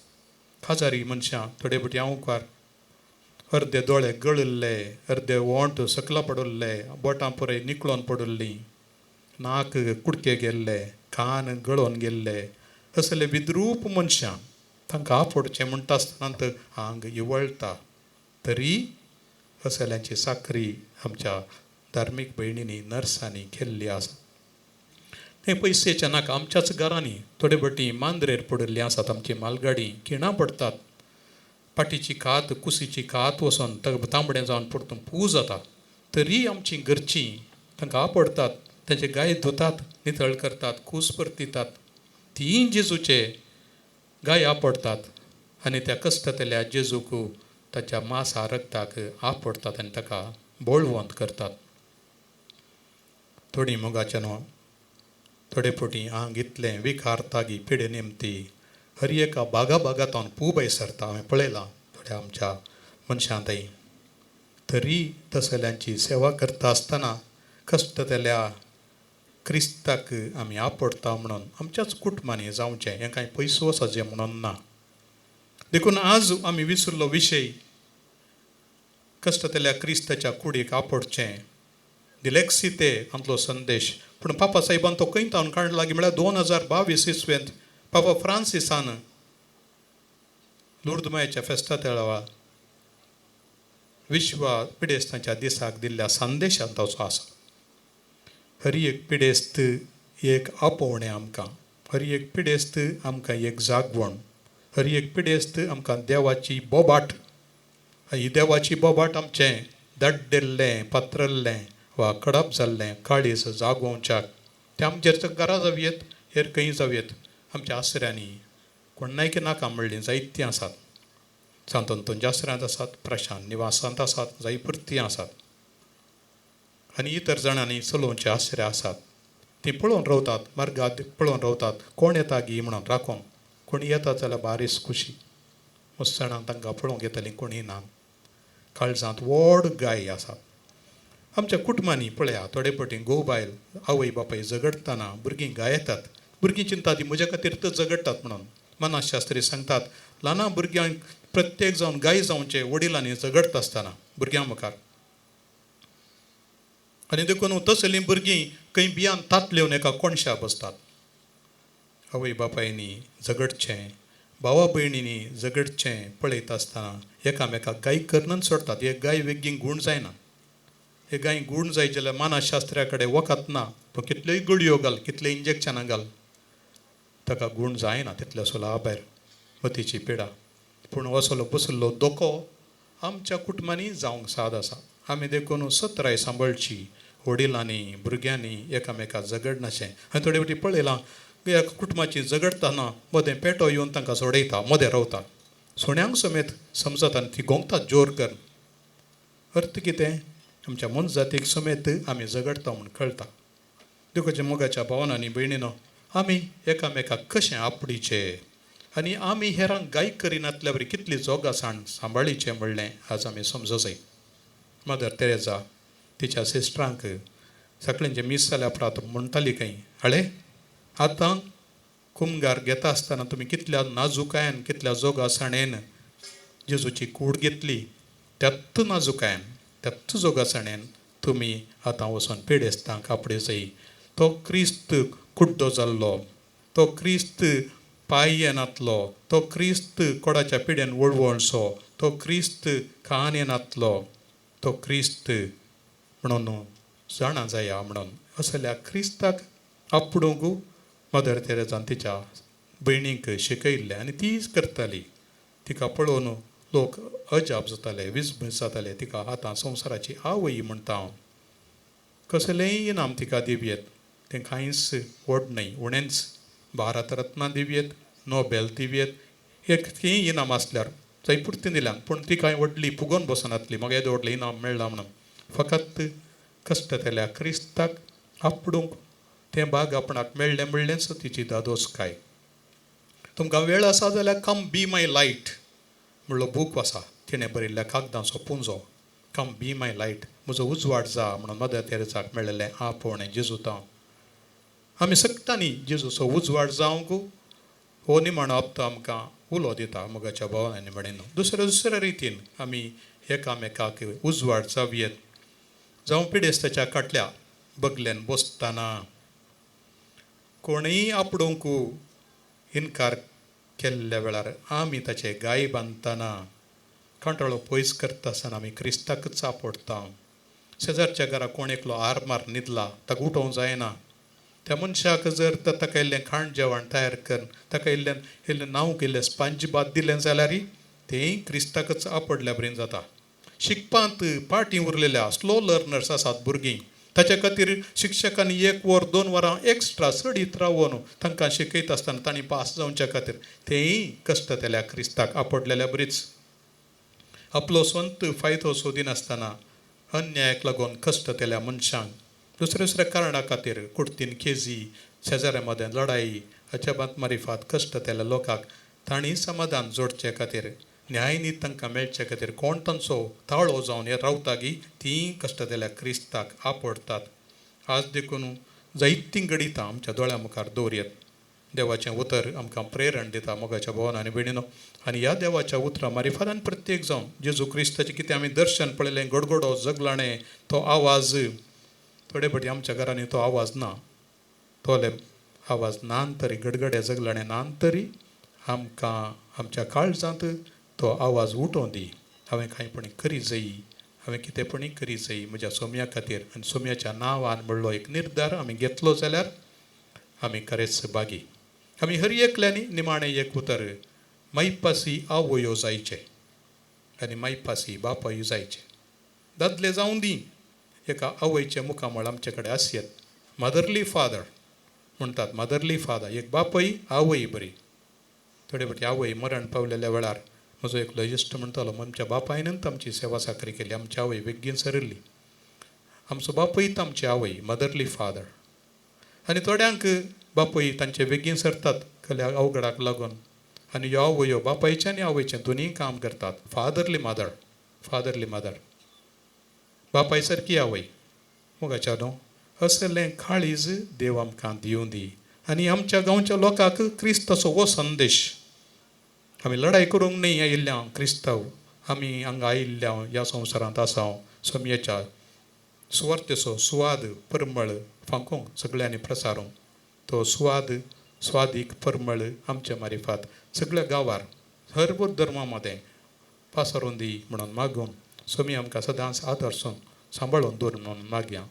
खाजारी मनशां थोडे फावटी हांवकार अर्दे दोळे गळिल्ले, अर्दे ओंठ सकला पडिल्ले, बोटां पुराय निकळोन पडिल्लीं, नाक कुडके गेल्ले, कान गळोन गेल्ले, असले विद्रूप मनशां तांकां आपोडचें म्हणटा आसतना आंग इवळटा. तरी असल्यांची साकरी आमच्या धार्मीक भयणींनी, नर्सांनी केल्ली आसा. तें पयशेच्या नाका, आमच्याच घरांनी थोडे फावटी मांद्रेर पडिल्लीं आसात आमची मालगाडी, खिणां पडटात, पाटीची कात, कुशीची कात वचोन तांबडें जावन परतून पूज जाता. तरी आमचीं घरचीं तांकां आपडटात, तांचे गाय धुतात, नितळ करतात, कूस परतितात, तीं जेजूचे गाय आपडटात आनी त्या कश्टांतल्या जेजूक ताच्या मासा रक्ताक आपडटात आनी ताका बळवंत करतात. थोडीं मोगाच्या न्हू, थोडे फावटी आंग इतलें विखार तागी पिडे निमती हर एका बागा बागांत पूब सरता. हांवें पळयलां थोड्या आमच्या मनशां थंय. तरी तसल्यांची सेवा करता आसतना कश्टतल्या क्रिस्ताक आमी आपडटा म्हणून आमच्याच कुटुंबांनी जावचें, हें कांय पयसो वचचें म्हणून ना. देखून आज आमी विसरलो विशय कश्टतल्या क्रिस्ताच्या कुडीक आपडचें, दिलेक्सी ते आमचो संदेश. पूण पापा साहेबान तो खंय तावन काडला लागीं म्हळ्यार 2022 इसवेंत पापा फ्रांसिसान लुर्दमायाच्या फेस्ता तेळावा विश्व पिडेस्तांच्या दिसाक दिल्ल्या संदेशांत ताचो आसा. हर एक पिडेस्त एक आपोवणें आमकां, हर एक पिडेस्त आमकां एक जागवण, हर एक पिडेस्त आमकां देवाची बोबाट. ही देवाची बोबाट आमचें दड्डिल्लें, पात्रल्लें वा कडप जाल्लें काळीज जागोवच्याक, तें आमचेर घरा जावयेत, हेर खंय जावयेत, आमच्या आसऱ्यांनी कोणायकी नाका म्हणलीं जायतीं आसात. सांत अंतोनच्या आसऱ्यांत आसात, प्रशांत निवासांत आसात, जायपुरतीं आसात आनी इतर जाणांनी चलोवचे आसरे आसात. तीं पळोवन रावतात, मार्गात पळोवन रावतात, कोण येता गी म्हणून राखोंक. कोण येता जाल्यार बारीस खुशी, मुसणां तांकां पळोवंक येतलीं, कोणीय ना. काळजांत व्हड गाय आसात. आमच्या कुटुंबांनी पळया, थोडे फावटी घोव बायल आवय बापाय झगडटना भुरगीं गायतात. भुरगीं चिंता ती म्हज्या खातीर तर झगडटात म्हणून. मनाशास्त्री सांगतात ल्हान भुरग्यांक प्रत्येक जावन गाय जावचे वडिलांनी झगडटा आसतना भुरग्यां मुखार. आनी देखून तसलीं भुरगीं खंय बियान तातलेवन एका कोणशा बसतात. आवय बापायनी झगडचें, भावा भयणींनी झगडचें पळयता आसतना एकामेकाक गाय करनच सोडटात. एक गाय वेगीं गूण जायना. हे गाय गूण जाय जाल्यार मानसशास्त्रा कडेन वखद ना, तो कितल्योय गुळयो घाल, कितल्योय इंजेक्शनां घाल, ताका गूण जायना तितल्या सोला भायर मतीची पिडा. पूण असलो बसलो धोको आमच्या कुटुंबांनी जावंक साद आसा. आमी देखून सत्राय सांबाळची, वडिलांनी भुरग्यांनी एकामेकाक झगडनाशें. हांवें थोडे फावटी पळयलां, एका कुटुंबाची झगडटना मदें पेटो येवन तांकां सोडयता, मदें रावता, सुण्यांक समेत समजता आनी ती गोंगतात जोर करून. अर्थ कितें, आमच्या मनजातीक समेत आमी झगडटा म्हूण कळटा. देखून मोगाच्या भावनांनी भयणीनो, आमी एकामेकाक कशें आपडीचें आनी आमी हेरांक गाय करिनातल्या बरी कितली जोगासाण सांबाळीचें म्हणलें आज आमी समजो जाय. मदर तेरेजा तिच्या सिस्टरांक सगळ्यांचे मीस जाल्या उपरांत म्हणटाली खंय, हाळे आतां कुमगार घेता आसतना तुमी कितल्या नाजुकायेन, कितल्या जोगासाणेन जेजूची कूड घेतली, त्याच नाजुकायेन, त्याच जोगासाणेन तुमी आतां वचून पिडेस्तांक आपडे जाय. तो क्रिस्त कुड्डो जाल्लो, तो क्रिस्त पांय येनातलो, तो क्रिस्त कोडाच्या पिड्यान वळवळसो, तो क्रिस्त कान येनातलो, तो क्रिस्त म्हणून जाणा जाया म्हणून असल्या क्रिस्ताक आपडूंक मदर तेरेजान तिच्या भयणींक शिकयल्लें आनी तीच करताली. तिका पळोवन लोक अजाप जाताले, विस्मय जाताले. तिका आतां संवसाराची आवय म्हणटा हांव. कसलेंय इनाम तिका दिवयेत, तें कांयच व्हड न्हय, उणेंच. भारत रत्न दिवयेत, नोबेल दिवयेत, एक तीं इनाम आसल्यार जायपुरतीं दिल्यान, पूण ती कांय व्हडली फुगोवन बसनातली म्हाका येदें व्हडलें इनाम मेळ्ळां म्हणून. फकत कश्टतल्या क्रिस्ताक आपडूंक तें भाग आपणाक मेळ्ळें म्हणलेंच तिची दादोसकाय. तुमकां वेळ आसा जाल्यार कम बी my light म्हणलो बूक आसा, तिणें बरयल्ल्या कागदांचो पुंजो. कम बी my light, म्हजो उजवाड जा म्हणून मदर तेरेजाक मेळिल्लें आपोवणें जेजूतां. आमी सगटांनी जेजूचो उजवाड जावंक हो निमाणो हप्तो आमकां उलो दिता मोगाच्या भावांनी म्हणून. दुसऱ्या दुसऱ्या रितीन आमी एकामेकाक उजवाड जावयेत. जावं पिडेस्ताच्या काटल्या बगल्यान बसतना कोणूय आपडूंक इनकार केल्ल्या वेळार आमी ताचे गाय बांदतना, कंटाळो पयस करता आसतना आमी क्रिस्ताकच आपडटा. शेजारच्या घरा कोण एकलो आरमार न्हिदला, ताका उठोवंक जायना, त्या मनशाक जर ताका इल्लें खाण जेवण तयार करून ताका इल्लें इल्लें न्हावंक इल्लें स्पंज बात दिलें जाल्यार तेंय क्रिस्ताकच आपडल्या बरें जाता. शिकपांत पाटी उरलेल्या स्लो लर्नर्स आसात भुरगीं, ताच्या खातीर शिक्षकांनी 1 वर 2 वरां एक्स्ट्रा चडीत रावन तांकां शिकयता आसतना तांणी पास जावच्या खातीर तेंय कश्टतल्या क्रिस्ताक आपडलेल्या बरीच. आपलो स्वंत फायदो सोदिनासतना अन्यायाक लागून कश्टतल्या मनशांक दुसऱ्या दुसऱ्या कारणा खातीर कुर्तीन केजी, शेजाऱ्या मदें लढाई हाच्या बात मारिफात कश्टतल्या लोकांक तांणी समाधान जोडचे खातीर, न्यायनीत तांकां मेळचे खातीर कोण तांचो ताळो जावन हे रावता गी तीं कश्टतल्या क्रिस्ताक आपडटात. आज देखून जायतीं घडितां आमच्या दोळ्या मुखार दवरयत. देवाचें उतर आमकां प्रेरण दिता मोगाच्या भोवन आनी भयणीनो. आनी ह्या देवाच्या उतरां मारिफादान प्रत्येक जावन जेजू क्रिस्ताचें कितें आमी दर्शन पळयलें, गडगडो जगलाणें तो आवाज थोडे फावटी आमच्या घरांनी तो आवाज ना, तोले आवाज नान तरी गडगडे जगलाणें नान तरी आमकां आमच्या काळजांत तो आवाज उठोवन दी. हांवें कांयपणी करी जायी, हांवें कितेंपणी करी जायी म्हज्या सोम्या खातीर आनी सोम्याच्या नांवान म्हणलो एक निर्धार आमी घेतलो जाल्यार आमी खरेंच बागी. आमी हर एकल्यांनी निमाणें एक उतर मायपासी आवयो जायचें आनी मायपासी बापायू जायचें. दादले जावं दी एका आवयचें मुखामळ आमचे कडेन आसयेत. मदरली फादर म्हणटात, मदरली फादर एक बापय आवय बरी. थोडे फावटी आवय मरण पावलेल्या वेळार म्हजो एकलो इश्ट म्हणटालो, आमच्या बापायनूच आमची सेवा साकरी केली, आमची आवय बेगीन सरिल्ली. आमचो बापूयच आमची आवय, मदरली फादर. आनी थोड्यांक बापूय तांचे बेगीन सरतात कल्या अवघडाक लागून आनी ह्यो आवयो बापायचें आनी आवयचें दोनूय काम करतात. फादरली मदर, फादरली मदर, बापाय सारकी आवय. मोगाच्या न्हू असलें काळीज देव आमकां दिवं दी. आनी आमच्या गांवच्या लोकांक क्रिस्ताचो हो संदेश, आमी लढाय करूंक न्हय आयिल्ल्या क्रिस्तांव, आमी हांगा आयिल्ल्या ह्या संवसारांत आसा सोमयेच्या सुवार्तेचो सुवाद परमळ फांकोंक सगळ्यांनी प्रसारूंक. तो सुवाद स्वादीक परमळ आमच्या मारिफात सगळ्या गांवार हर धर्मा मदें पासारून दी म्हणून मागून सोमी आमकां सदांच आदर्सून सांबाळून दवर म्हणून मागया.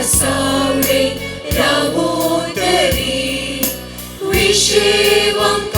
Saure Ravotari Vishevam